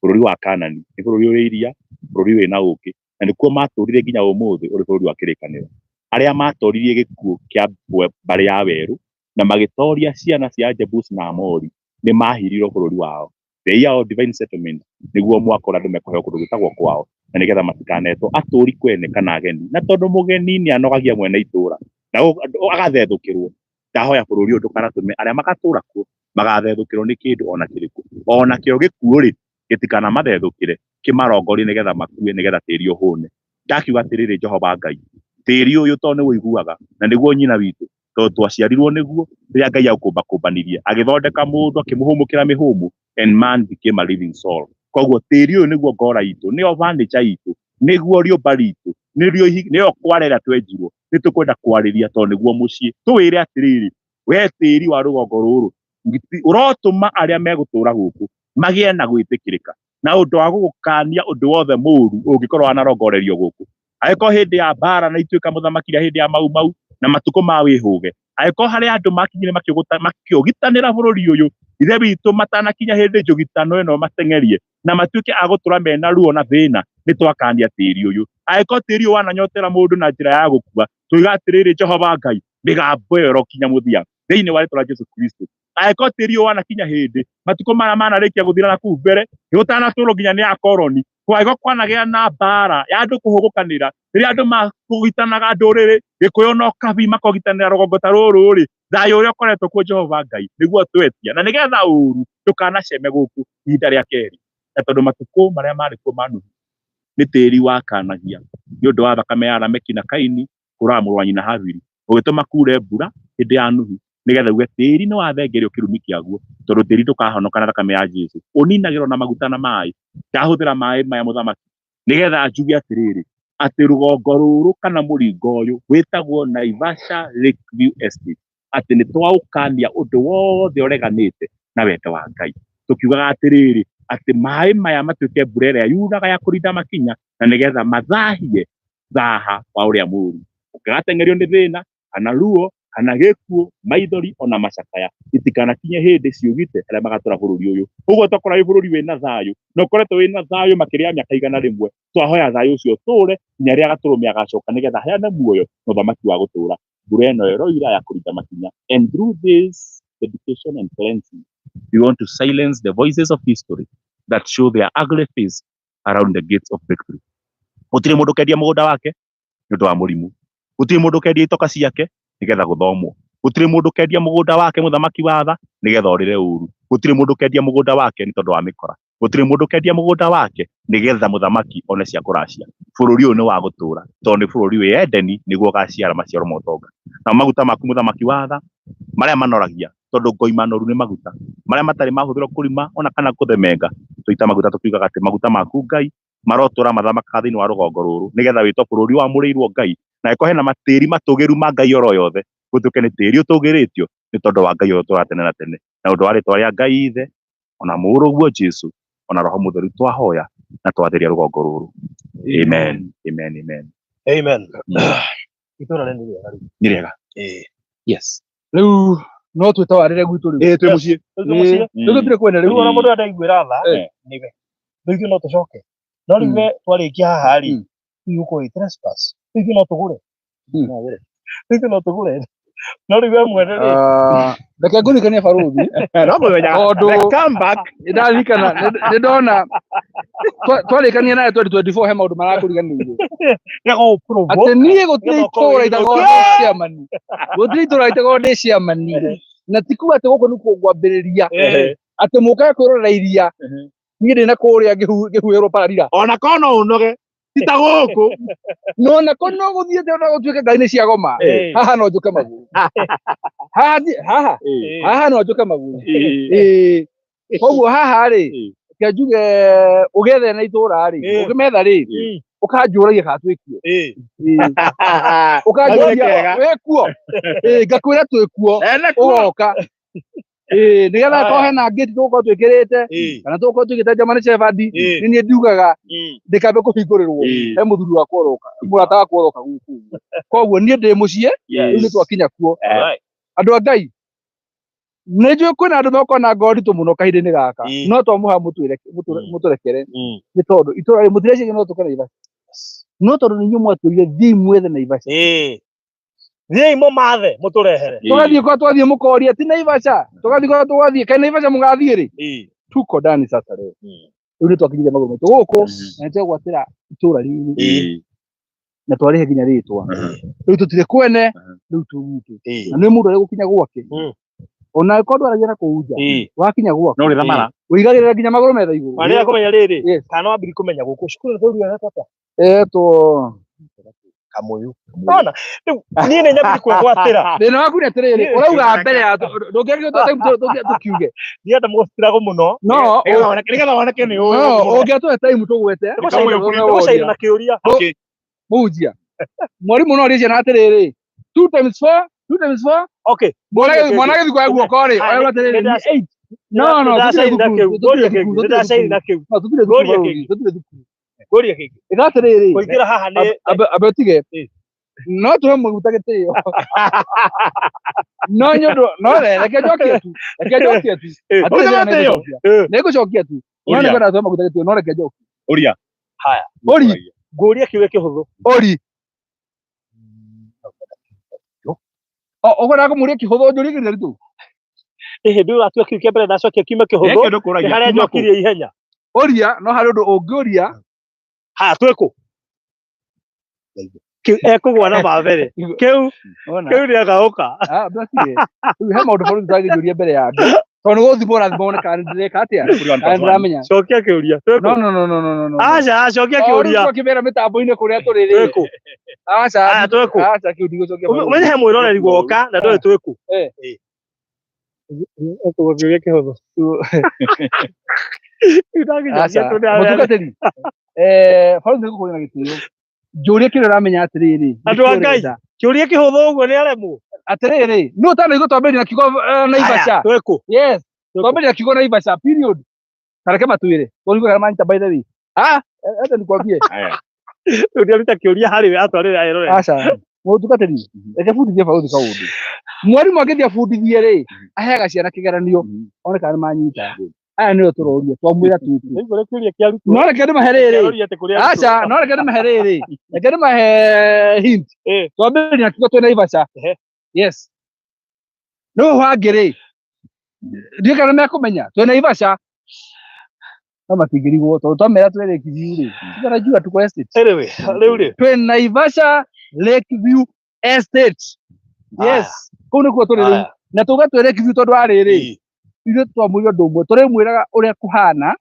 bũrũri wa Kanani. Nĩ bũrũri ũrĩ iria, bũrũri wĩna ũkĩ, na nĩkuo matũrire nginya ũmũthĩ ũrĩ bũrũri wa kĩrĩkanĩro. Arĩa matoririe gĩkuũ kĩa mbarĩ ya werũ na magĩtoria ciana cia Jebus na Amori nĩ mahirirwo bũrũri wao. The year of divine settlement nĩguo mwaka ũrĩa andũ mekũheo kũndũ gwĩtagwo kwao, na nĩgetha matikanetwo atũri kwene kana ageni, na tondũ mũgeni nĩ anogagia mwene itũra na agathethũkĩrwo. Ndahoya bũrũri ũyũ ndũkanatũme arĩa magatũra kuo magathethũkĩrwo nĩ kĩndũ ona kĩrĩkũ, ona kĩo gĩkuũ rĩ gĩtikanamathethũkĩre kĩmarongorie nĩgetha makue, nĩgetha tĩri ũhũne. Ndakiuga atĩrĩrĩ, Jehova Ngai, tĩri ũyũ tondũ nĩ ũiguaga na nĩguo nyina witũ, tondũ twaciarirwo nĩguo, rĩrĩa Ngai agũkũmbakũmbanirie agĩthondeka mũndũ akĩmũhũmũkĩra mĩhũmũ. And man became a living soul. Koguo tĩri ũyũ nĩguo ngora itũ, nĩyo furniture itũ, nĩguo rĩũmba ritũ, nĩrĩo nĩyo kware ĩrĩa twenjirwo. Nĩ tũkwenda kwarĩria tondũ nĩguo mũciĩ. Tũwĩre atĩrĩrĩ, we tĩri wa rũgongo rũrũ, ũrotũma arĩa megũtũra gũkũ magĩe na gwĩtĩkĩrĩka na ũndũ wa gũgũkania ũndũ wothe mũru ũngĩkorwo wanarongorerio gũkũ. Angĩkorwo hĩndĩ ya mbara na ituĩka mũthamaki rĩa hĩndĩ ya Mau Mau na matukũ ma wĩhũge, angĩkorwo harĩ andũ makinyire makĩũgitanĩra bũrũri ũyũ, ithe witũ matanakinya hĩndĩ njũgitano ĩno mateng'erie na matuĩke a gũtũra mena ruo na thĩna, nĩ twakania tĩri ũyũ. Angĩkorwo tĩri ũyũ wananyotera mũndũ na njĩra ya gũkua, tuiga atĩrĩrĩ, Jehova Ngai, mĩgambo ĩyo ĩrokinya mũthia thĩinĩ wa rĩtwa rĩa Jesu Kristo. Angĩkorwo tĩri ũyũ wanakinya hĩndĩ matukũ maya manarĩkia gũthira na kũu mbere, gũtanatũrwo nginya nĩ akoroni, kwagĩkorwo kwanagĩa na mbara ya andũ kũhũgũkanĩra, rĩrĩa andũ makũgitanaga ndũrĩrĩ, Gĩkũyũ na Ũkabi makogitanĩra rũgongo ta rũrũ rĩ, thayũ ũrĩa ũkoretwo kuo Jehova Ngai nĩguo twetia, na nĩgetha ũru ndũkanaceme gũkũ ihinda rĩa kerĩ. Na tondũ matukũ marĩa marĩ kuo ma Nuhu nĩ tĩri wakanagia nĩ ũndũ wa thakame ya Lameki na Kaini kũraga mũrũ wa nyina Habili, ũgĩtũma kure mbura hĩndĩ ya Nuhu, nĩgetha uge tĩri nĩ wathengerio kĩrumi kĩaguo, tondũ tĩri ndũkahonoka na thakame ya Jesu, ũninagĩrwo na maguta na maĩ. Ndahũthĩra maĩ maya mũthamaki nĩgetha njuge atĩrĩrĩ, atĩ rũgongo rũrũ kana mũringo ũyũ wĩtagwo Naivasha Lakeview Estate, atĩ nĩ twaũkania ũndũ wothe ũreganĩte na wendo wa Ngai, tũkiugaga atĩrĩrĩ, atĩ maĩ maya matuĩke mbura ĩrĩa yuraga ya kũrinda makinya, na nĩgetha mathahie thaha wa ũrĩa mũru, ũngĩgateng'erio nĩ thĩna kana ruo kana gĩkuũ, maithori ona macakaya itikanakinye hĩndĩ ciũgite arĩa magatũra bũrũri ũyũ. Ũguo twakorwo wĩ bũrũri wĩna thayũ, na ũkoretwo wĩna thayũ makĩria ya mĩaka 100, twahoya thayũ ũcio ũtũre nginya rĩrĩa Gatũrũme agacoka, nĩgetha aheane muoyo na ũthamaki wa gũtũra. Mbura ĩno ĩroira ya kũrinda makinya. And through this dedication and cleansing, we want to silence the voices of history that show their ugly face around the gates of victory. Gũtirĩ mũndũ ũkendia mũgũnda wake nĩ ũndũ wa mũrimũ, gũtirĩ mũndũ ũkendia itoka ciake nĩgetha gũthomwo, gũtirĩ mũndũ ũkendia mũgũnda wake mũthamaki wa tha nĩgetha ũrĩre ũru, gũtirĩ mũndũ ũkendia mũgũnda wake nĩ tondũ wa mĩkora, gũtirĩ mũndũ ũkendia mũgũnda wake nĩgetha mũthamaki one cia kũracia. Bũrũri ũyũ nĩ wa gũtũra, tondũ nĩ bũrũri wĩ Edeni, nĩguo ũgaciara maciaro ma ũtonga. Na maguta maku mũthamaki wa tha marĩa manoragia, tondũ ngoima noru nĩ maguta marĩa matarĩ mahũthĩrwo kũrima ona kana kũthemenga, tũita maguta tũkiugaga atĩ maguta maku Ngai marotũra mathamakaga thĩinĩ wa rũgongo rũrũ, nĩgetha wĩtwo bũrũri wamũrĩirwo Ngai, na ĩkorwo hena matĩri matũgĩru ma Ngai oro yothe, gũtuĩke nĩ tĩri ũtũgĩrĩtio nĩ tondũ wa Ngai ũrĩa ũtũraga tene na tene. Na ũndũ wa rĩtwa rĩa Ngai Ithe, ona Mũrũguo Jesu, ona Roho Mũtheru twahoya na twatheria rũgongo rũrũ. Amen. Amen. Amen. Amen. Itũra rĩrĩ nĩ rĩega rĩu. Nĩ rĩega. Ĩĩ. Yes. Rĩu no twĩtawarĩre gwitũ rĩu. Ĩĩ, twĩ mũciĩ. Rĩu twĩ mũciĩ. Rĩu tũtirĩ kwene Rĩu rĩu. ona mũndũ andaiguĩra tha nĩwe. Rĩu ithuĩ no tũcoke. No rĩu we twarĩkia haha rĩ, rĩu gũkorwo ĩ trespass. Rĩu ithuĩ no tũgũre. Rĩu ithuĩ no tũgũre. No rĩu we mwene rĩ. Reke ngũririkanie barũthi. No mũthenya. Tondũ The comeback. nĩndaririkana, nĩndona twarĩkania nawe 2024 he maũndũ marakũriganĩire. Atĩ niĩ gũtirĩ itũũra itakoragwo ndĩ chairman. Gũtirĩ itũũra itakoragwo ndĩ chairman. Na ti kuga atĩ gũkũ nĩkuo ngwambĩrĩria. Atĩ mũkaga kwĩrorera iria. Niĩ ndĩ na kũrĩa ngĩhuhĩrwo pararira. Ona korwo no ũnoge, ti ta gũkũ. No ona korwo no gũthiĩte ona gũtuĩke ngari nĩ ciagoma. Haha no njũke magũrũ. Haha haha. Haha no njũke magũrũ. Koguo haha rĩ, reke njuge ũgethe na itũũra rĩ, ũkĩmetha rĩ, ũkanjũragia kana twĩkuo. Ũkanjũragia wĩkuo. Ngakwĩra twĩkuo, ũgoka. Nĩgetha akorwo hena ngĩti tũgũkorwo twĩkĩrĩte, kana tũgũkorwo twĩkĩte German Shepherd, nĩ niĩ ndiugaga ndĩkambe kũhingũrĩrwo, he mũthuri wakwa ũroka, mũrata wakwa ũroka gũkũ ũguo. Koguo niĩ ndĩ mũciĩ, rĩu nĩ twakinya kuo. Andũ a Ngai, nĩ njũĩ kwĩna andũ megũkorwo na ngoro nditũ mũno kahinda-inĩ gaka, no twamũhoya mũtũrekere, nĩ tondũ itũũra rĩu mũtireciria no tũke Naivasha. No tondũ nĩ inyuĩ mwatwĩrire thiĩi mwethe Naivasha. Thiĩi mũmathe mũtũrehere. Tũgathiĩ kwa twathiĩ mũkoria ti Naivasha, tũgathiĩ kwa twathiĩ kaĩ Naivasha mũgathiĩ rĩ? Tuko ndani sasa leo. Rĩu nĩ twakinyire magũrũ maitũ gũkũ, na nĩ twegwatĩra itũũra rĩrĩ. Na twarĩhe nginya rĩtwa. Rĩu tũtirĩ kwene, rĩu twĩ gwitũ. Na nĩ mũndũ ũrĩa gũkinya gwake. Ona angĩkorwo ndwaragia na kũu nja, wakinya gwaku. No ũrĩthamara. Ũigagĩrĩra nginya magũrũ metha igũrũ. Na rĩrĩa kũmenya rĩrĩ, Yes. kana wambiri kũmenya gũkũ cukuru nĩ bũrũri wetwo atĩa? Etwo Kamuyu. Ona rĩu niĩ nĩ nyambire kwĩgwatĩra. Thĩna waku nĩ atĩrĩrĩ, ũrauga mbere ya ndũngĩagĩtwo tũkiuge. Ndienda mũgũtiragwo mũno. No Nĩgetha woneke nĩ ũĩ. No ũngĩatũhe time tũgwete. Tũgũcaina na kĩũria. Okay. Mũhunjia. Mwarimũ no arie ciana atĩrĩrĩ, 2 times 4, 2 times 4. Okay. Mwana agĩthiĩ kuoya guoko rĩ, oya atĩrĩrĩ, nĩ 8. No, no, tũtirĩ thukuru, Ngũria kĩngĩ, nĩndacaina kĩu. No, tũtirĩ thukuru, tũtirĩ thukuru. Ngũria kĩngĩ. Ĩka atĩrĩrĩ. Kũingĩra haha nĩ Ambe ũtige. No tũhe maguta gĩtĩo. No nĩ ũndũ, no reke njokie tu. Reke njokie tu. Atĩrĩrĩ, nĩngũcokia tu. No nĩngwenda tũhe maguta gĩtĩo, no reke njokie. Ũria. Haya. Ũri. Ngũria kĩũria kĩhũthũ. Ũri. Ũkwendaga kũmũria kĩhũthũ njũrie kĩrĩa ritũ? Ĩ hĩndĩ ĩyo watua kĩu kĩa mbere ndacokia kiume kĩhũthũ nĩ harĩa njokirie ihenya. Ũria, no harĩ ũndũ ũngĩũria. Haya twĩ kũ? Kĩu ekũgwa na ma mbere. Kĩu kĩu nĩagaũka. Rĩu he maũndũ borithi tũtangĩnjũria mbere ya andũ. Tondũ nĩ gũthimwo ũrathimwo wone kana nĩndĩreka atĩa. Kana nĩndĩramenya. Cokia kĩũria. Twĩ kũ? No, no, no, no, no, no, no. Aca, cokia kĩũria. O rĩu twakĩmera mĩtambo-inĩ kũrĩa tũrĩ rĩ. Twĩ kũ? Aca. Aya, twĩ kũ? Aca, kĩu ndigũcokia. Ũmenye he mwĩroreri woka na ndũĩ twĩ kũ. Ekũgwa kĩũria kĩhũthũ. Aca. Mũtungatĩri. Borithi nĩngũkũria na gĩtĩo. Njũria kĩrĩa ũramenya atĩrĩrĩ. Andũ a Ngai. Kĩũria kĩhũthũ ũguo nĩ aremwo. Atĩrĩrĩ, nũ ũtanaigua twambĩrĩria na kiugo Naivasha? Twĩ kũ? Yes. Twambĩrĩria na kiugo Naivasha, period. Tareke matwĩre. Tũrigwe kana manyita by the way. Ah, acha nikwambie. Rĩu ndiaruta kĩũria harĩ we atwarĩre eroreri. Aca. Mũtungatĩri, reke bundithie borithi kaũndũ. Mwarimũ angĩthiĩ abundithie rĩ, aheaga ciana kĩgeranio, one kana nĩmanyita. Aya nĩo tũroria, twamwĩra twĩke. Nĩguo kĩũria kĩa arutwo. No reke ndĩmahe rĩrĩ. Kĩroria atĩ kũrĩ arutwo. Aca, no reke ndĩmahe rĩrĩ. Reke ndĩmahe hint. Twambĩrĩria na kiugo twĩ Naivasha. Yes. Rĩu hangĩ rĩ, ndiũĩ kana nĩmekũmenya twĩ Naivasha. No matingĩrigwo tondũ twamera twĩ Lake View rĩ. Tunajua tuko estate. Anyway, rĩu rĩ. Twĩ Naivasha Lake View Estate. Yes. Kũu nĩkuo tũrĩ rĩu. Na tuga twĩ Lake View tondũ wa rĩrĩ. Ithuĩ twamwĩra ũndũ ũmwe, tũrĩmwĩraga ũrĩa kũhana na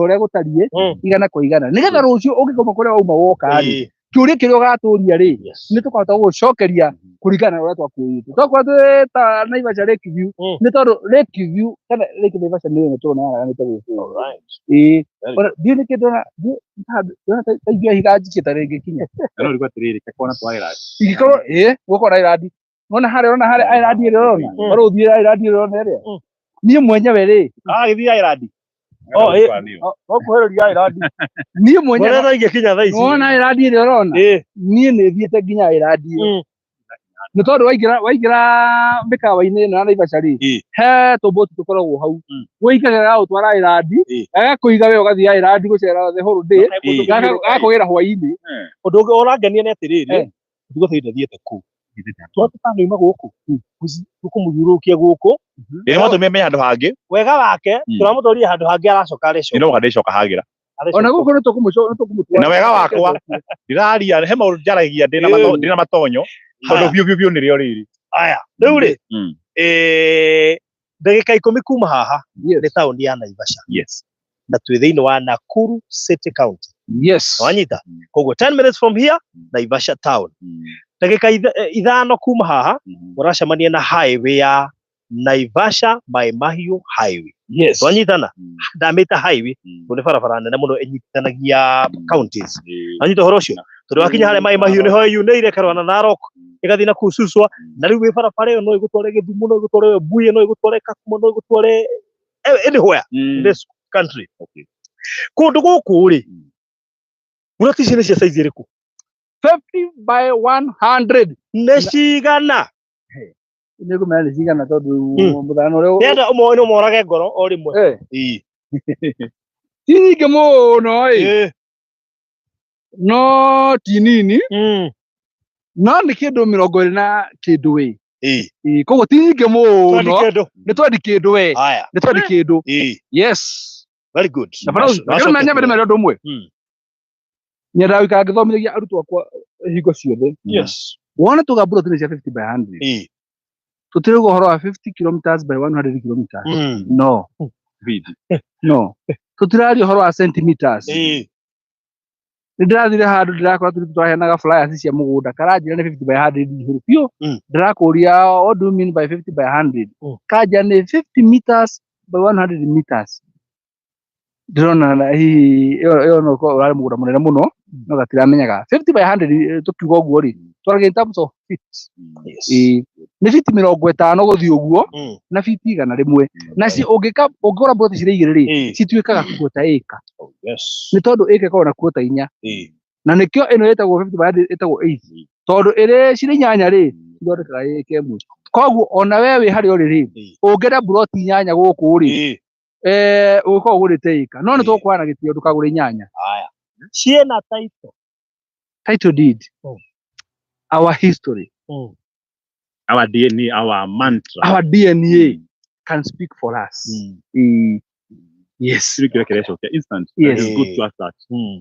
ũrĩa gũtariĩ igana kwa igana. Nĩgetha rũciũ ũngĩkoma kũrĩa wauma woka rĩ, kĩũria kĩrĩa ũgatũria rĩ, nĩ tũkahota gũgũcokeria kũringana na ũrĩa twakwĩrĩte. Tokorwo twĩ ta Naivasha Lake View, nĩ tondũ Lake View kana Lake Naivasha nĩ ĩmwe tũrona yaraganĩte gũkũ. Ĩĩ. Ona ndiũĩ nĩkĩ ndona ndĩrona ta ingĩoya ihiga njikie ta rĩngĩkinya. No rĩu atĩrĩrĩ, kona twa Island. Ingĩkorwo ĩĩ, gũkorwo Island. Nona harĩa ũrona harĩa Island ĩrĩa ũrona. Barũthi ĩrĩa Island ĩrĩa ũrona ĩrĩa. Niĩ mwenyewe rĩ. Ah, gĩthiĩ Island. Oh, ĩ. No kuhĩrĩria Island. Niĩ mwenyewe. Mbona ingĩkinya thaa ici? Nona Island ĩrĩa ũrona. Niĩ nĩ thiĩte nginya Island ĩyo. Nĩ tondũ waingĩra waingĩra mĩkawa-inĩ ĩno ya Naivasha rĩ, he tũmbũti tũkoragwo hau. Wĩikagia gagagũtwara Island, gagakũiga we ũgathiĩ Island gũcera the whole day, gagakũgĩra hwaĩ-inĩ. Ũndũ ũngĩ ũrangenia nĩ atĩrĩrĩ, ũtukũ thaa ndathiĩte kũu. Twatũtanoima gũkũ, tũkũmũthiũrũrũkia gũkũ. Nĩ mwatũmire menye handũ hangĩ. Wega wake, tũramũtwarire handũ hangĩ aracoka arecoka. Nĩ ndĩcoka hagĩra. Ona gũkũ nĩ tũkũmũtwara. Na wega wakwa, ndĩraria he maũndũ njaragia ndĩna matonyo, tondũ biũ biũ biũ nĩrĩo rĩrĩ. Aya, rĩu rĩ, ndagĩka 10 kuma haha nĩ taũni ya Naivasha. Yes. Na twĩ thĩinĩ wa Nakuru City County. Yes. Wanyita? Koguo 10 minutes from here, Naivasha town. Ndagĩka 5 kuma haha, ũracemania na highway ya Naivasha Mai Mahiu Highway. Yes. Twanyitana? Ndamĩta highway tondũ nĩ barabara nene mũno ĩnyitithanagia counties. Wanyita ũhoro ũcio? Tondũ wakinya harĩa Mai Mahiu nĩho yunĩire ĩkarũa na Narok, ĩgathiĩ na kũu Suswa, na rĩu wĩ barabara ĩyo no ĩgũtware Gĩthumo, no ĩgũtware Webuye, no ĩgũtware Kakuma, no ĩgũtware anywhere in this country. Kũndũ gũkũ rĩ, buroti ici nĩ cia size ĩrĩkũ? 50 by 100. Nĩ cigana? Nĩ ngũmenya nĩ cigana tondũ mũthano ũrĩa Nĩenda ũmorage ngoro o rĩmwe. Ti nyingĩ mũno ĩ. No ti nini. No nĩ kĩndũ 20 na kĩndũ ĩ. Koguo ti nyingĩ mũno. Nĩ twendi kĩndũ we. Nĩ twendi kĩndũ. Yes. Very good. Na bado na nyambe nĩ ũndũ ũmwe. Nyendaga gũikara ngĩthomithagia arutwo akwa hingo ciothe. Yes. Wona tuga buroti nĩ cia 50 by 100. Tũtirauga ũhoro wa 50 kilometers by 100 kilometers. No. No. Tũtiraria ũhoro wa centimeters. Nĩ ndĩrathire handũ ndĩrakora tũrĩ tũraheanaga flyers cia mũgũnda karanjĩra nĩ 50 by 100 ihũrũ biũ. Ndĩrakũria, "What do you mean by 50 by 100?" Kanja nĩ 50 meters by 100 meters. Ndĩrona na hihi ĩyo no ũkorwo ũrarĩ mũgũnda mũnene mũno, no gatiramenyaga 50 by 100. Tũkiuga ũguo rĩ, twaragia in terms of feet. Ĩĩ, nĩ fiti 50 gũthiĩ ũguo na fiti 100 na ci ũngĩka ũngĩgũra mburoti cirĩ igĩrĩ rĩ, cituĩkaga quarter acre. Nĩ tondũ acre ĩkoragwo na quarter inya, na nĩkĩo ĩno ĩtagwo 50 by 100 ĩtagwo 8, tondũ ĩrĩ cirĩ inyanya rĩ, ithondekaga acre ĩmwe. Koguo ona we wĩ harĩa ũrĩ rĩ, ũngĩenda mburoti inyanya gũkũ rĩ, ũgũkorwo ũgũrĩte acre, no nĩ tũkũhana gĩtĩo ndũkagũre inyanya. Haya. Ciĩna title. Title deed. Our history. Our DNA, our mantra. Our DNA can speak for us. Yes. Kĩrĩa kĩrecokia instant. It's good to ask that.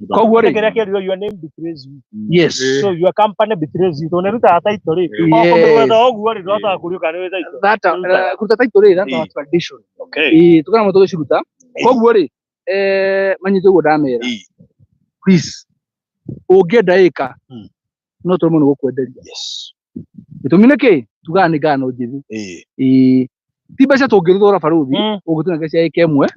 Koguo rĩ, Kĩrĩa kĩerirwo, "Your name betrays you." Yes. So your company betrays you. Tondũ nĩrutaga title rĩ. O kũmĩgweta ũguo rĩ, ndũhotaga kũrio kana nĩ title. That kũruta title rĩ, that's our tradition. Ĩĩ, tũkoragwo tũgĩciruta. Koguo rĩ, manyite ũguo ndamera. Please, ũngĩenda ĩka, no tũremwo nĩ gũkwenderia. Gĩtũmi nĩ kĩ? Tugaga nĩ ngano njĩthĩ. Ĩĩ, ti mbeca tũngĩthũra barũthi, ũngĩtũnengera cia ĩka ĩmwe,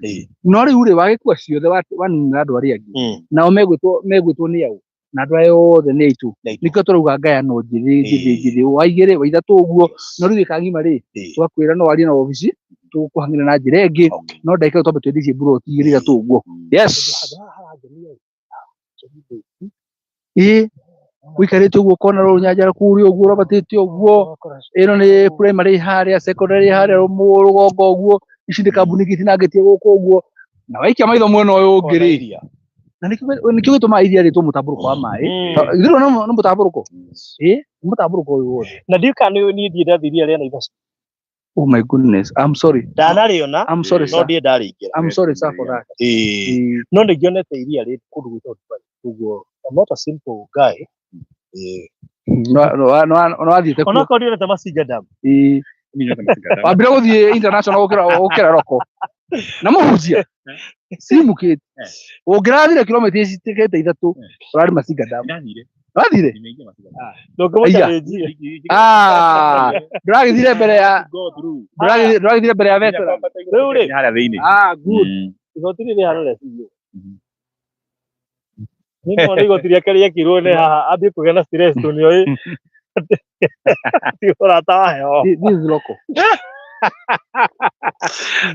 no rĩu rĩ, wagĩkua ciothe waninĩra andũ arĩa angĩ, nao megwĩtwo nĩ aũ? Na andũ aya othe nĩ aitũ. Nĩkĩo tũrauga ngayano njĩthĩ njĩthĩ njĩthĩ, wa igĩrĩ wa ithatũ ũguo. No rĩu ĩka ng'ima rĩ, tũgakwĩra no warie na obici, tũgũkũhang'ĩra na njĩra ĩngĩ, no ndagĩka ĩyo twambe twendie ici mburoti igĩrĩ ithatũ ũguo. Yes. Handũ haha harangenia ĩ. Ĩĩ, ũikarĩte ũguo ũkona rũnyanjara kũrĩa ũguo rwambatĩte ũguo, ĩno nĩ primary harĩa, secondary harĩa rũgongo ũguo, ici nĩ kambuni ingĩ itinangĩtie gũkũ ũguo, na waikia maitho mwena ũyũ ũngĩ rĩ, na nĩkĩo gĩtũmaga iria rĩtwo mũtambũrũko wa maĩ. Ithuĩ nĩ mũtambũrũko, ĩĩ, nĩ mũtambũrũko ũyũ wothe. Na ndiũĩ kana niĩ ndirĩ ndathiĩ iria rĩa Naivasha. Oh my goodness, I'm sorry. Ndanarĩona, I'm sorry, no sir. ndirĩ ndarĩingĩra. I'm sorry, sir, for that. No nĩ ngĩonete iria rĩ kũndũ gwĩtagwo Dubai. Koguo I'm not a simple guy. No wathiĩte kuo? Onokorwo ndionete Masinga Dam. Ĩĩ. Wambire gũthiĩ international gũkĩra roko na mũhunjia cimũkĩte, ũngĩrathire kilomita citikĩte 3 ũrarĩ Masinga Dam. Wathire? Ndũngĩmũchallenge. Ah, ndũragĩthire mbere ya ndũragĩthire mbere ya veteran. Rĩu rĩ, Harĩa thĩinĩ. Ah, good. Igoti rĩrĩ hana recirio. Nĩ nona igoti rĩake rĩekirwo nĩ haha ambie kũgĩa na stress tondũ nĩoĩ ti ũrata wa heho. This is local. This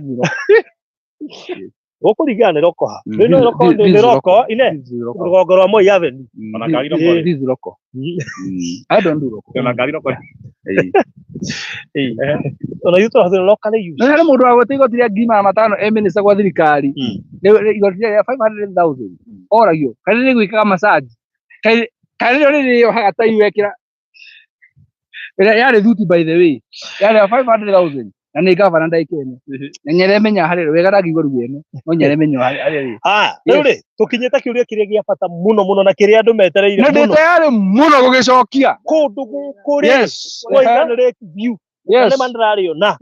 is local. Gũkũringana nĩ roko ha. Rĩu no roko nĩ roko ine This is local. rũgongo rwa Moi Avenue. Ona ngari roko. This is local. I don't do local. Ona ngari roko. Ona ithuĩ tũrahũthĩra locally used. No harĩ mũndũ wagwete igoti rĩa 500,000 e minister gwa thirikari. Rĩu igoti rĩa 500,000 oragio kana nĩ gwĩkaga massage, kana nĩrĩo rĩrĩohaga tai wekĩra ĩrĩa yarĩ thuti, by the way, yarĩ ya 500,000 na nĩ gavana ndagĩka ĩno, na nĩaremenya harĩa wega ndangĩigua ruga ĩno, no nĩaremenya harĩa rĩ. Ah, rĩu rĩ, tũkinyĩte kĩũria kĩrĩa gĩa bata mũno mũno na kĩrĩa andũ metereire Na ndĩ mũno. tayarĩ mũno gũgĩcokia. Kũndũ gũkũ rĩ, woiga nĩ Lake View. Na nĩma ndĩrarĩona.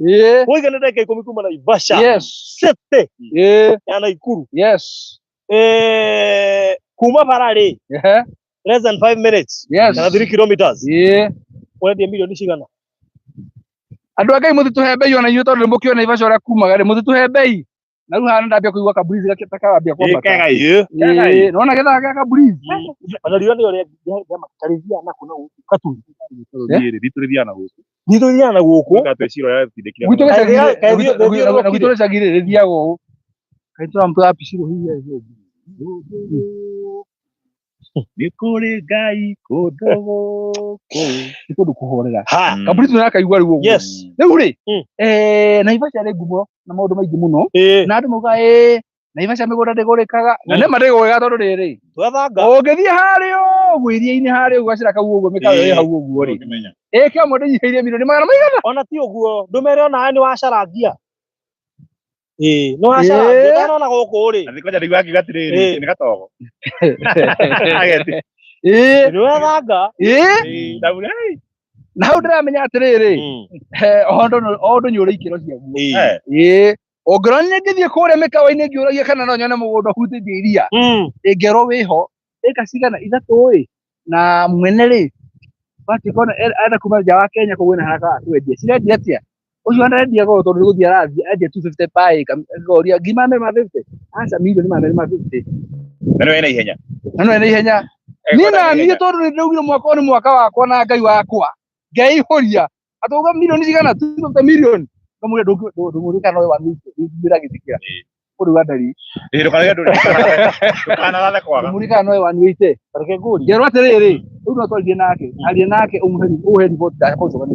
Woiga nĩ ndagĩka 10 kuma Naivasha. City ya Naikuru. Kuma bara rĩ, less than 5 minutes kana 3 kilometers. Ũrendia mirioni cigana? Andũ a Ngai, mũtitũhe mbei ona inyuĩ, tondũ nĩmũkĩũĩ Naivasha ũrĩa kumaga rĩ, mũtitũhe mbei. Na rĩu haha nĩndambia kũigua kaburizi gakĩta karambia kwambata. Ĩĩ, nĩwona gĩthaa gĩa kaburizi. Ona riũa nĩ ũrĩa karĩthiaga na kũna gũkũ Katui. Ritũ na gũkũ. Ritũ rĩthiaga na gũkũ. Gwitũ Kaĩ gĩcagi kaĩ thiĩ na gwitũ gĩcagi rĩ, rĩthiaga ũũ. Kaĩ tũramũtwara picirũ hihi ĩ? Nĩ kũrĩ Ngai kũndũ gũkũ. Nĩ kũndũ kũhorera. Ha. Kaburizi nĩakaigua rĩu ũguo. Rĩu rĩ, Naivasha rĩ ngumo na maũndũ maingĩ mũno, na andũ maugaga ĩ Naivasha mĩgũnda ndĩgũrĩkaga, na nĩma ndĩgũrĩkaga, tondũ rĩrĩ, Twethanga. ũngĩthiĩ harĩa ũguo iria-inĩ harĩa ũguo gacĩra kau ũguo, mĩkawa ĩ hau ũguo rĩ, ĩka ĩmwe ndĩnyihĩirie milioni magana maigana. Ona ti ũguo, ndũmere onawe nĩ wacarangia. Ĩĩ, nĩ wacarangia. Ndanona gũkũ rĩ. Na kwanja nĩguo akiuga atĩrĩrĩ, nĩ gatogo. Ĩĩ. Nĩ wethanga. Ĩĩ. Ndaura, "Hey." Na hau ndĩramenya atĩrĩrĩ, o ũndũ nĩ ũrĩ ikĩro ciaguo. Ĩĩ, ũngĩrora nĩ ngĩthiĩ kũrĩa mĩkawa-inĩ ngĩũragia kana no nyone mũgũnda ũhutĩtie iria, ĩngerwo wĩho. Ĩka cigana ithatũ ĩ na mwene rĩ watuĩka ona arenda kuma nja wa Kenya koguo ena haraka wa kwendia. Cirendia atĩa? Ũcio arendia goro tondũ nĩ gũthiĩ arathiĩ endia 250 per acre. Ngoria ngiri magana merĩ ma 50? Aca mirioni magana merĩ ma 50. Na nĩ wena ihenya. Na no ena ihenya. Niĩ na niĩ tondũ nĩ ndaugire mwaka ũyũ nĩ mwaka wakwa na Ngai wakwa. Ngeihũria. Atauga mirioni cigana 250 million. Ngamwĩra ndũngĩũria kana no wa ndĩragĩtĩkĩra. Kũrĩ wa ndari. Ĩĩ ndũkanarege ndũrĩ. Ndũkanarathe kwaga. Ndũmũrie kana no wa nĩte. Reke ngũrie. Ngerwo atĩrĩrĩ, rĩu no twarie nake, arie nake ũmũhe ũhe riboti ndakũcoka nĩ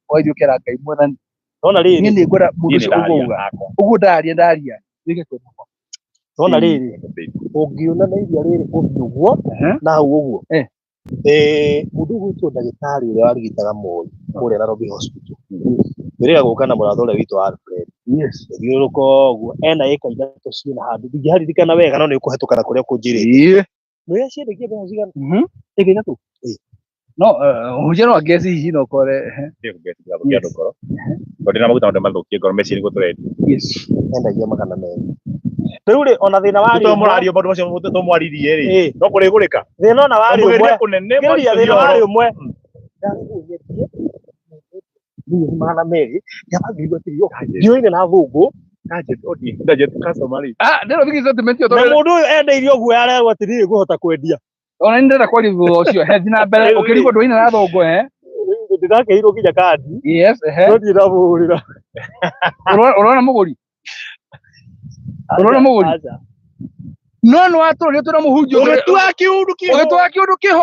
ũgathiĩ ũkera Ngai mwathani. Nona Niĩ rĩrĩ, nĩ ngwenda mũndũ Niĩ nĩ ũcio ndaria ũguo uga. hakwa. Ũguo ndaria ndaria. Wĩke kwenda gwakwa. nona rĩrĩ, ũngiona na iria rĩrĩ gũthiĩ ũguo na hau ũguo. Mũndũ ũgwĩtwo ndagĩtarĩ ũrĩa warigitaga Moi kũrĩa Nairobi Hospital. Wĩrĩga gũka na mũratha ũrĩa witũ Alfred. Yes. Gũthiũrũrũka ũguo ena ĩka ithatũ ciĩna handũ ndingĩharirikana wega no nĩ ũkũhetũka na kũrĩa kũnjĩrĩte. Ĩĩ. Nĩũrĩa ciendekia mbeca cigana? Ĩka ithatũ. Ĩĩ. No hujia no angeci hihi no kore. Ndĩgũthũkia andũ ngoro. Tondũ ndĩna maguta maũndũ mathũkie ngoro meciria nĩguo tũrendia. Yes. Endagia magana merĩ. Rĩu rĩ ona thĩna warĩ Tondũ ũmwe. mũrario maũndũ macio tũmwaririe rĩ. Ĩĩ. No kũrĩgũrĩka. Thĩna ona warĩ ũmwe. Mũgerie kũnene Ngĩrĩria thĩna warĩ ũmwe. Ndarĩhwo nyendie mirioni magana merĩ ndĩrabangĩirwo atĩrĩ ndiũine na thũngũ Budget customer rĩ. Ah, ndĩro thigi sentiment ĩyo na tondũ mũndũ ũyũ endeirio ũguo arerwo atĩrĩrĩ ngũhota kwendia ona nĩ ndĩrenda kwaria thutha ũcio. He thiĩ na mbere ũkĩrigwo ndũine na thũngũ eh. Ndĩrakeirwo nginya kandi Yes, ehe. no ndirĩ ndamũhũrĩra. Ũrona mũgũri? Ũrona mũgũri? Aca. No nĩ watũrire twĩna mũhunjia Ũgĩtua kiundu kĩho. ũgĩtwara kĩũndũ kĩho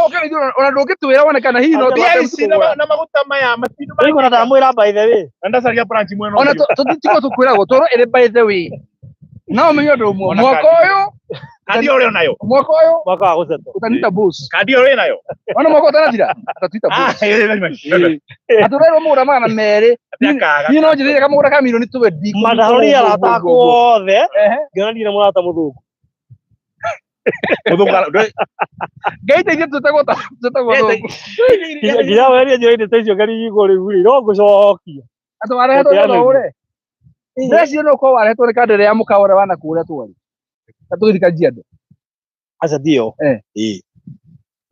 ona ndũngĩtwĩra wone kana hihi no Aca, Mbia ici na maguta maya matindu Rĩu ona ndamwĩra by the way. Na ndacaria branch mwena ona ũcio. tũtitiko tũkwĩragwo tũrwo ĩrĩ by the way. No ũmenye ũndũ ũmwe Ona mwaka kandi. ũyũ Kandi ĩyo ũrĩ nayo. mwaka ũyũ Mwaka wa gũcetwo. ũtanita boss. Kandi ĩyo ũrĩ nayo. Ona mwaka ũtanathira ũtatuita boss. Ah, ĩĩ, Atũrerwo mũgũnda magana merĩ. Atĩ Niĩ no njĩrĩire kamũgũnda ka mirioni twendi. Mandahũrĩire arata akwa othe Ehe. ngĩona ndirĩ na mũrata mũthũngũ. Mũthũngũ ndũĩ- Ngai teithie twĩtagwo twĩtagwo thũngũ. Nginya werie njĩra-inĩ ta icio ngarigwo rĩu rĩ no ngũcokia. Atĩ warehetwo nĩ ũrĩa. Ndeciria no ũkorwo warehetwo nĩ kandere ya mũkawa ũrĩa wanakũrĩa twarĩ. Na tũgĩthiĩ Kajiado. Aca ndio. Eh. Ĩĩ.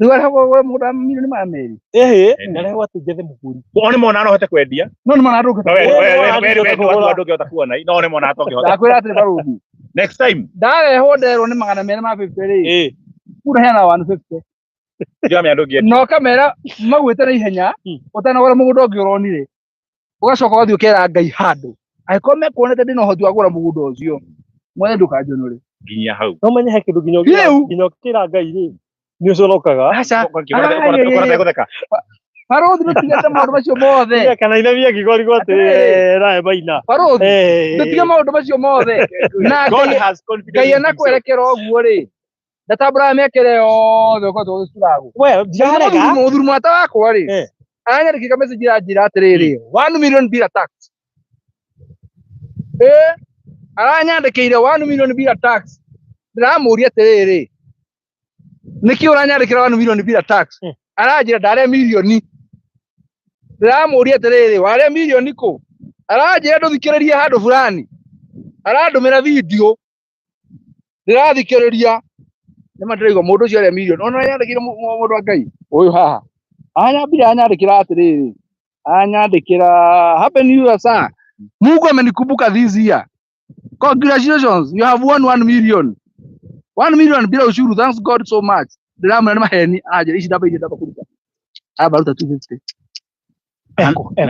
Rĩu warehagwo ũgũre mũgũnda mirioni magana merĩ. Ĩhĩ, ndarehwo atĩ njethe mũgũri. O nĩ mona no hote kwendia. No nĩ mona ndũngĩhota. No we Ĩĩ, we nĩ we mona we ndũngĩhota we kũgũra. ndũngĩhota kuona. No nĩ mona tongĩhota. Ndakwĩra atĩrĩ barũthi. Next time Ndarehwo nderwo nĩ magana merĩ ma 50 rĩ. Ĩĩ. Kura heana 150. ndiramenya ndũngĩendia. Na ũkamera magwĩte na ihenya ũtanagũra mũgũnda ũngĩ ũronire. Ũgacoka ũgathiĩ ũkera Ngai handũ. Angĩkorwo mekuonete ndĩna ũhoti wa kũgũra mũgũnda ũcio, mwene ndũkanjonore. Nginya hau. No menye he kĩndũ nginya Rĩu. nginya ũkĩra Ngai rĩ nĩ ũconokaga. Aca. Ũkona tegũtheka. Barũthi ndũtigĩte maũndũ macio mothe. Kana inamia ngigo atĩ Atĩrĩrĩ. nawe maina. Barũthi Eh. ndũtige maũndũ macio mothe. Na God Ngai has confidence Ngai in himself. anakwerekera ũguo rĩ ndatambũraga mĩaka ĩrĩa yothe ũkoretwo ũgĩcuragwo. We ndirarega. Mũthuri mũrata wakwa rĩ Eh. aranyandĩkĩra message iranjĩra atĩrĩrĩ 1 million bila tax. Eh, aranyandĩkĩire 1 million bila tax. Ndĩramũria atĩrĩrĩ nĩkĩ ũranyandĩkĩra 1 million bila tax? Aranjĩra ndarĩa mirioni. Ndĩramũria atĩrĩrĩ warĩa mirioni kũ? Aranjĩra ndũthikĩrĩrie handũ fulani. Arandũmĩra video ndĩrathikĩrĩria nĩma ndĩraigua mũndũ ũcio arĩa mirioni ona anyandĩkĩire mũndũ wa Ngai ũyũ haha anyambire anyandĩkĩra atĩrĩrĩ anyandĩkĩra happy new year sir Mungu amenikumbuka this year congratulations you have won 1 million 1 million bila ushuru thanks God so much ndĩramwĩra nĩ maheni anjĩra ici ndamba iria ndamba kũruta amba ruta 250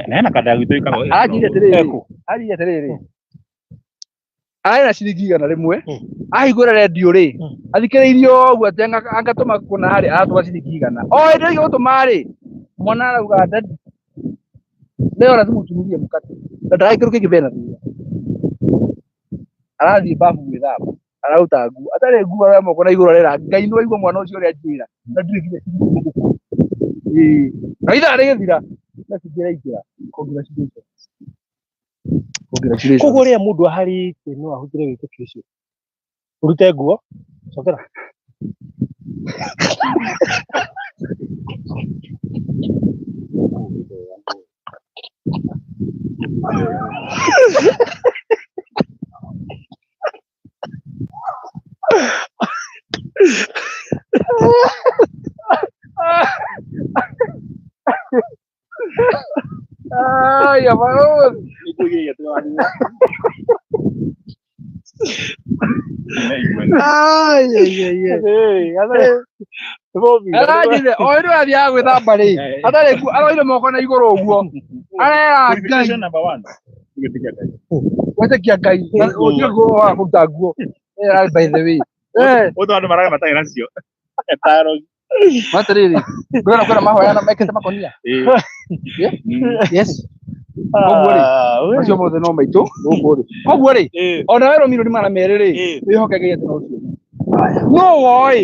Na hena kanda gwitũ ĩkagwo. anjĩire atĩrĩrĩ Eko. anjĩire atĩrĩrĩ arĩ na ciringi igana rĩmwe ahingũra rendio rĩ athikĩrĩirie ũguo atĩ angatũma kũna rĩ aratũma ciringi igana o hĩndĩ ĩrĩa gũtũma rĩ mwana arauga daddy leo lazima utunulie mkate na ndagaikũrũke kĩmbere na thutha arathiĩ babu gwĩthamba araruta nguo atarĩ nguo aroya moko na igũrũ arera Ngai nĩ waigua mwana ũcio ũrĩa njĩra na ndirĩ nginya ciringi mũhuko ĩĩ na ithaa rĩgĩthira message ĩraingĩra congratulations congratulations Koguo rĩrĩa mũndũ aharĩte no ahũthĩre wĩtĩkio ũcio. Ũrute nguo, cokera. Haya barũthi. Ai ai ai ai. Aranjire o hĩndĩ ĩyo athiaga gwĩthamba rĩ, atarĩ nguo, aroire moko na igũrũ ũguo. Arera Ngai, Number one. Gwĩtĩkia Ngai. gwĩtĩkia Ngai. Na gũtirĩ nguo wa kũruta nguo. Eh, by the way. Eh, Ũndũ andũ maraga matarĩ nacio. Etaro. atĩrĩrĩ, kwĩna kwĩna mahoya na mekĩte makonia. Yes. Koguo rĩ, macio mothe no maitũ gũkũ rĩ. Koguo rĩ, ona werwo milioni 200 rĩ, wĩhoke Ngai atĩ no ũcio. No woĩ,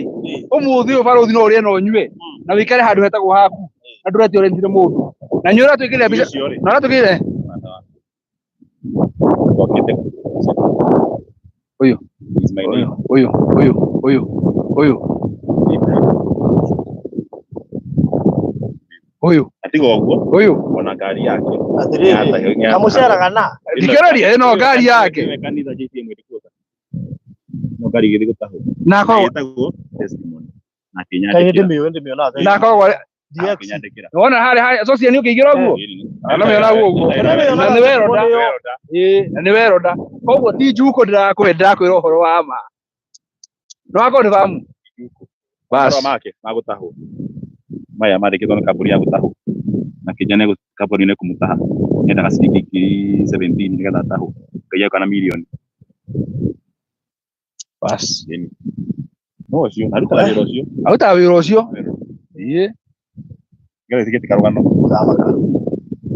ũmũthĩ ũyũ barũthi no ũrĩe na ũnyue na wĩikare handũ hetagwo haku na ndũretio rent nĩ mũndũ. Na nĩ ũratwĩkĩrĩra mbica, Ũcio rĩ. na ũratwĩkĩrĩra Twakĩte. Ũyũ. Is my name. Ũyũ, ũyũ, ũyũ, ũyũ, ũyũ, Atiga ũguo ũyũ. ona ngari yake. Atĩrĩrĩ, kamũceraga na Thikĩrĩria ĩno ngari yake. Nĩwe kanitha JTM ĩrĩkuota. No ngari ĩgĩthiĩ gũtahwo. Na akoragwo Ĩtagwo testimony. Na kaĩ akĩnyandĩkĩra. ndĩmĩũĩ ndĩmĩonaga na akoragwo Akĩnyandĩkĩra. wona harĩa harĩa socia nĩ ũkĩingĩra ũguo. Na nĩwe ũraguo ũguo. Na nĩ weroda. Ĩĩ, na nĩ weroda. Koguo ti njuko ndĩrakũhe ndĩrakwĩra ũhoro wa ma. No akorwo nĩ bamu. Bas. Marũa make ma gũtahwo. Maya mandĩkĩtwo nĩ kambuni ya gũtahwo. Na Kenya nĩ kambuni nĩ kũmũtaha. Endaga ciringi ngiri 17 nĩgetha atahwo. Ngai agoka na mirioni. Bas. Ĩni. No ũcio, arutaga wĩra ũcio. Arutaga wĩra ũcio. Ĩĩ. Nĩgetha ĩtigĩte karũgano.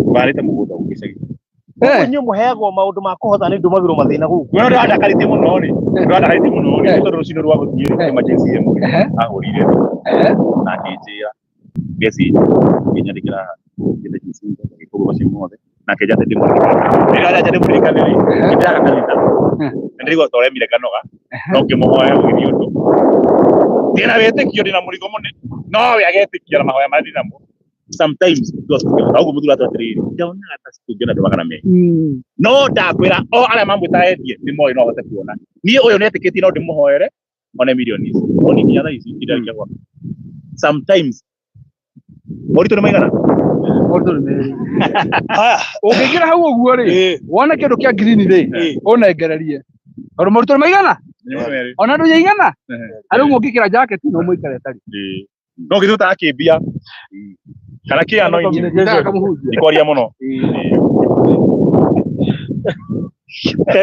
Ũgarĩte mũgũnda gũkũ gĩcagi. Koguo inyuĩ mũheagwo maũndũ ma kũhota nĩ ndũmagĩrwo mathĩna gũkũ. Wewe ndũrandakarĩtie mũno rĩ. Ndũrandakarĩtie mũno rĩ. Tondũ rũcinĩ rwa gũthiĩ rĩ, emergency ĩmwe. Ahũrire na akĩnjĩra ngeci akĩnyandĩkĩra haha ngĩte GC agĩkũgũ macio mothe na akĩnjĩra atĩ ndĩmũririkane. Rĩrĩa aranjĩra ndĩmũririkane rĩ, nĩndĩraga kanitha. Na ndĩraigua ta ũremire nganoga no ngĩmũhoya gũgĩthiĩ ũndũ. Ndĩna wĩtĩkio ndĩna mũrigo mũnene no we agetĩkia na mahoya marĩa ndĩnamo. Sometimes tũngĩhota ũguo mũthuri atwatĩrĩire ndonaga ta tũngĩona andũ 200. No ndakwĩra o arĩa mamwĩtaga endie nĩ moĩ no hote kuona. Niĩ ũyũ nĩetĩkĩtie no ndĩmũhoere one milioni ici. No niĩ nginya thaa ici ndirarĩkia gwaka. Sometimes moritũ nĩ maigana? Moritũ nĩ merĩ. Haya. Ũngĩingĩra hau ũguo rĩ, wone kĩndũ kĩa green rĩ, ũnengererie. Tondũ moritũ nĩ maigana? Nĩ merĩ. Ona andũ igana? Arĩa ũngĩkĩra jacket no mũikare ĩtarĩ. Ĩĩ. No githĩ ũtarakĩmbia kana kĩa anointing Ndakamuhunjia. ndikwaria mũno.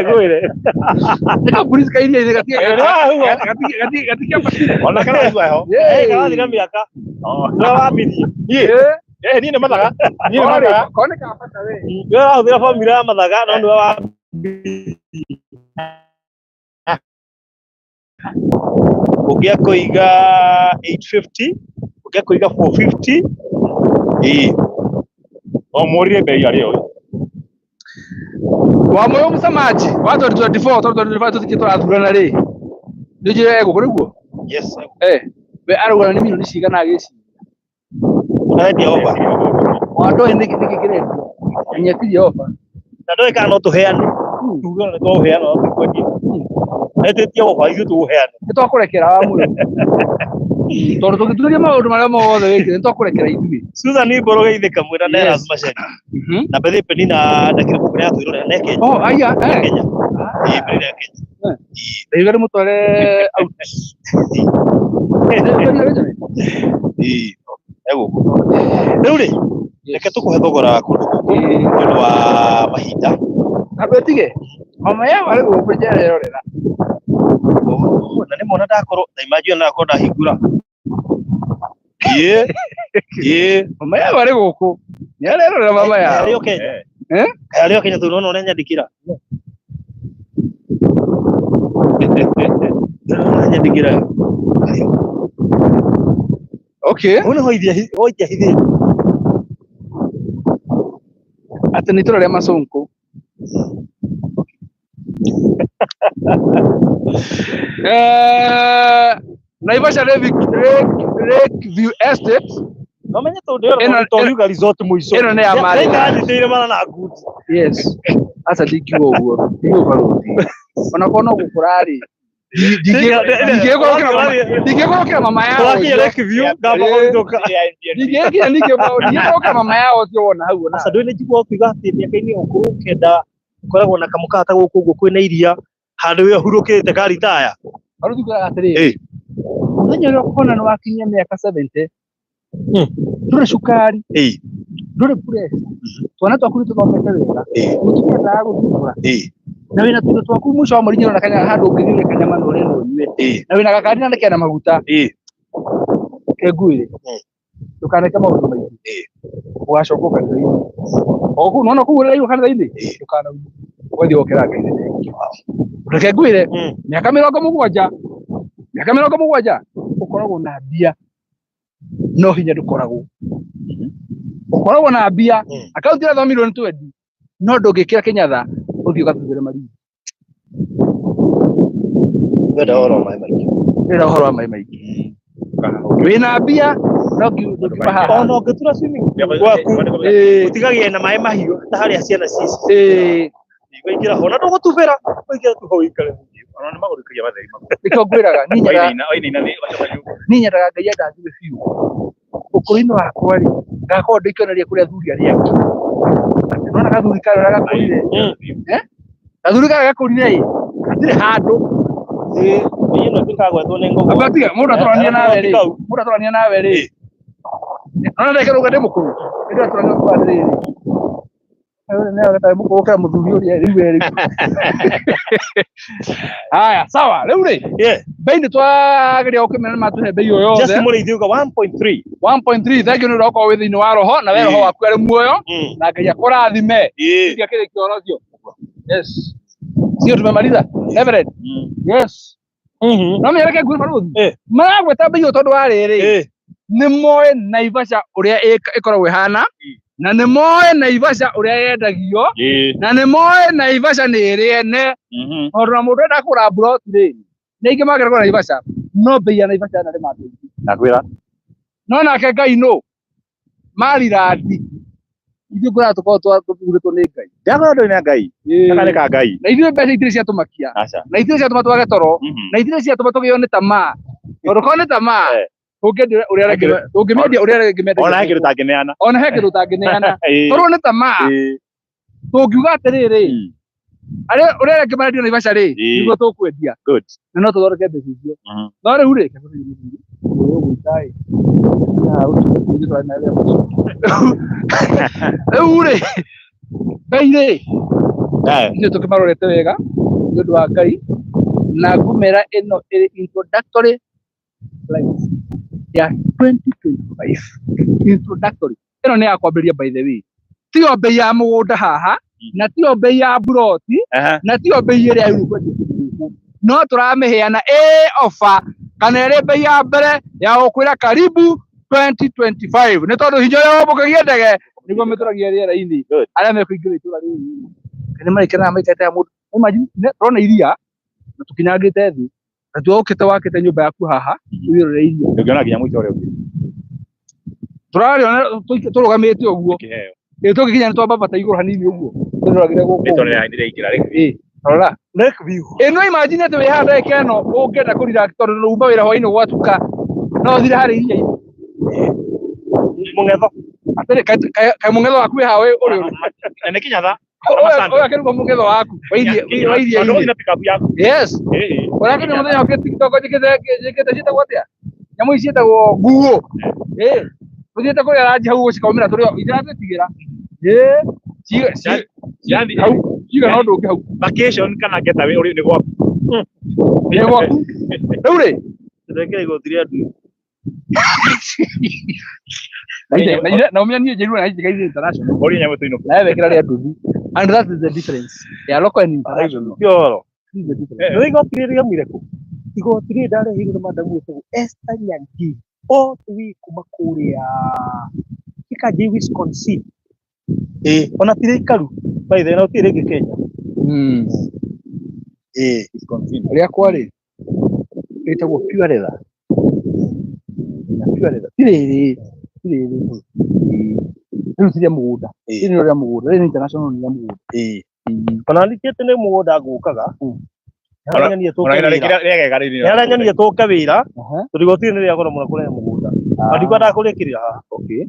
Ngwĩre. Nĩ kambuni cikairia-inĩ gatikĩambatire. Ona kana waigua heho. Eh, karathira mĩaka. Nĩwe wambirie. Niĩ eh niĩ nĩ mathaga. Niĩ nĩ mathaga. Kone ka bata we. Nĩwe wahũthĩra formula ya mathaga no nĩwe wambirie. Ũngĩ akũiga 850, ũngĩ akũiga 450. Ĩĩ. O mũrire bei arĩ oĩ. Wa moyo msamaji wa 2024 2025 tũtikĩ tũrathurana rĩ. Nĩ njĩra egũkũ nĩguo? Yes. Eh, we arauga nĩ milioni cigana agĩciria. Arendia offer. Wa ndoĩ nĩkĩ nĩkĩ kĩrendio. Nyetirie offer. Na ndoĩ kana no tũheane. Tuge ona nĩtwaũheana no tũkwendia. Etĩtie offer ithuĩ tũũheane. Nĩ twakũrekera wa muoyo. Tondũ tũngĩtuĩria maũndũ marĩa mothe wĩkire nĩ twakũrekera ithuĩ. Susan Mboro geithĩka mwĩra na Yes. Erasmus Machari. Na Bethe Penina ndakĩrĩ gũkũ nĩ atwĩrorera na Kenya. Oh, aya, eh. Kenya. Ĩĩ Penina ya Kenya. Ndaiga ndĩmũtware out. Benjamin. Ĩĩ. Egũkũ. Rĩu rĩ, reke tũkũhe thogora wa kũndũ gũkũ nĩ ũndũ wa mahinda. Andũ ĩtige. Mama yao arĩ gũkũ njererorera. Oh, na nĩ mona ndakorwo na imagine ndakorwo ndahingũra. Ĩĩ. Ĩĩ. Mama yao arĩ gũkũ. Nĩ arerorera mama yao. Arĩ o Kenya. Eh? Arĩ o Kenya tondũ nĩwona ũrĩa nyandĩkĩra. Nĩwona nyandĩkĩra. Okay. Hau nĩho ithia hoitia hithĩte. Atĩ nĩ itũra rĩa Masonko. Eh, Naivasha Lake, Lake, Lake View Estate Nomenye tondũ ĩyo Ĩno- toriuga resort mũico. ĩno nĩ ya marĩ. Nĩnjitĩire mana na ngundi. Yes. Aca ndingiuga ũguo. Ndingiuga barũthi. Ona korwo no gũkũra rĩ, Ndingĩgũrũkĩra mama yao Tũrakinya ũcio. Lake View, ngamba kũhĩtũka. Ndingĩkinya ndingĩgũrũkĩra mama yao ũcio wona hau ona. Aca ndũĩ nĩ njiguaga ũkiuga atĩ mĩaka-inĩ ya ũkũrũ ũkenda ũkoragwo na kamũkaha ta gũkũ ũguo kwĩna iria handũ we ũhurũkĩte ka ritaya. Barũthi ngwĩraga atĩrĩrĩ, mũthenya ũrĩa ũkona nĩ wakinyia mĩaka 70, ndũrĩ cukari, ndũrĩ pressure, twana twaku nĩ tũthomete wega, mũtumia ndaragũthumbũra, na wĩna tũindo twaku mũico wa mweri nyona kanya handũ ũngĩthiĩ ũrĩe kanyama na ũrĩe na ũnyue, na wĩna gakari na kena maguta, reke ngwĩre, ndũkaneke maũndũ maingĩ, ũgacoka kanitha-inĩ. O kũu nĩwona kũu ũraigua kanitha-inĩ, ndũkanaume, ũgathiĩ ũgokera Ngai nĩ thengiũ. Reke ngwĩre, mĩaka 70, mĩaka 70 ũkoragwo na mbia no hinya ndũkoragwo. Ũkoragwo na mbia, akaunti ĩrathoma mirioni 20, no ndũngĩkĩra Kenyatta ũthiĩ ũgathuthĩre Malindi. Ndĩrenda ũhoro wa maĩ maingĩ. Ndĩrenda ũhoro wa maĩ maingĩ. Wĩna mbia no ndũngiuma haha. Ona ũngĩtura swimming pool gwaku ũtigagie na maĩ mahiũ ta harĩa ciana ciĩ. Waingĩra ho na ndũgũtubĩra, waingĩra tu ho ũikare. Ona nĩ magũrũkagia matheri maku. Nĩkĩo ngwĩraga niĩ nyendaga Wainaina wainaina thĩ ũgacoka nyũmba. niĩ nyendaga Ngai andathime biũ. Ũkũrũ-inĩ wakwa rĩ, ngakorwo ndĩ kĩonereria kũrĩ athuri arĩa angĩ. Atĩ nĩwona gathuri karĩa ũrĩa gakũrire, gathuri karĩa gakũrire ĩ, gatirĩ handũ. Ĩĩ ĩno ĩtikagwetwo nĩ ngogo. Amba tiga mũndũ atũrania nawe rĩ, Kau. mũndũ atũrania nawe rĩ, nona ndagĩka rauga ndĩ mũkũrũ, mũndũ atũrania kuga atĩrĩrĩ, ũyũ nĩ areka mũkũrũ gũkĩra mũthuri ũrĩa rĩu we rĩu. Haya, sawa, rĩu rĩ, bei nĩ twageria gũkĩmenya nĩ matũhe bei o Just yothe. mũrĩithi uga 1.3. 1.3 thank you nĩ ũndũ wa gũkorwo wĩ thĩinĩ wa roho na we roho waku arĩ muoyo na Ngai akũrathime. Ndiakĩrĩkia ũhoro ũcio. Yes. Sio tumemaliza? Reverend. Yes. No mĩereke nguo barũthi. Maragweta bei ĩyo tondũ wa rĩrĩ, nĩ moĩ Naivasha ũrĩa ĩkoragwo ĩhana, na nĩ moĩ Naivasha ũrĩa yendagio, na nĩ moĩ Naivasha nĩ ĩrĩ ene, tondũ na mũndũ enda kũgũra mburoti rĩ, nĩ aingĩ mangĩenda kũgũra Naivasha, no bei ya Naivasha yanarĩma andũ aingĩ. Ndakwĩra. No nake Ngai nũ? Marirandi. Ithuĩ ngũraga tũkoragwo tũthurĩtwo nĩ Ngai. Ndakwĩra ndũrĩ na Ngai. Gaka nĩ ka Ngai. Na ithuĩ mbeca itirĩ ciatũmakia. Aca. Na itirĩ ciatũma twage toro. Na itirĩ ciatũma tũgĩo nĩ tamaa. Tondũ korwo nĩ tamaa, tũngĩendia ũrĩa arĩa tũngĩmĩendia ũrĩa arĩa angĩ mendagia. Ona he kĩndũ ũtangĩneana. Ona he kĩndũ ũtangĩneana. Korwo nĩ tamaa, tũngiuga atĩrĩrĩ, arĩa ũrĩa arĩa angĩ marendio Naivasha rĩ, nĩguo tũkwendia. Good. Na no tũthondeke mbeca icio. No rĩu rĩ, rĩu rĩ, bei rĩ, ithuĩ tũkĩmarorete wega nĩ ũndũ wa Ngai, na ngũmera ĩno ĩrĩ introductory price ya 2025. Introductory ĩno nĩ ya kwambĩrĩria by the way, tiyo bei ya mũgũnda haha, na tiyo bei ya mburoti, na tiyo bei ĩrĩa ĩrĩ kwendio gũkũ, no tũramĩheana ĩ offer kana ĩrĩ bei ya mbere ya gũkwĩra karibu 2025, nĩ tondũ hinya ũrĩa wombũkagia ndege nĩguo mĩtũragia rĩera-inĩ. Arĩa mekũingĩra itũra rĩrĩ nĩ marĩkenaga maikarĩte ya mũndũ. Imagine, tũrona iria na tũkinyangĩte thĩ, na tuokĩte wakĩte nyũmba yaku haha wĩrore iria. Ndũngĩona nginya mũico ũrĩa ũngĩ. Tũrarĩona tũrũgamĩte ũguo. Kĩheo. Ĩ tũngĩkinya nĩ twambambata igũrũ hanini ũguo tũroragĩre gũkũ. Rĩtwa nĩrĩraingĩra rĩ. Ĩ rora. Lake View. Ĩ no imagine atĩ wĩ haha ndagĩka ĩno ũngĩenda kũ relax tondũ nĩ uma wĩra hwainĩ gwatuka, no ũthire harĩa iria-inĩ. Mũng'etho. Atĩrĩ, kaĩ mũng'etho waku wĩ haha ũrĩ ũrĩ? Na nĩ Kinyatha. Ũyũ akĩruga mũng'etho waku wa iria-inĩ. Na pickup yaku. Yes. Ũrakĩona mũthenya ũngĩ TikTok njĩkĩte ciĩtagwo atĩa? Nyamũ ici ciĩtagwo nguo. Ĩ tũthiĩte kũrĩa ranji hau gũcikaumĩra tũrĩ o itiratwĩtigĩra. Ĩ Yani hau cigana ũndũ ũngĩ hau. Vacation kana getaway ũrĩ nĩ gwaku. Nĩ gwaku. Rĩu rĩ, Tũrekere igoti rĩa nduthi. Na ũmenye niĩ njĩrwo na njĩka international. Ũrĩ nyamũ tũinũke. Na wewe wekĩra rĩa nduthi. And that is the difference. Ya local and international. Ti ũhoro. This is the difference. Nĩ igoti rĩrĩ rĩaumire kũ? Igoti rĩrĩ ndarehirwo nĩ madamu wĩtagwo Esther Nyangi all the way kuma kũrĩa Kĩkanjĩ, Wisconsin. Ĩ ona ti rĩikaru by the way, na gũtirĩ rĩngĩ Kenya. Ĩ Rĩakwa rĩ rĩtagwo pure leather. Na pure leather. Ti rĩrĩ, ti rĩrĩ. Rĩu ti rĩa mũgũnda. Rĩrĩ nĩ rĩa mũgũnda. Rĩrĩ nĩ international, nĩ rĩa mũgũnda. Ona ningĩ nĩ mũgũnda ngũkaga. Nĩaranyonia tũke wĩra. Nĩaranyonia tũke wĩra tondũ igoti nĩ rĩa goro mũno kũrehe mũgũnda. Na ndikwendaga kũrĩkĩrĩra haha. Okay.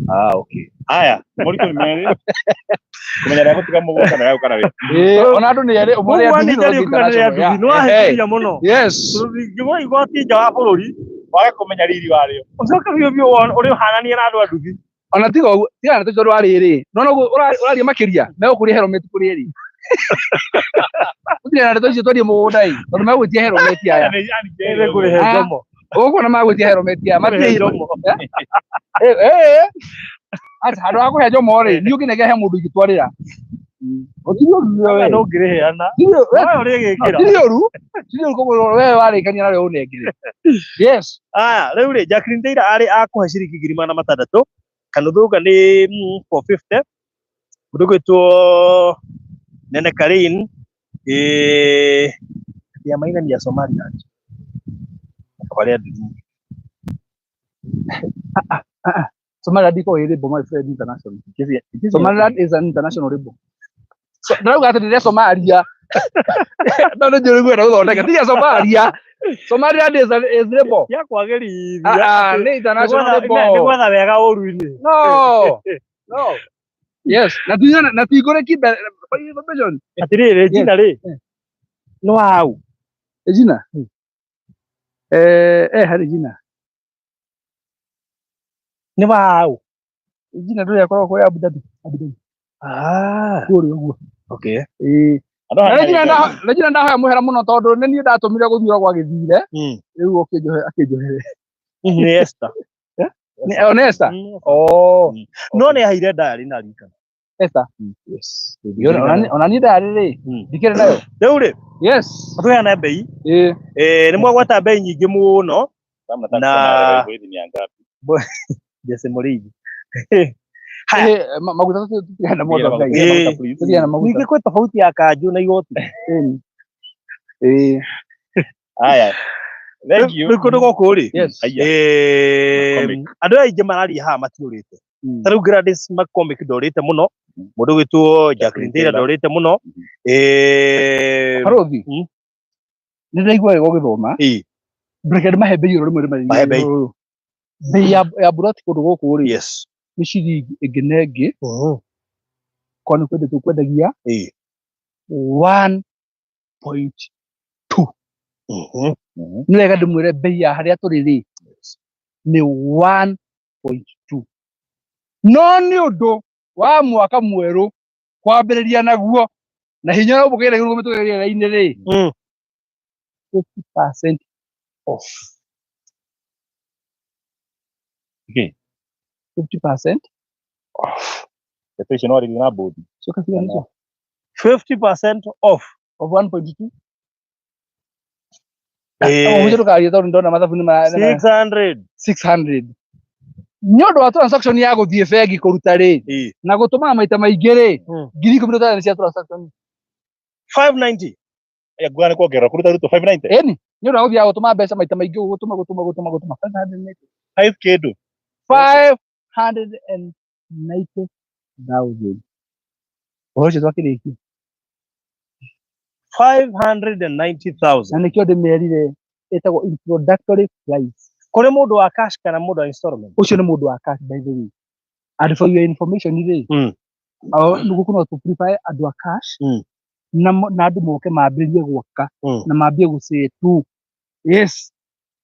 Ah, okay. Haya, moritũ nĩ merĩ. Kũmenya rĩa gũtiga mũgũnda na rĩa gũka narĩo. Ĩĩ, ona andũ nĩ erĩ, ũmwe nĩ Ũguo nduthi nĩ na njari ũngĩ ũkiuga nĩ rĩa international. nduthi. Nĩ Yeah. wahĩtĩria mũno. Yes. Tondũ igoti nja wa bũrũri Wage kũmenya riri warĩo. ũcoke biũ biũ ũrĩ ũhananie na andũ a nduthi. Ona tiga ũguo, tiga na tondũ wa rĩrĩ. No no ũraria makĩria, megũkũria helmet kũrĩ erĩ. Tũtirĩ na ndeto icio twarie mũgũnda ĩ, tondũ megwĩtia helmet aya. Nĩngũrĩhe Ah. njomo. Ũguo na magwĩtia helmet aya. Nĩngũrĩhe Matirĩ njomo. Eh, eh. Acha handũ ha kũhe njomo rĩ, niĩ ũngĩnengera he mũndũ ingĩtwarĩra. Gũtirĩ ũru Anga we. ndũngĩrĩheana. Tirĩ we Nowe ũrĩgĩkĩra. tirĩ ũru. Tirĩ ũru koguo we warĩkania nawe ũnengere. Yes. Aya, rĩu rĩ, Jacqueline Taylor arĩ akũhe ciringi 600,000, Kanuthuga nĩ 450, mũndũ ũgwĩtwo Nene Karin, eh, ya Maina ni ya Somaliland. Kabarĩa nduthi. Somaliland ĩkoragwo ĩ label my friend international. Somaliland is an international label. So, ndĩrauga atĩ ndĩrĩa Somalia. No nĩ njũĩ ngwenda gũthondeka. Tiga Somalia. Somaliland is an is label. Ya kwagĩrithia. Ah, ah, nĩ international Nĩ label. gwetha wega ũru-inĩ. No. No. Yes, na tuigana na tuigũre kimbe for information. Atĩrĩrĩ, Gina rĩ, nĩ waũ? Regina. Eh, eh harĩ Gina. Nĩ waũ? Regina ndũrĩ akoragwo kũrĩa Abu Dhabi. Abu Dhabi. Ah, Kũrĩa ũguo. okay. Ĩĩ. Na Regina Regina ndahoya mũhera mũno tondũ nĩ niĩ ndatũmire gũthiĩ ũrĩa gwagĩthire. Rĩu ũkĩnjohe akĩnjohere. Nĩ Esther. Nĩ oh, nĩ Esther. Oh, No nĩ aheire diary na ririkana. Esther. Yes. Ona niĩ ndarĩ rĩ, ndikĩrĩ nayo. Rĩu rĩ, Yes. tũheane mbei. Ĩĩ. Eh, nĩ mwagwata mbei nyingĩ mũno. Na Jesse Mũrĩithi. Haya. Eh, maguta tũtigana mothe Ngai. Ĩĩ. Tũtigana maguta. Ningĩ kwĩ tofauti ya kanjũ na igoti. Ĩĩ. Haya. Thank you. Rĩu kũndũ gũkũ rĩ, Yes. Haya. eh, McCormick. andũ aya aingĩ mararia haha matiũrĩte. Ta rĩu Gladys McCormick ndorĩte mũno, mũndũ ũgwĩtwo Jacqueline Taylor ndorĩte mũno. Eh, Barothi. Nĩ ndaigua wega ũgĩthoma. Ĩĩ. Reke ndĩmahe mbei ĩro rĩmwe rĩmwe. Mahe mbei. Mbei ya buroti kũndũ gũkũ rĩ. Yes. Nĩ ciringi ĩngĩ na ĩngĩ. Korwo nĩ kwendia tũkwendagia 1.2. Nĩ wega ndĩmwĩre mbei ya harĩa tũrĩ rĩ nĩ 1.2. No nĩ ũndũ wa mwaka mwerũ kwambĩrĩria naguo na hinya ũrĩa ũbũkĩire gĩrũgũ mĩtũkĩre rĩera-inĩ rĩ 50% off. Okay. 50% off. Ndeto icio no arĩrie na mbũthi. Coka cigana icio? 50% off of 1.2. Mũico ndũkarie tondũ ndona mathabu nĩ 600. 600. Nĩ ũndũ wa transaction ya gũthiĩ bengi kũruta rĩ na gũtũmaga maita maingĩ rĩ 15,000 cia transaction. 590. Ya nguga nĩ kuongerera kũruta ruto 590. Ĩni, nĩ ũndũ wa gũthiaga gũtũma mbeca maita maingĩ gũtũma gũtũma gũtũma gũtũma 590. 5 kĩndũ. 590,000. Ũhoro ũcio twakĩrĩkia. 590,000. Na nĩkĩo ndĩmerire ĩtagwo introductory price. Kũrĩ mũndũ wa cash kana mũndũ wa installment? Ũcio nĩ mũndũ wa cash by the way. And for your information rĩ, gũkũ no tũ prefer andũ a cash na andũ moke mambĩrĩrie gwaka na mambie gũcĩtu. Yes.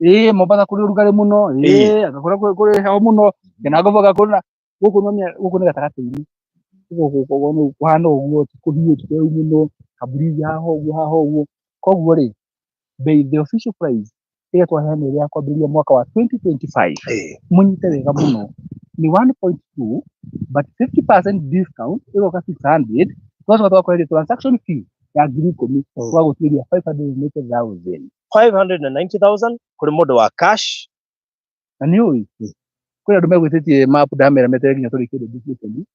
Ĩĩ Mombasa kũrĩ ũrugarĩ mũno, ĩĩ anga kũrĩa kũrĩ heho mũno, kana Ngoboka kũrĩ na gũkũ no gũkũ nĩ gatagatĩ-inĩ. Gũkũ kũhana ũguo, ti kũhiũ, ti kũhehu mũno, kaburithi haha ũguo haha ũguo. Koguo rĩ, bei the official price ĩrĩa twaheana ĩrĩa ya kwambĩrĩria mwaka wa 2025 mũnyite wega mũno nĩ 1.2 but 50% discount ĩgoka 600 twacoka twakweheria transaction fee ya 10,000 twagũtuĩria 590,000. 590,000 kũrĩ mũndũ wa cash. Na nĩ ũĩ kwĩna andũ megwĩtĩtie map ndamera meterere nginya tũrĩkie negotiation.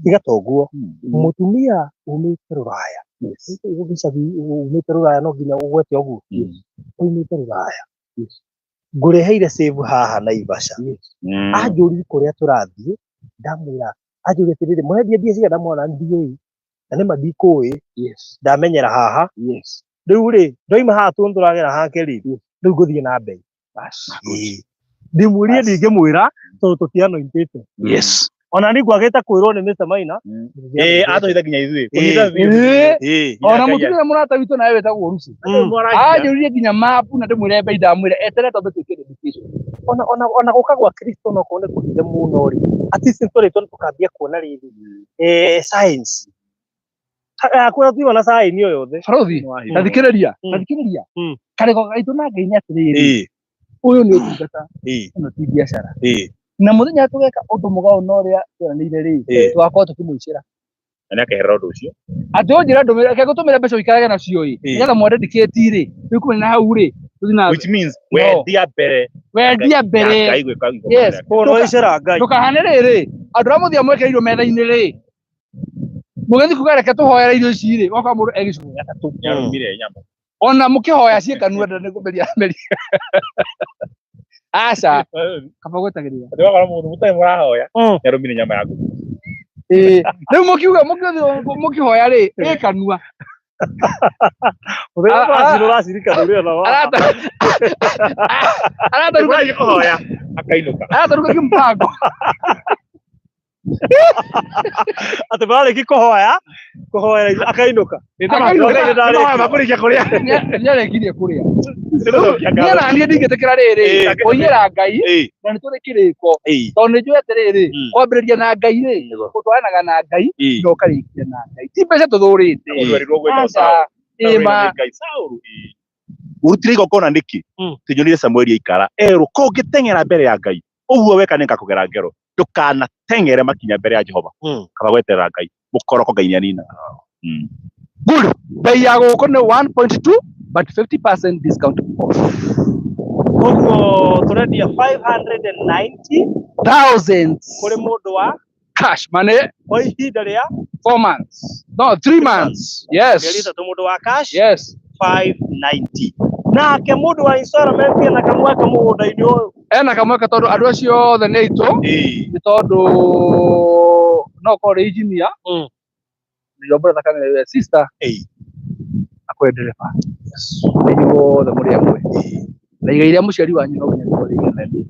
Tiga toguo mũtumia umĩte rũraya gĩcagi umĩte rũraya no nginya ũgwete ũguo umĩte rũraya ngũreheire save haha Naivasha anjũririe kũrĩa tũrathiĩ ndamwĩra anjũririe atĩrĩrĩ mũrendia mbia cigana ndamwĩra ndiũĩ na nĩma ndikũĩ ndamenyera haha Rĩu rĩ, ndoima haha tondũ tũragera hake rĩ, rĩu ngũthiĩ na mbei. Ĩĩ. Ndĩmũrie ndingĩmwĩra tondũ tũtianointĩte. Yes. Ona niĩ ngwagĩte kwĩrwo nĩ Mr. Maina. Eh, atũhitha nginya ithuĩ. Kũhitha biũ. Ĩĩ. Ona mũtumia mũrata witũ nawe wĩtagwo Lucy. Anjũririe nginya mapu na ndĩmwĩre mbei ndamwĩra eterere twambe twĩke dedication. Ona ona ona gũka gwa Kristo no kuone kũhithe mũno rĩ. At least nĩtũrĩtwo nĩtũkambia kuona rĩrĩ. Eh, science. Hakuna tuima na sign o yothe. Barothi, ta thikĩrĩria, ta thikĩrĩria. Karĩgo gaitũ na Ngai nĩ atĩrĩrĩ, ũyũ nĩ ũtungata, ĩno ti biacara. Na mũthenya tũgeka ũndũ mũgaũ na ũrĩa tweranĩire rĩ, tũgakorwo tũkĩmũicĩra. Na nĩakeherera ũndũ ũcio. Atĩ ũnjĩra ndũmĩre, reke ngũtũmĩre mbeca ũikarage nacio ĩ, nĩgetha mwandedicate rĩ, rĩu kumania na hau rĩ, tũthiĩ na Which means No. wendia mbere wendia mbere. ya Ngai gwĩka igongona Yes. rĩake. Koguo nĩwaicĩra Ngai. Ndũkahane rĩrĩ, andũ arĩa mũthiaga mwekĩra irio metha-inĩ rĩ, mũgĩthiĩ kuga reke tũhoere irio ici rĩ, ũgakora mũndũ e gĩcunjĩ gatatũ. Nĩarumire nyama. Ona mũkĩhoya ciĩ kanua nda nĩ kũmeria meria. Aca, kaba gwetagĩrĩra. Atĩ wakora mũndũ mũtarĩ mũrahoya, nĩarumire nyama ya ngũkũ. Ĩĩ, rĩu mũkiuga mũkĩthiĩ mũkĩhoya rĩ, ĩ kanua. Mũthenya ũracira ũracirika ndũrĩ ona wa. Arata arataruka Mũrathiĩ kũhoya, akainũka. arataruka kĩmbango. Atĩ mararĩki kũhoya kũhoya akainũka. Akainũka. Nĩmahoya makũrĩkia kũrĩa. Nĩarĩkirie kũrĩa. Nĩgũcokia Niĩ ngatho. na niĩ ndingĩtĩkĩra rĩrĩ, kũiyĩra Ngai na nĩ tũrĩ kĩrĩko. Tondũ nĩ njũĩ atĩrĩrĩ, kwambĩrĩria na Ngai rĩ, ũtwaranaga na Ngai na ũkarĩkia na Ngai. Ti mbeca tũthũrĩte. Mũndũ erirwo gwĩtwo Aca, Saũlũ. ĩ ma. Ngai Saũlũ. Ũrutire igongona nĩkĩ? Tũnyonire Samueli aikara erwo kũngĩteng'era mbere ya Ngai ũguo weka nĩngakũgera ngero ndũkanateng'ere makinya mbere ya Jehova kaba gweterera Ngai mũkoroko Ngai nĩaninaga. Good. Bei ya gũkũ nĩ 1.2 but 50% discount off. Koguo tũrendia 590 Thousands kũrĩ mũndũ wa cash money kwa ihinda rĩa 4 months. No, 3 months. mĩeri Yes. ĩtatũ mũndũ wa cash Yes. 590 nake mũndũ wa installment ena kamweke mũgũnda-inĩ ũyũ Ena kamweke tondũ andũ acio othe nĩ aitũ nĩ tondũ no ũkorwo ũrĩ engineer your brother kana your sister akwe ndereba na inyuĩ othe mũrĩ amwe na igai rĩa mũciari wanyu no nginya rĩkorwo rĩ inene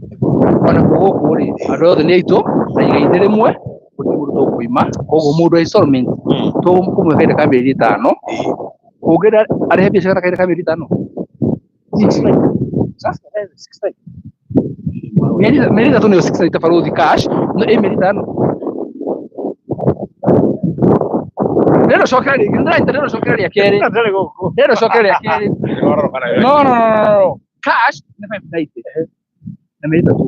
ona kuo gũkũ rĩ andũ othe nĩ aitũ na igai nĩ rĩmwe gũtirĩ mũndũ tũkũima koguo mũndũ wa installment tũkũmũhe kahinda ka mĩeri ĩtano ũngĩenda arĩhe mbia cigana kahinda ka mĩeri ĩtano mĩeri mĩeri ĩtatũ nĩyo 690 barũthi cash no ĩ mĩeri ĩtano ndĩrenda ũcokere rĩngĩ ndĩranyita ndĩrenda ũcokere rĩa kerĩ ndĩrenda ũcokere rĩa kerĩ no no no no no cash nĩ 590 na mĩeri ĩtatũ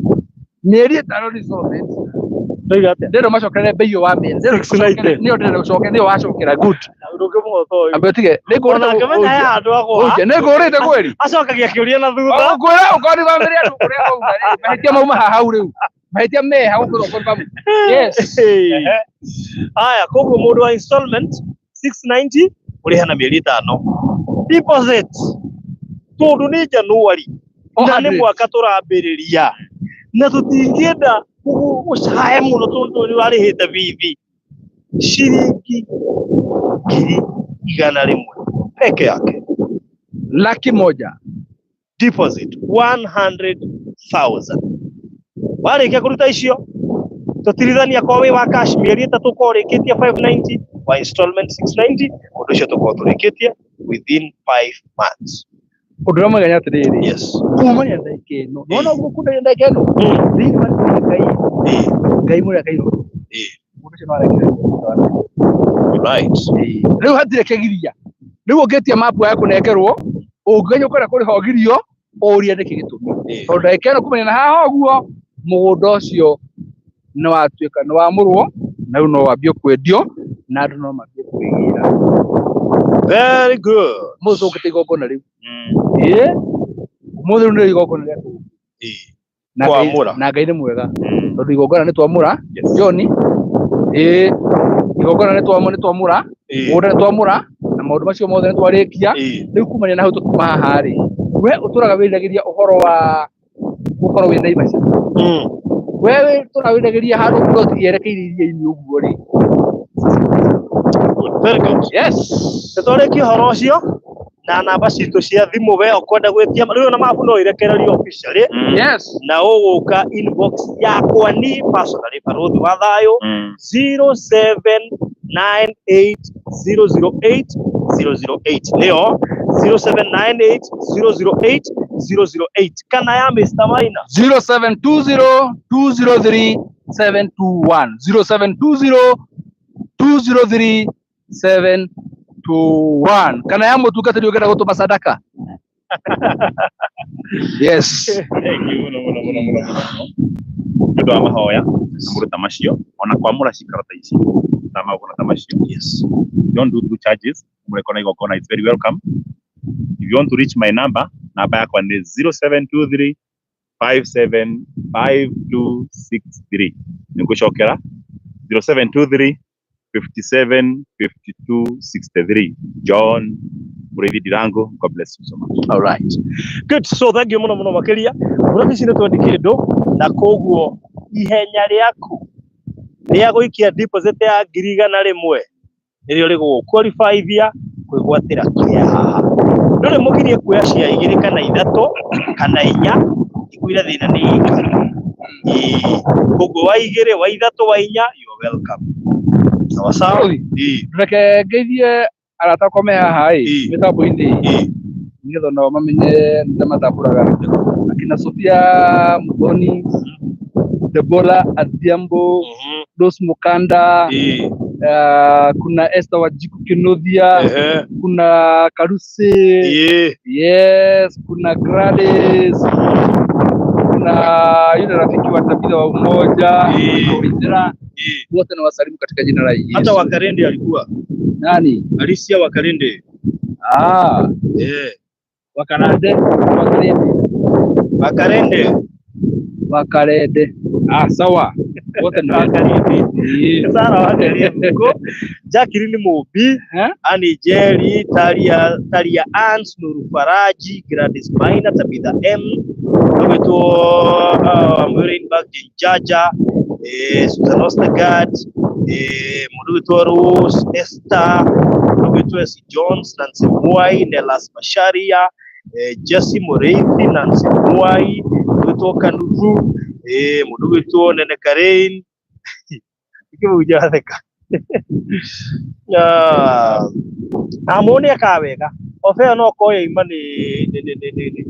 mĩeri ĩtano nĩ installment Ndoiga atĩa? ndĩrenda ũmacokerere bei ĩyo wa mĩeri ndĩrenda 690. nĩyo ndĩrenda ũcoke nĩyo wacokera good Ndũngĩmũhota ũyũ. ambe ũtige Ona angĩmenya he handũ agũa. nĩngũrĩte kweri Acokagia kĩũria na thutha. Ũkwĩra ũkorwo nĩ bamĩrĩ andũ kũrĩa wauma rĩ, mahĩtia mauma haha hau rĩu mahĩtia meha gũkĩra ũkorwo nĩ bamĩrĩ yes Haya, koguo mũndũ wa installment 690 ũrĩha na mĩeri ĩtano. Deposit tondũ nĩ January na nĩ 400. mwaka tũrambĩrĩria na tũtingĩenda ũcae mũno tondũ nĩ ũrarĩhĩte bithi ciringi 100,000 peke yake 100,000 deposit 100,000 warĩkia kũruta icio tũtirithania kwa wĩ wa cash mĩeri ĩtatũ ũkorwo ũrĩkĩtie 590 wa installment 690 ũndũ ũcio tũkorwo tũrĩkĩtie within 5 months Ũndũ ũrĩa mwega nĩ atĩrĩrĩ, yes kumania na ndagĩka ĩno, nĩwona ũguo kumania na ndagĩka ĩno, thĩinĩ wa Ngai, Ngai mũrĩa Ngai ũyũ, mũndũ ũcio no arekererio thutha wa ndagĩka. Right. Rĩu hatirĩ kĩgiria. Rĩu ũngĩtia mapu ya kũnengerwo, ũngĩgeria ũkona kũrĩha ũgirio, ũrie nĩkĩ gĩtũmi. Tondũ ndagĩka ĩno kumania na haha ũguo, mũgũnda ũcio nĩ watuĩka nĩ wamũrwo, na rĩu no wambie kwendio, na andũ no mambie kwĩgĩra. Very good. Mũthĩ tũkĩte igongona rĩu. Ĩĩ, ũmũthĩ rĩu nĩrĩo igongona rĩa na Ngai- Kwamũra. na Ngai nĩ mwega tondũ igongona nĩ twamũra John ĩĩ igongona nĩ twamũra nĩ twamũra mũgũnda nĩ twamũra na maũndũ macio mothe nĩ twarĩkia rĩu kumania na hau tũkuma haha rĩ we ũtũraga wĩriragĩria ũhoro wa gũkorwo wĩ Naivasha we ũtũraga wĩriragĩria handũ plot yerekeire iria-inĩ ũguo rĩ Very good. yes Nĩ twarĩkia ũhoro ũcio Na namba citũ cia thimũ we ũkwenda gwĩtia rĩu ona mabu no irekererio officially. Yes. Na ũgũka inbox yakwa ni personally Barũthi wa Thayũ 0798008008 nĩyo 0798008008 kana ya Mr. Maina 0720 203 721 0720 203 721 kana ya mũtungatĩri ũngĩenda gũtũma sadaka. Yes. Thank you muno muno muno muno muno. Nĩ ũndũ wa mahoya na maũndũ ta macio ona kwamũra cikaro ta ici na magongona ta macio. Yes. Don't do through charges. Mũreko na igongona is very welcome. If you want to reach my number, namba yakwa nĩ 0723 575263. Nĩngũcokera 0723 57 52 63. John Mũrĩithi Ndirango, God bless you so much. All right. Good. So thank you muno muno makiria. Mũrati ici nĩ twendi kĩndũ na koguo ihenya rĩaku rĩa gũikia deposit ya 100,000 nĩrĩo rĩgũgũ-qualifyithia kwĩgwatĩra kĩa haha. Ndũrĩ mũgirie kuoya cia 2 kana 3 kana 4 ikuire thĩna nĩ ika. Koguo wa 2 wa 3 wa 4 you are welcome. Sawa sawa. Reke ngeithie arata akwa me haha ĩ mĩtambo-inĩ nĩgetha nao mamenye nĩ matambũraga. Akina Sophia Muthoni, Deborah Adhiambo, Rose Mukanda, kuna Esther Wanjiku Kinuthia, kuna Karuse, yes, kuna Gladys, kuna yule rafiki wa Tabitha wa Umoja, Withera, wote na wasalimu katika jina la Yesu. Hata Wakarende alikuwa. Nani? Alicia Wakarende. Wakarende, Wakarende. Wakarende. Wakarende. Sawa. Wote ni Wakarende. Sara Wakarende. Jacqueline Mubi, Annie Jerry, Talia, Talia Ans, Nuru Faraji, Gladys Maina, Tabitha M, Mwito Mwireinberg Jaja, Susan Ostergaard, mundu witwo Rose Esther, mundu witwo S Jones, Nancy Mwai, Nelas Masharia, Jesse Mureithi, Nancy Mwai, mundu witwo Kanuthu, mundu witwo Nene Karain. Ikibuja theka. Amone akawega. Ofea no koya ima ni ni ni ni ni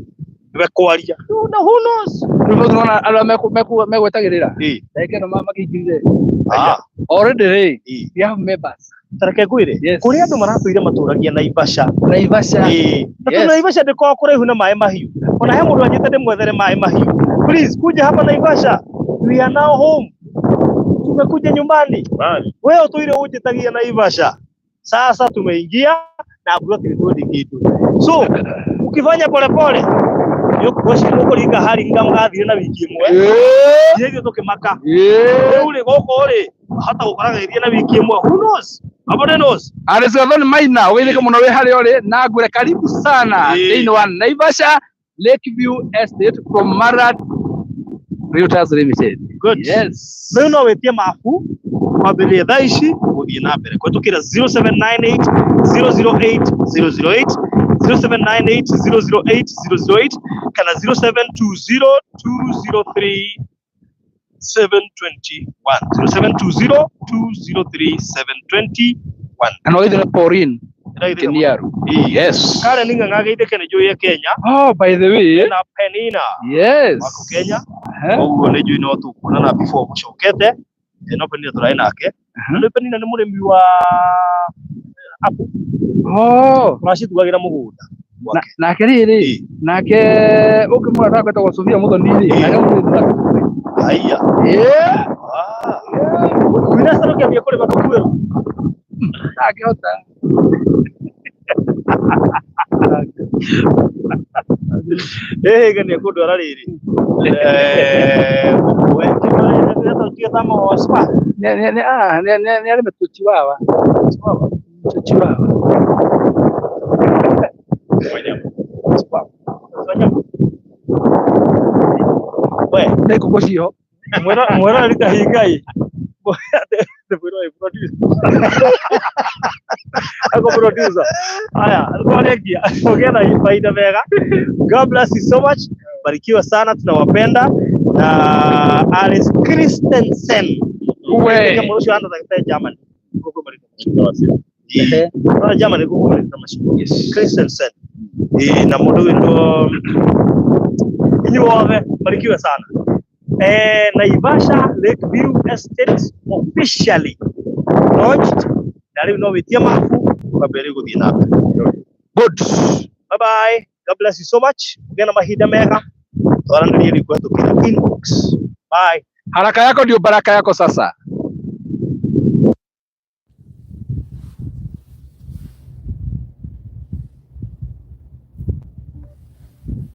we kwaria. Na who knows? Rĩu tunaona andũ arĩa megwetagĩrĩra. Ndagĩka ĩno makĩingĩrire. Already rĩ, we have members. Tareke ngwĩre, kũrĩ andũ maratũire matũragia Naivasha. Naivasha. Na tondũ Naivasha ndĩkoragwo kũraihu na maĩ mahiũ. Ona he mũndũ anjĩte ndĩmwethere maĩ mahiũ. Please, kuja hapa Naivasha. We are now home. Tumekuja nyumbani. Wewe ũtũire ũnjĩtagia Naivasha. Sasa tumeingia na broti nĩ kitu. So, ukifanya polepole nĩũkũringa hari nga mũgathire na wiki ĩmwe. Ithuĩ tũkĩmaka. Rĩu rĩ gũkũ rĩ hata gũkoraga ithie na wiki ĩmwe. Who knows? Nobody knows. Alice Gathoni Maina, ũgeithĩke mũno wĩ harĩa ũrĩ na ngwĩre karibu sana thĩinĩ wa Naivasha Lakeview Estate from Marad Realtors Limited. Good. Yes. Rĩu no wĩtie mabu kwambĩrĩria thaa ici gũthiĩ na mbere kũhĩtũkĩra 0798 008 008 0798 008 008 kana 0720 203 721 0720 203 721. Kana ũgeithĩre Pauline Kiniaru. Yes. Karen Ng'ang'a geithĩke nĩ njũĩ ya Kenya. Oh, by the way. Na Penina. Yes. Wako Kenya. Koguo nĩ njũĩ no tũkuonana before mũcokete. No Penina tũrarĩ nake. Nĩ Penina nĩ mũrĩmi wa apple. Oh. Tũracitugagĩra mũgũnda. Nake rĩrĩ, nake ũngĩ mũrata wetagwo Sophia Muthoni rĩ, nake mũrĩmi wa Haiya. Wĩna kĩambia kũrĩma tũkuĩrwo. Ndangĩhota. Gani kũndwara rĩrĩ. Nĩ arĩme tũchiwawa. Tũchiwawa. We, nĩ ngũkũ ciho. Mwĩroreri kahingai. Mwĩroreri producer. Ako producer. Haya, twarĩkia. Ũgĩe na mahinda mega. God bless you so much. Barikiwa sana, tunawapenda. Na Alice Christensen. We. Mũndũ ũcio anatagĩte Germany. Gũkũ marĩ na Germany gũkũ marĩ na macio. Yes. Christensen. Ĩĩ, na mũndũ wĩtwo inyuothe barikiwe sana. Naivasha Lakeview Estate officially launched na rĩu no wĩtie mabu kwambĩrĩria gũthiĩ na mbere. Good. Bye bye. God bless you so much. Ũgĩe na mahinda mega. Twaranĩrie rĩu kũhetũkĩra inbox. Bye. Haraka yako ndio baraka yako sasa.